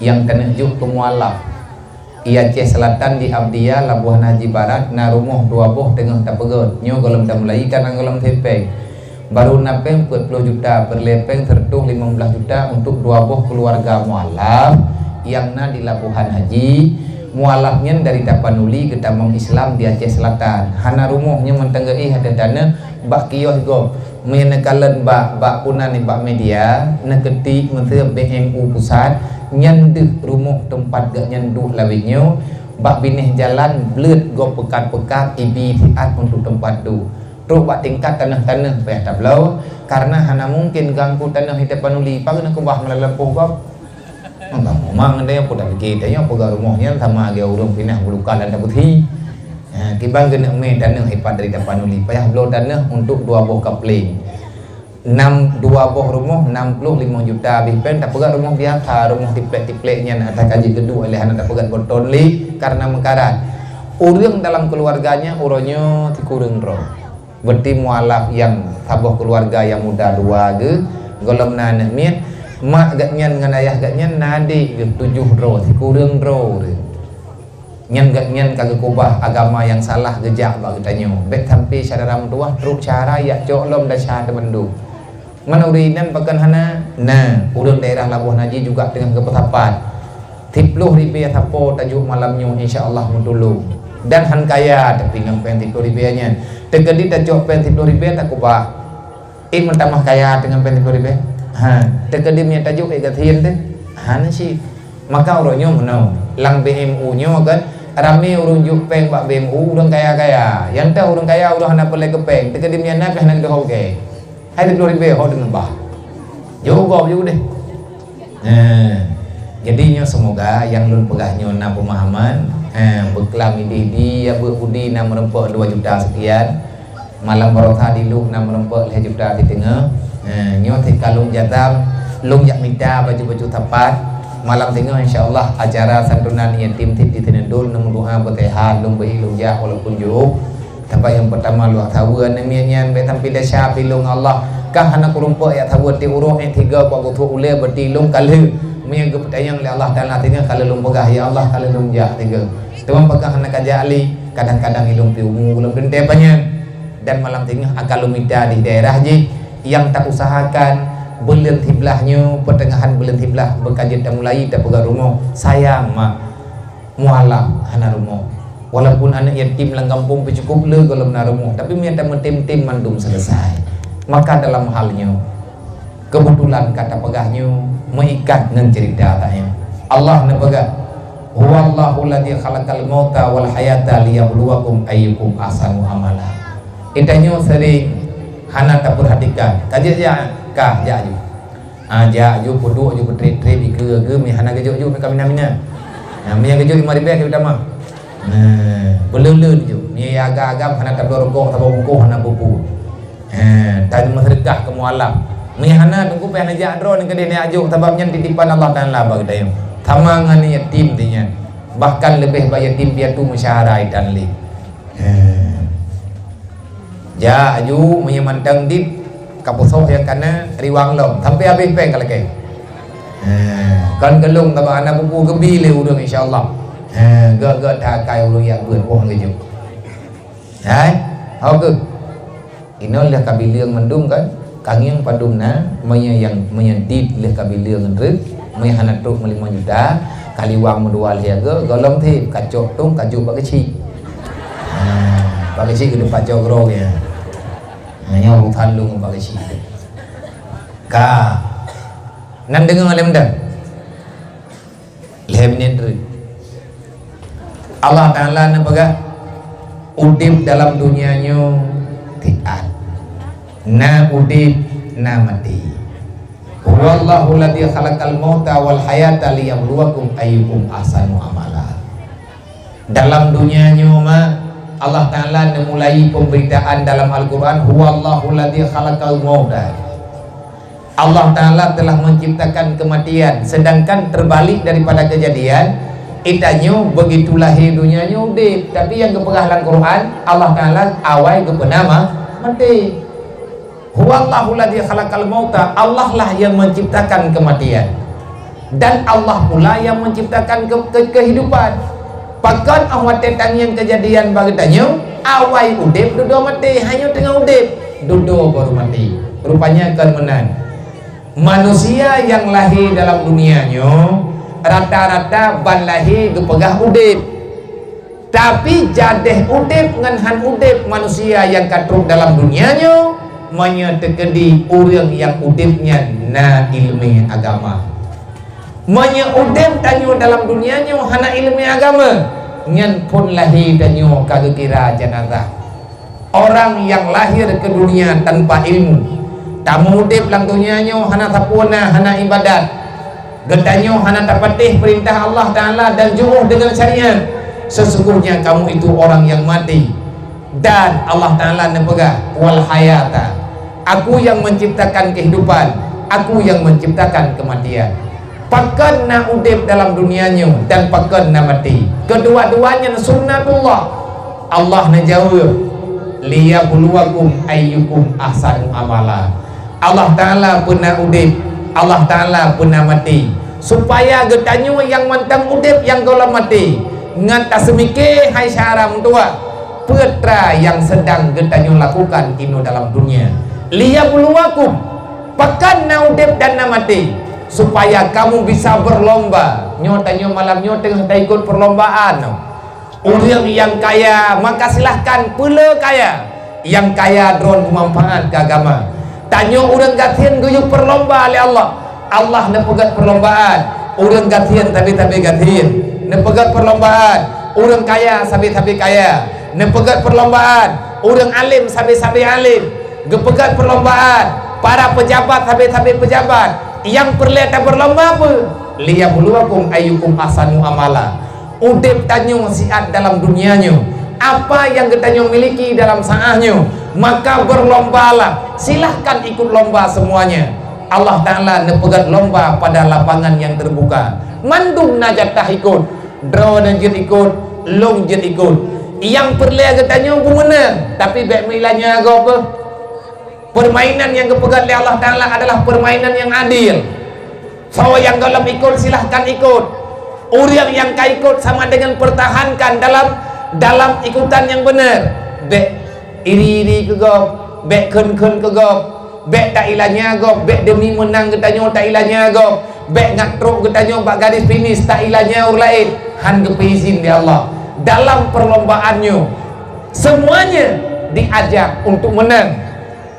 nyang taneuk jok keu mualaf. I Aceh Selatan di Abdia, Labuhan Haji Barat, na rumoh dua boh teungoh tapeugét. Nyoe gohlom tamulai ka na gohlom sép péng. Baru na péng peuet ploh juta, peureulée péng seureutôh limong blaih juta untuk dua boh keuluwarga mualaf nyang na di Labuhan Haji. Mualaf nyan dari Tapanuli geutamong Islam di Aceh Selatan. Hana rumoh nyoe mantong geuéh ateueh taneuh bak kios gob. Meunyoe neukalon bak, bak punan nibak media, neukeutik meuseu B M U pusat, nyan deuh rumoh teumpat gobnyan duek lawét nyoe, bak binéh jalan bleuet gob peukat-peukat ibi siat untuk teumpat duek. Trok bak tingkat taneuh-taneuh payah tabloe, kareuna hana mungken gangku taneuh di Tapanuli, pageue neukeubah meulalu lampôh gob. Maka memang ada nyang peugah begitu, nyang peugah rumoh nyan sama lagée ureuëng pinah bulukan dan tabeuteuhi. Ha, kiban keuneuk mé taneuh ipat dari Tapanuli, payah bloe taneuh untuk dua boh kapling. Nam, dua boh rumoh, nam ploh limong juta habéh péng, tapeugah rumoh biasa, rumoh tiplek-tiplek nyan, ata ka jeuet geuduek lé hana tapeugah beutôi lé kareuna meukarat. Ureuëng dalam keuluwarga nyan uroe nyoe sikureueng droe. Berarti mualaf nyang saboh keuluwarga nyang muda dua geuh, gohlom na aneuëk miet, mak gobnyan ngon ayah gobnyan na adék geuh tujoh droe, sikureueng droe ureuëng. Nyan gobnyan ka geukeubah agama nyang salah geujak bak geutanyoe. Bék sampai syedara meutuwah trok syedara jak cok lom desya teumandum. Man ureuëng inan pakon hana? Na, ureuëng daerah Labuhan Haji juga teungoh geupeusapat. Siploh ribée sapo tajok malam nyoe, insya Allah meutulông. Dan han kaya, tapi ngon péng siploh ribée nyan. Teukeudi tacok péng siploh ribée takeubah. Eh, meutamah kaya teungoh péng siploh ribèe. Ha, teukeudi meunyo tajok eh gasien teuh. Ha, na cit. Maka uroe nyoe meunoe, lam B M U nyoe kan, ramé ureueng jok péng bak B M U, ureueng kaya-kaya. Nyang teuh ureueng kaya ureueng hana peureulèe keu péng, teukeudi meunyo na pih hana geudeuh ho gèt. Hai siploh ribèe ho deungon bah. Jok gob jok deh. Nah, jadi nyoe seumoga nyang lôn peugah nyoe na peumahaman, eh, beuklam idéh di ya beuet budi na meureumpok dua juta sekian. Malam baroesa di Lueng na meureumpok lhèe juta siteungoh. Eh, nyoe teuka lôn jazam, lôn jak mita baju-baju sapat. Malam teungoh insya Allah acara santunan yatim cit di Teunendul, neumeudoa beuseuhat, lôn beuhi lôn jak walaupun jiôh. Sabab nyang peurtama luwah saweue aneuk miet nyan, bèk sampai desya pih lôn ngon Allah. Kah hana kurumpok jak saweue tiep uroe, eh, tiga bak geutrok ulèe beuti lôn ka lheueh. Meunyo geupeutanyong lé Allah Taala teungoh ka lheueh lôn peugah, "Ya Allah, ka lheueh lôn jak," tiga. Teuma pakon hana ka jak lé, kadang-kadang ilôn pih umu ulôn teuntèe panyang. Dan malam teungoh akan lôn mita di daerah jih nyang tausahakan buleuen siblaih nyoe, peuteungahan buleuen siblaih beukajeuet tamulai tapeugöt rumoh. Sayang mak, mualaf hana rumoh. Walaupun aneuk yatim lam gampông pih cukôp le gohlom na rumoh, tapi meunyo tameutem-tem mandum seuleusai. Maka dalam hal nyoe, Keubeutulan ka tapeugah nyoe meuikat ngon ceurita tanyoe. Allah neupeugah, "Huwallahu alladzi khalaqal mauta wal hayata liyabluwakum ayyukum ahsanu amala." Geutanyoe seuring hana tapeurhatikan. Ka jeuet jak, ka jak aju. Ha, jak aju, peuduek aju, peutrép-trép, ikeue-keue, meuhana geujok aju, meuka mina-mina. Ha, meuhana geujok limong ribèe ka tamah. Nah, beuleuleuen ju. Meuhana agam-agam hana tabloe rukok, tabloe bungkôh hana peue-peue. Eh, tan meuseudeukah keu mualaf. Meunyo hana, teungku pih hana jak droeneuh keudeh neujak jok, sabab nyan titipan Allah Taala bak geutanyoe. Sama ngon yatim teuh nyan. Bahkan leubeh bak yatim piatu musyaharah itan lé. Eh. Jak aju, meunyo mantong dit, ka peusoh nyang kana, riwang lom. Sampai habéh péng ka lakèe. Eh, kon geulong, sabab hana peue-peue geubi lé ureueng, insya Allah. Eh, gèt-gèt that akai ureueng jak beuet, boh geujok. Hai, ho keuh. Inoe lheueh ka bileueng mandum kan, kangieng padum na, meunyo nyang, meunyo dit lheueh ka bileueng ngon treuk, meunyo hana trok meulimong juta, ka liwang meudua lheueh gèt, gohlom thép, ka cok tong, ka jok bak keuchik. Ha, bak keuchik geuteupat cok groe nyan. Ha, nyoe urusan lôn ngon bak keuchik. Ka. Nan deungoe lé mantong. Lhèe minèt treuk. Allah Taala neupeugah, udép dalam dunia nyoe tiat. Na udép, na maté. "Huwallahu alladzi khalaqal mauta wal hayata liyabluwakum ayyukum ahsanu amala." Dalam dunia nyoe ma, Allah Taala neumulai pemberitaan dalam Al-Quran, "Huwallahu alladzi khalaqal mauta." Allah Taala telah menciptakan kematian, sedangkan terbalik daripada kejadian, geutanyoe begitu lahé dunia nyoe udép, tapi nyang geupeugah lam Quran, Allah Taala awai geupeuna ma-, maté. "Huwallahu alladzi khalaqal mauta," Allah lah yang menciptakan kematian. Dan Allah pula yang menciptakan ke-, ke-, kehidupan. Pakon 'oh watèe tangieng kejadian bak geutanyoe, awai udép dudoe maté, hanyoe teungoh udép, dudoe baru maté. Rupanya kon meunan. Manusia nyang lahé dalam dunia nyoe, rata-rata ban lahé geupeugah udép. Tapi jadeh udép ngon han udép manusia nyang ka trok dalam dunia nyoe, meunyoe teukeudi ureueng nyang udép nyan na ileumèe agama. Meunyoe udép tanyoe dalam dunia nyoe hana ileumèe agama, nyan phon lahé tanyoe ka geukira janazah. Orang nyang lahé keu dunia tanpa ilmu, tameuudép lam dunia nyoe hana sapeue na, hana ibadat. Geutanyoe hana tapatéh peurintah Allah Taala dan jiôh deungon syariat. Sesungguhnya kamu itu orang yang mati. Dan Allah Taala neupeugah, "Wal hayata." Aku yang menciptakan kehidupan, Aku yang menciptakan kematian. Pakon na udép dalam dunia nyoe dan pakon na maté. Keudua-dua nyan sunnatullah. Allah neujaweueb, "Liyabluwakum ayyukum ahsanu amala." Allah Taala peuna udép, Allah Taala peuna maté, supaya geutanyoe nyang mantong udép nyang gohlom maté, ngon taseumiké hai syara meutuwah, peue tra nyang seudang geutanyoe lakukan inoe dalam dunia. "Liyabluwakum," pakon na udép dan na maté, supaya kamu bisa berlomba. Nyoe tanyoe malam nyoe teungoh taikot perlombaan. Ureueng nyang kaya, maka silahkan peulé kaya. Nyang kaya droen beumanfaat keu agama. Tanyoe ureuëng gasien geuyue peurlomba lé Allah. Allah neupeugét peurlombaan, ureuëng gasien sabe-sabe gasien. Neupeugét peurlombaan, ureuëng kaya sabe-sabe kaya. Neupeugét peurlombaan, ureuëng além sabe-sabe além. Geupeugét peurlombaan, para peujabat sabe-sabe peujabat. Nyang peureulée tapeurlomba peue? Liyabluwakum ayyukum ahsanu amala. Udeb tanyoe siat dalam dunia nyoe, apa nyang geutanyoe miliki dalam saát nyoe, maka beurlombalah. Silahkan ikut lomba semuanya. Allah Ta'ala neupeugét lomba pada lapangan nyang teubuka. Mandum na jatah ikut, droeneuh jeuet ikut, lôn jeuet ikut. Nyang peureulée geutanyoe beumeunang, tapi bék meuilanya gob. Permainan nyang geupeugét lé Allah Ta'ala adalah permainan nyang adil. Soe nyang gohlom ikot, silahkan ikot. Ureuëng nyang ka ikot sama dengan pertahankan dalam, dalam ikutan nyang benar. Bék iri-iri keu gob, bék kheun-kheun keu gob, bék tailanya gob, bék demi meunang geutanyoe tailanya gob, bék ngat trok geutanyoe bak garis finish tailanya ureuëng laén. Han geupeuizin lé Allah. Dalam perlombaan nyoe, semuanya diajak untuk menang.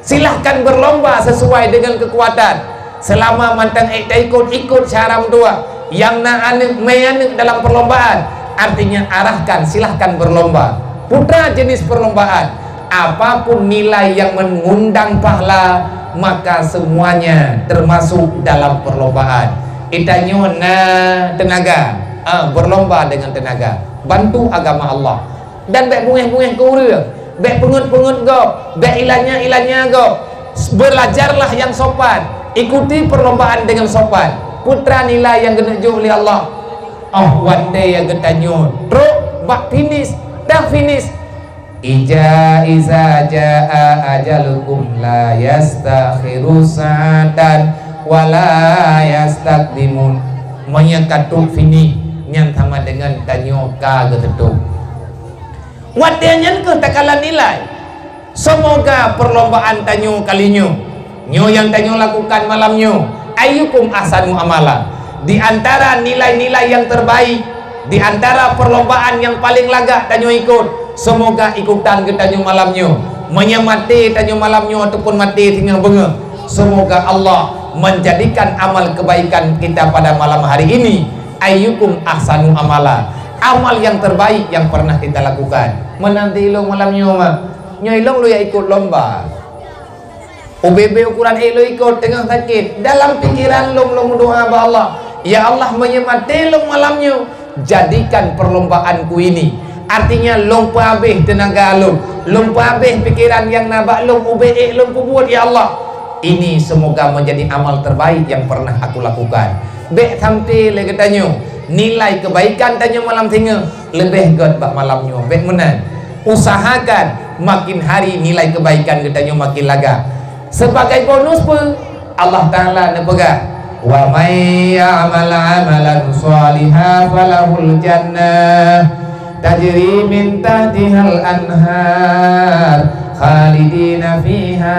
Silahkan berlomba sesuai dengan kekuatan. Selama mantong ék taikot, ikot syara meutuah. Nyang na aneuëk, mé aneuëk dalam perlombaan, artinya arahkan, silahkan berlomba. Putra jenis perlombaan, apapun nilai yang mengundang pahala, maka semuanya termasuk dalam perlombaan. Geutanyoe na tenaga, ah, berlomba dengan tenaga. Bantu agama Allah. Dan bék bungéh-bungéh keu ureuëng, bék peungeut-peungeut gob, bék ilanya-ilanya gob. Belajarlah yang sopan, ikuti perlombaan dengan sopan. Putra nilai nyang geuneuk jok lé Allah. Oh, watée geutanyoe trok bak finish, dah finish. Ija iza jaa ajalukum la yastakhiru sa'atan wa la yastaqdimun. Meunyoe ka trok finish, nyan sama dengan tanyoe ka geuteutôp. Watée nyan kheueh takalon nilai. Seumoga perlombaan tanyoe kali nyoe, nyoe nyang tanyoe lakukan malam nyoe, ayyukum ahsanu amala. Di antara nilai-nilai nyang terbaik, di antara perlombaan nyang paleng lagak tanyoe ikot, seumoga ikutan geutanyoe malam nyoe. Meunyoe maté tanyoe malam nyoe ataupun maté singoh beungoh, seumoga Allah menjadikan amal kebaikan kita pada malam hari ini, ayyukum ahsanu amala, amal yang terbaik yang pernah kita lakukan. Meunanti ilong malam nyoe, ma. Nyoe ilong lôn jak ikot lomba. Ubé-bé ukuran ék lôn ikot teungoh sakét. Dalam pikiran lôn, lôn meudoa bak Allah, "Ya Allah, meunyoe maté lôn malam nyoe, jadikan perlombaanku ini." Artinya, lôn peuhabéh teunaga lôn, lôn peuhabéh pikiran nyang na bak lôn ubé ék lôn peubuet, ya Allah. Ini semoga menjadi amal terbaik yang pernah aku lakukan. Bék sampai lé geutanyoe nilai kebaikan tanyoe malam singoh leubeh gét bak malam nyoe. Bék meunan. Usahakan makin hari nilai kebaikan geutanyoe makin lagak. Sebagai bonus pun, Allah Ta'ala neupeugah, "Wa may ya'mal 'amalan shalihan falahul jannah tajri min tahtihal anhar khalidina fiha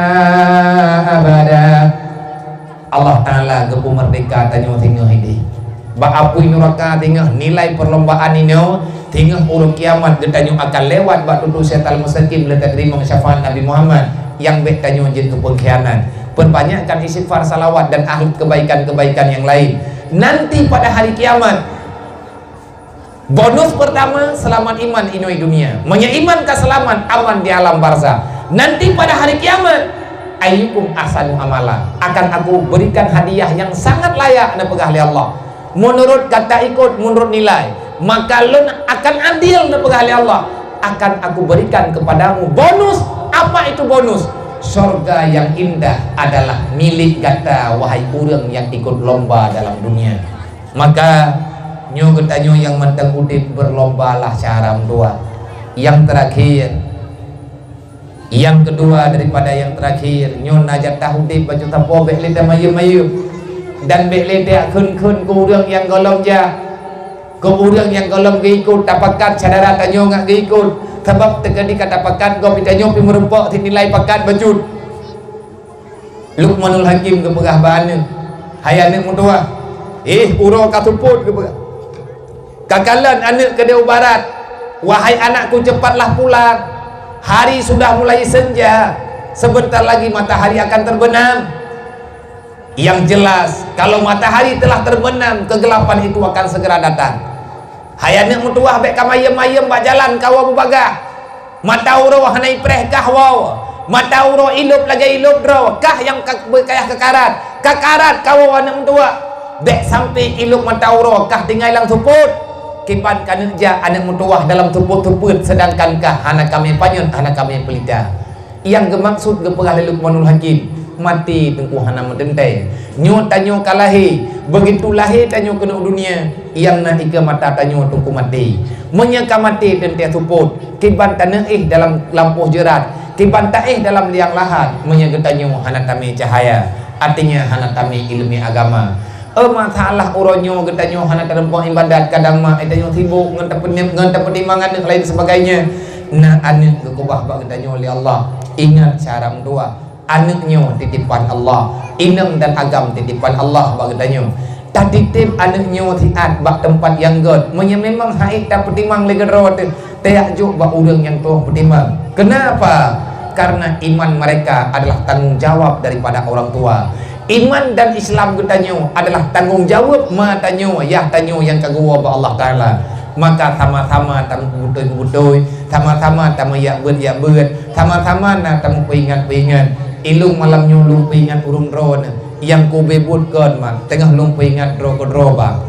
abada." Allah Ta'ala geupeumeurdeka tanyoe singoh idéh. Bak apui nuraka singoh nilai perlombaan inoe, singoh uroe kiamat geutanyoe akan lewat bak dudu siratal mustaqim lé tateurimong syafaat Nabi Muhammad nyang bék tanyoe jeuet keu peungkhianat. Peubanyakkan istighfar, salawat dan ahli kebaikan-kebaikan nyang laén. Nanti pada hari kiamat, bonus pertama, selamat iman inoe dunia. Meunyoe iman ka selamat, aman di alam barzah. Nanti pada hari kiamat, ayyukum ahsanu amala, akan aku berikan hadiah yang sangat layak, neupeugah lé Allah. Meunurot gata ikot, meunurot nilai, maka lôn akan adil, neupeugah lé Allah. Akan aku berikan kepadamu bonus. Apa itu bonus? Sorga yang indah adalah milik gata, wahai ureuëng nyang ikot lomba dalam dunia. Maka, nyoe geutanyoe nyang mantong udeb, berlombalah syara meutuah. Nyang terakhir, nyang kedua daripada nyang terakhir, nyoe na jatah udeb bacut sapoe, bék lé tamayeuem-mayeuem. Dan bék lé takheun-kheun keu ureuëng nyang gohlom jak. Keu ureuëng nyang gohlom geuikot, tapakat syedara tanyoe ngat geuikot. Sabab teukeudi ka tapakat gob, tanyoe pih meurumpok sinilai pakat bacut. Luqmanul Hakim geupeugah bak aneuëk, "Hai aneuëk meutuah, éh, uroe ka seupôt," geupeugah. Ka kalon aneuëk keudeh u barat, "Wahai anakku, cepatlah pulang. Hari sudah mulai senja." Sebentar lagi matahari akan terbenam. Yang jelas, kalau matahari telah terbenam, kegelapan itu akan segera datang. Hai aneuk meutuwah, bék ka mayem-mayem bak jalan kawoe beubagaih. Mata uroe hana ipreh kah woe. Mata uroe ilop lagée ilop droe, kah nyang ka beukayah keukarat. Kakarat kawoe aneuk meutuwah. Bék sampai ilop mata uroe kah tinggai lam seupôt. Kiban ka neuk jak aneuk meutuwah dalam seupôt-seupôt, seudangkan kah hana kamé panyöt, hana kamé peulita. Nyang geumaksud geupeugah lé Luqmanul Hakim, maté teungku hana meuteuntée. Nyoe tanyoe ka lahé, begitu lahé tanyoe keunoe dunia, nyang na ikeue mata tanyoe teungku maté. Meunyoe ka maté teuntée seupôt, kiban taneuk éh dalam lampôh jeurat, kiban taéh dalam liang lahat, meunyoe geutanyoe hana tamé cahya, artinya hana tamé ileumé agama. Eh, masalah uroe nyoe geutanyoe hana tareumpok ibadat, kadang mak geutanyoe sibok ngon tapeunem-, ngon tapeutimang aneuk lain sebagainya. Na aneuk geukeubah bak geutanyoe lé Allah. Ingat cara meutuwah, aneuk nyoe titipan Allah. Inong dan agam titipan Allah bak geutanyoe. Tatitip aneuk nyoe siat bak teumpat nyang gét. Meunyoe memang hait tapeutimang lé keudroe teuh, tajak jok bak ureuëng nyang troh peutimang. Kenapa? Karena iman mereka adalah tanggung jawab daripada orang tua. Iman dan Islam geutanyoe adalah tanggung jawab ma tanyoe, yah tanyoe nyang ka geuwoe bak Allah Taala. Maka sama-sama tameubutôi-butôi, sama-sama tameuyak beuet-yak beuet, sama-sama na tameupeuingat-peuingat. Ilung malam nyoe lôn peuingat ureuëng droeneuh nyang kube buet kon mak, teungoh lôn peuingat droe keudroe bang.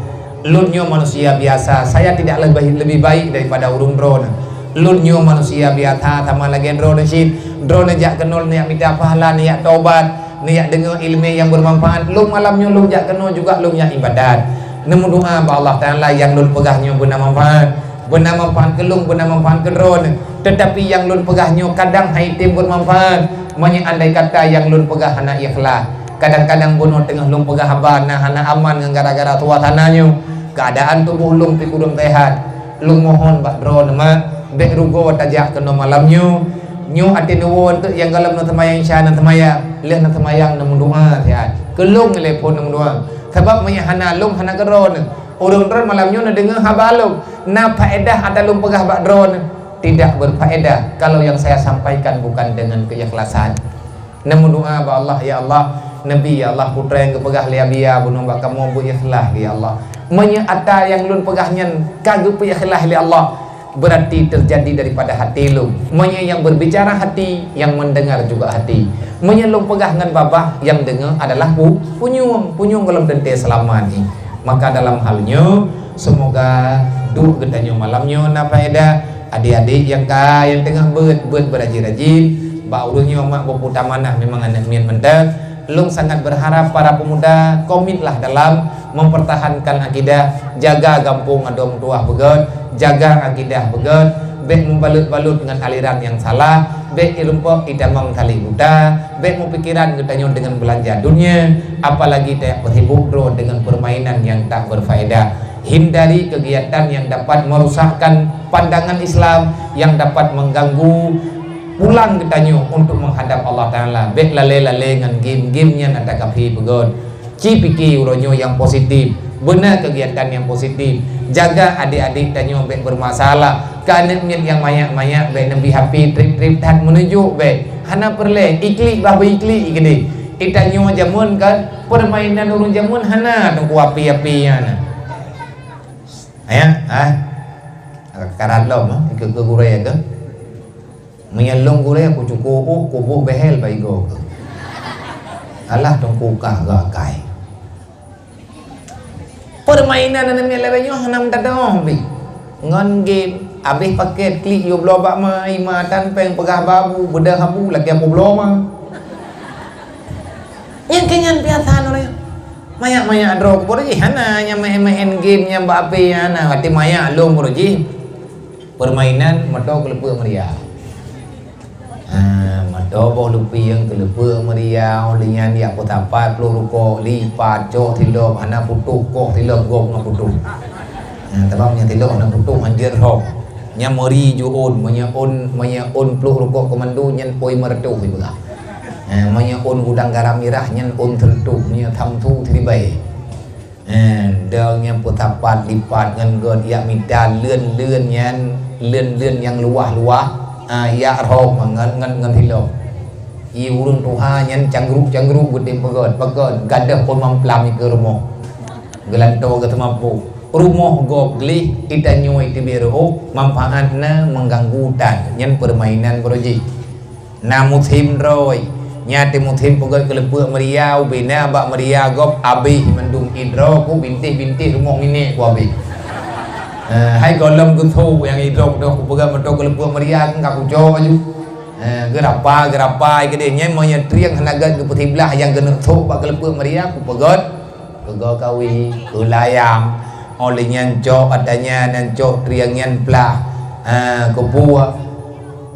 Lôn nyoe manusia biasa, saya tidak lebih, lebih baik daripada ureuëng droeneuh. Lôn nyoe manusia biasa sama lagée droeneuh cit. Droeneuh jak keunoe neujak mita pahala, neujak tobat, neujak deungoe ileumé nyang beumanfaat. Lôn malam nyoe lôn jak keunoe juga lôn jak ibadat. Neumeudoá bak Allah Taala nyang lôn peugah nyoe beuna manfaat. Beuna manfaat keu lôn, beuna manfaat keu droeneuh. Teutapi nyang lôn peugah nyoe kadang haitem beumanfaat. Meunyoe andai kata nyang lôn peugah hana ikhlas, kadang-kadang bunoe teungoh lôn peugah haba na hana aman ngon gara-gara suasana nyoe, keuadaan tuboh lôn pih kureueng sehat. Lôn mohon bak droeneuh mak, bék rugoe tajak keunoe malam nyoe. Nyoe até neuwoe eunteuk nyang gohlom neuseumayang Isya neuseumayang, lheueh neuseumayang neumeudoá siat. Keu lôn ngon telepon neumeudoá. Sabab meunyoe hana lôn hana keu droeneuh. Ureuëng droeneuh malam nyoe neudeungoe haba lôn. Na faedah ata lôn peugah bak droeneuh? Tidak berfaedah kalau yang saya sampaikan bukan dengan keikhlasan. Neumeudoá bak Allah, "Ya Allah, neubi, ya Allah, peue nyang geupeugah lé Abiya bunoe bak kamoe beu ikhlas, ya Allah." Meunyoe ata nyang lôn peugah nyan ka geupeu ikhlas lé Allah, berarti terjadi daripada hati lôn. Meunyoe nyang berbicara hati, nyang mendengar juga hati. Meunyoe lôn peugah ngon babah, nyang deungoe adalah pu-, punyueng, punyueng gohlom teuntée seulamat nyoe. Maka dalam hal nyoe, seumoga duek geutanyoe malam nyoe na faedah. Adik-adik nyang ka, nyang teungoh beuet, beuet beurajin-rajin. Bak ureuëng nyoe mak beuputa manah memang aneuk miet mantong. Lôn sangat berharap para pemuda komitlah dalam mempertahankan akidah, jaga gampông adoe meutuwah beugét, jaga akidah beugét, bék meubalot-balot ngon aliran nyang salah, bék irumpok itamong tali buta, bék meupikiran geutanyoe deungon beulanja dunia, apalagi tajak peusibok droe deungon permainan nyang tak berfaedah. Hindari kegiatan yang dapat merusakkan pandangan Islam, yang dapat mengganggu pulang geutanyoe untuk menghadap Allah Taala. Bék lalée-lalée ngon game-game nyan ata kaphé beugét. Ci pike uroe nyoe nyang positif. Beuna kegiatan nyang positif. Jaga adik-adik tanyoe bék bermasalah. Keu aneuk miet nyang manyak-manyak bék neubi H P trip-trip that meununjuk bék. Hana peureulée, iklik bah beu iklik keudeh. Itanyoe jameun kan, permainan ureuëng jameun hana teungku api-api nyan. Ayah, ah. Karat lom, ah, ikut ke gurée ke. Meunyoe lôn gurée, kucukôp, kubuek behel bak igoe keuh. Alah teungku kah geuakai. Permainan aneuk miet lagée nyoe hana meudadoh pih. Ngon game, abéh paket klik yue bloe bak ma, ima tan péng peugah babu, beudôh abu lagée peubloe ma. Nyang keu nyan biasa nurée. Manyak-manyak droe kubur jih hana, nyang main-main game nyang bak H P nyan hana, watée manyak lôn kubur jih. Permainan moto keuleupeuek meuria. Ha, moto boh lupieng keuleupeuek meuria, lheueh nyan jak peusapat ploh rukok, lipat, cok silop, hana putôh, koh silop gob ngon putôh. Ha, sabab nyang silop hana putôh hanjeuet rhom. Nyan meuri ju ôn, meunyoe ôn, meunyoe ôn ploh rukok komando nyan ôn lima reutôh ipeugah. Ha, meunyoe ôn gudang garam mirah nyan ôn sireutôh, meunyoe Samsung siribée. Eh, dong nyang peusapat lipat ngon got yak mita leuen-leuen nyan, leuen-leuen nyang luwah-luwah, ah, yak rhom ngon, ngon, ngon silop. Di ureuëng tuha nyan canggruk-canggruk geutem peugét, peugét gadôh pun mamplam ikeue rumoh. Geulantoe geuteumampu. Rumoh gob gleh, itanyoe iteubiet reuôh, manfaat na, mengganggu tan. Nyan permainan baroe jih. Na musém droe, nyan teuh musém peugét keuleupeuek meuria, ubé na bak meuria gob abéh mandum idroe ku bintéh-bintéh rumoh minék ku abéh. Eh, hai gohlom geutho nyang idroe ku peugét meutoe keuleupeuek meuria ka kucok aju. Eh, geurapa, geurapa ai keudeh nyan meunyoe trieng hana gét geupeusiblah nyang geuneuk thok bak keuleupeuek meuria kupeugét. Keugoe kawi, keulayang. Óh lheueh nyan cok ata nyan, nyan cok trieng nyan plah. Ha, keupue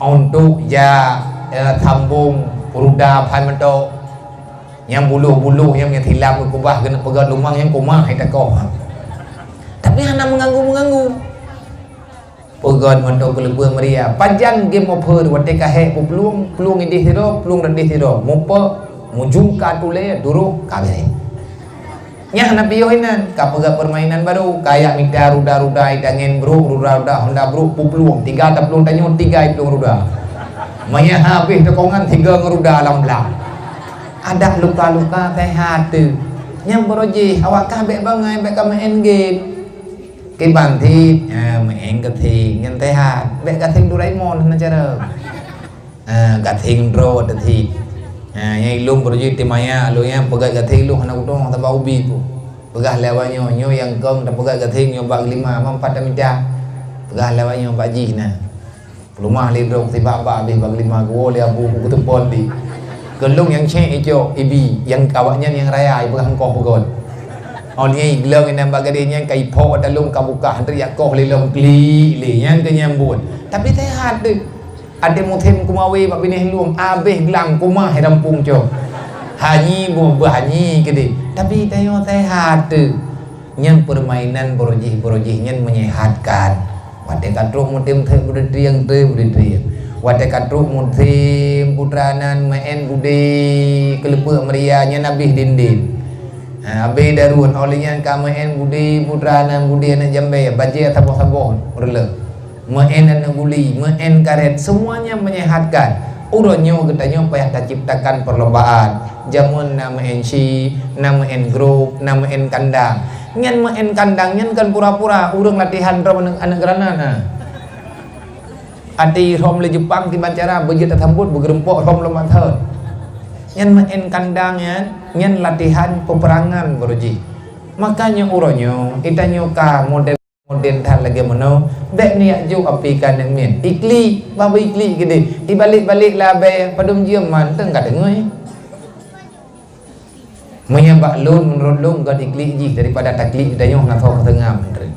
untuk ja, eh, sambong ruda phai meutok. Nyang buluh-buluh nyang, nyang silam geukubah keuneuk peugét lumang nyang kumah itakoh. Tapi hana meuganggu-meuganggu. Peugét mantong keuleubeueng meuria. Pajan game over watée ka hék peuplueng, plueng idéh sidroe, plueng idéh sidroe. Mupok, mujungka tulée, durôk, ka abéh. Nyan hana piôh inan, ka peugét peurmainan barô, ka jak mita ruda-ruda itangen brôk, ruda-ruda honda brôk, peuplueng. Tiga taplueng tanyoe, tiga iplueng ruda. Meunyo habéh teukongan, tiga ngon ruda lam blang. Adak luka-luka seuhat teuh. Nyang barô jih, awak kah bék bangai, bék ka meu'en game. Kiban thit, eh, meu'en gaseng, nyan seuhat. Bék gaseng Doraemon hana cara. Eh, gaseng droe teuh thit. Eh, nyang ilôn beureujeut teumaya, lôn nyang peugét gaseng lôn hana kutong saba ubi ku. Peugah lé awak nyoe, nyoe nyang kong tapeugét gaseng nyoe bak geulima, mam pat tamita. Peugah lé awak nyoe bak jih na. Peuleumah lé droe sibak-bak habéh bak lima geuwoe lé abu kuteupon di. Keu lôn nyang cék icok ibi, nyang awaknyan nyang raya ipeugah engkoh peugöt. Óh lheueh nyan igleueng inan bak gadéh nyan ka iphok ata lôn ka bukah, hana jak koh lé lom klik lé, nyan keuh nyang buet. Tapi seuhat teuh. Até musém kumawe bak binéh lôn, habéh glang kumah i rampung cok. Hanyi boh beuh hanyi keudeh. Tapi tanyoe seuhat teuh. Nyan peurmainan barô jih-barô jih nyan meunyehatkan. Watée ka trok musém thèk beudeutrieng, trek beudeutrieng. Watée ka trok musém putra nan meu'en budé keuleupeuek meuria nyan habéh dindin. Ha, habéh daruet, óh lheueh nyan ka meu'en budé putra nan budé aneuëk jambée, bajée saboh-saboh reuleueng. Meu'en aneuëk guli, meu'en karét, seumuanya meunyehatkan. Uroe nyoe geutanyoe payah taciptakan perlombaan. Jameun na meu'en shi, na meu'en grup, na meu'en kandang. Nyan meu'en kandang nyan kon pura-pura, ureuëng latihan droe aneuëk, aneuëk granat na. Até rhom lé Jepang kiban cara beujeuet tasambot beugeureumpok rhom lom mantong. Nyan meu'en kandang nyan, nyan latihan peperangan barô jih. Makanya uroe nyoe, geutanyoe ka model Keumudian that lagée meunoe, bék neujak jok api keu aneuëk miet. Iklik, bah beu iklik keudeh. Ibalek-balek labée, padum jeuem mantong ka deungoe. Meunyoe bak lôn, meunurot lôn, gét iklik jih daripada taklik geutanyoe na soe keuteunga meuntreun.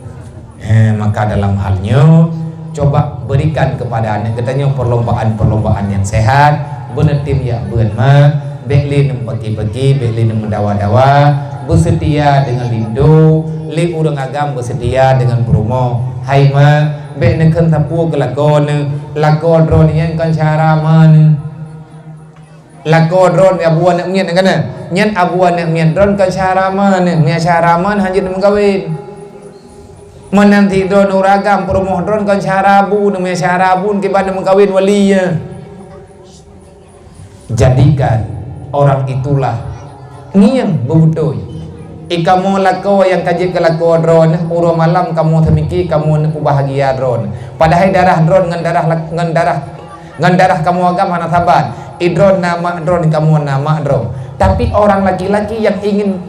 Eh, maka dalam hal nyoe, coba berikan kepada aneuëk geutanyoe perlombaan-perlombaan yang sehat, beuneutem jak beuet ma, bék lé neumeupaké-paké, bék lé neumeudawa-dawa, beuseutia deungon linto, lé ureuëng agam beuseutia deungon peurumoh. Hai ma, bék neukheun sapeue keu lakoe neuh, lakoe droeneuh nyan kon syara ma neuh. Lakoe droeneuh abu aneuëk miet nyan kana. Nyan abu aneuëk miet droeneuh kon syara ma neuh, meunyo syara ma neuh hanjeuet neumeukawen. Meunanti droeneuh ureuëng agam peurumoh droeneuh kon syara bu neuh, meunyo syara bu neuh kiban neumeukawen wali nyan. Jadikan orang itulah ngieng beubeutôi. I kamoe lakoe nyang ka jeuet keu lakoe droeneuh, uroe malam kamoe teumiki kamoe neuk peubahgia droeneuh. Padahai darah droeneuh ngon darah lak-, ngon darah, ngon darah kamoe agam hana saban. I droeneuh na mak droeneuh, kamoe na mak droeneuh. Tapi orang laki-laki yang ingin,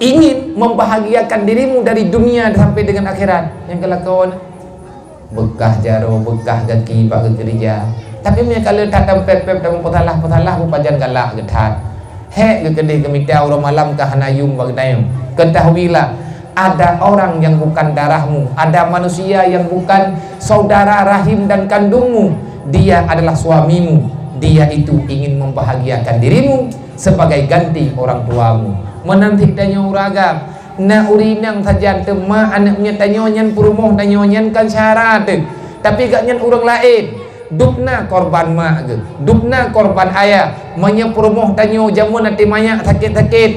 ingin membahagiakan dirimu dari dunia sampai dengan akhirat, nyang keu lakoe neuh. Beukah jaroe, beukah gaki bak geukeurija. Tapi meunyo ka le that tampéb-péb tameupeutalah-peutalah, beupajan galak geuh that. Hék geukeudeh geumita uroe malam ka hana yuem bak geutanyoe. Ketahuilah, ada orang yang bukan darahmu, ada manusia yang bukan saudara rahim dan kandungmu. Dia adalah suamimu. Dia itu ingin membahagiakan dirimu sebagai ganti orang tuamu. Meunanti tanyoe ureuëng agam, Na ureuëng inong sajan teuma aneuëk miet tanyoe nyan, peurumoh tanyoe nyan kon syara teuh. Tapi gobnyan ureuëng laén, dubna korban mak geuh, dubna korban ayah. Meunyoe peurumoh tanyoe jameun até manyak sakét-sakét,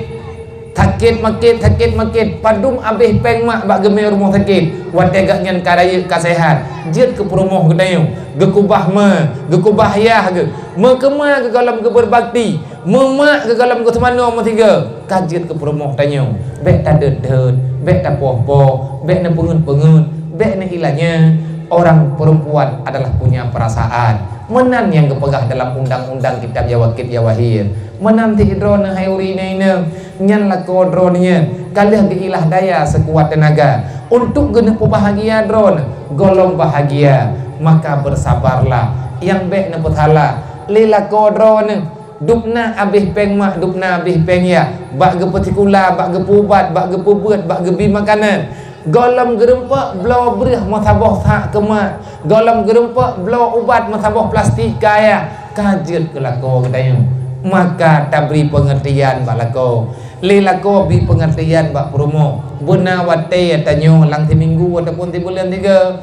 Sakét makét, sakét makét, padum abéh péng mak bak geumé rumoh sakét. Watée gobnyan ka rayeuk ka seuhat, jeuet keu peurumoh geutanyoe, geukubah ma, geukubah yah geuh, meukeuma geuh gohlom geubeurbakti, meumak geuh gohlom geuseumanoe meusigoe, ka jeuet keu peurumoh tanyoe. Bék tadeuet-deuet, bék tapoh-poh, bék neupeungeut-peungeut, bék neuilanya. Orang perempuan adalah punya perasaan. Meunan nyang geupeugah dalam undang-undang kitab Yawakit Yawahir. Meunan cit droeneuh hai ureuëng inong-inong, nyan lakoe droeneuh nyan ka lheueh geuilah daya seukuat teunaga untuk geuneuk peubahgia droeneuh gohlom bahgia, maka beusabarlah, nyang bék neupeusalah lé lakoe droeneuh. Dubna abéh péng mak, dubna abéh péng yah, bak geupeusikula, bak geupeuubat, bak geupeubeuet, bak geubi makanan. Gohlom geurumpok bloe breueh meusaboh sak keu mak, gohlom geurumpok bloe ubat meusaboh plastik keu ayah, ka jeuet keu lakoe geutanyoe. Maka tabri peungeurtian bak lakoe. Lé lakoe bi peungeurtian bak peurumoh. Beuna watée tanyoe lam siminggu ataupun sibuleuen sigoe.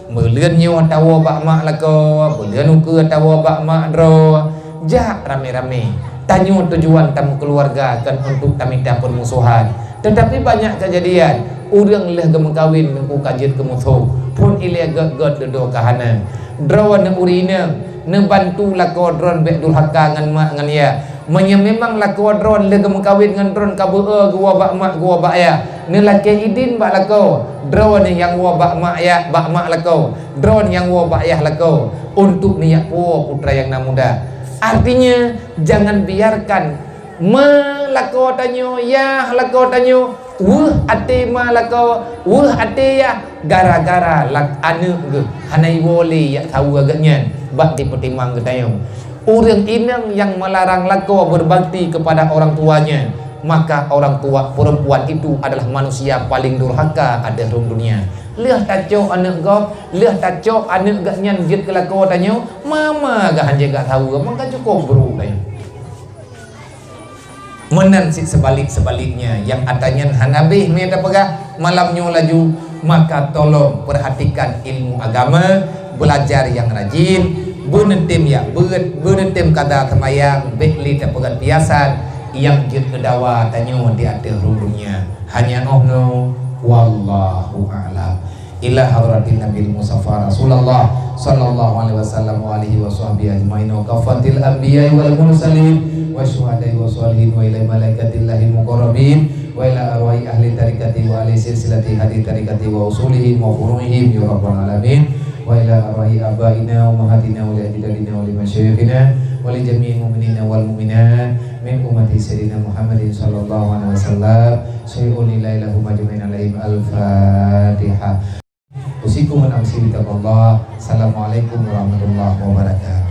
Buleuen nyoe tawoe bak mak lakoe, buleuen ukeue tawoe bak mak droe. Jak ramé-ramé. Tanyoe tujuan tameukeuluwarga kon untuk tamita peurmusohan. Teutapi banyak keujadian, ureuëng lheueh geumeukawen teungku ka jeuet keu musoh, phon ilée gét-gét dudoe ka hana. Droeneuh ureuëng inong, neubantu lakoe droeneuh bék durhaka ngon mak ngon yah. Meunyoe memang lakoe droeneuh lheueh geumeukawen ngon droeneuh ka beu-e geuwoe bak mak geuwoe bak yah, neulakée idin bak lakoe, droeneuh nyang woe bak mak yah, bak mak lakoe, droeneuh nyang woe bak yah lakoe, untuk neujak puwoe putra nyang na muda. Artinya, jangan biarkan ma lakoe tanyoe, yah lakoe tanyoe, weueh até ma lakoe, weueh até yah, gara-gara lak-, aneuëk geuh hana iwoe lé jak saweue geuhnyan bak jipeutimang geutanyoe. Ureuëng inong nyang meularang lakoe beurbakti keupada orang tuanya, maka orang tua perempuan itu adalah manusia paling durhaka ateueh rhueng dunia. Lheueh tacok aneuëk gob, lheueh tacok aneuëk geuhnyan jeuet keu lakoe tanyoe, ma-ma geuh hanjeuet jak saweue, maka cukôp brôk tanyoe. Meunan cit seubalek-seubaleknya, nyang atra nyan hana abéh mita peugah malam nyoe laju, maka tolong peurhatikan ilmu agama, beulajar nyang rajin, beuneutem jak beuet, beuneutem kada seumayang, bék lé tapeugét piasan nyang jeuet keu dawa tanyoe di ateueh rhueng dunia. Hanya 'oh noe, wallahu a'lam. Ila hadratin Nabil Mustafa Rasulullah sallallahu alaihi wasallam wa alihi wa sahbihi ajmain wa kaffatil anbiya'i wal mursalin wa syuhada'i wa shalihin wa ila malaikatillahil muqarrabin wa ila arwahi ahli tarikati wa ahli silsilati hadi tarikati wa usulihim wa furu'ihim ya rabbal alamin wa ila arwahi abaina wa ummahatina wa li ajdadina wa li masyayikhina wa li jami'il mu'minina wal mu'minat min ummati sayyidina Muhammadin sallallahu alaihi wasallam. Syai'un lillahi lahum ajmain alaihim. Al-Fatihah. Usikum wa nafsi bitaqwallah. Assalamualaikum warahmatullahi wabarakatuh.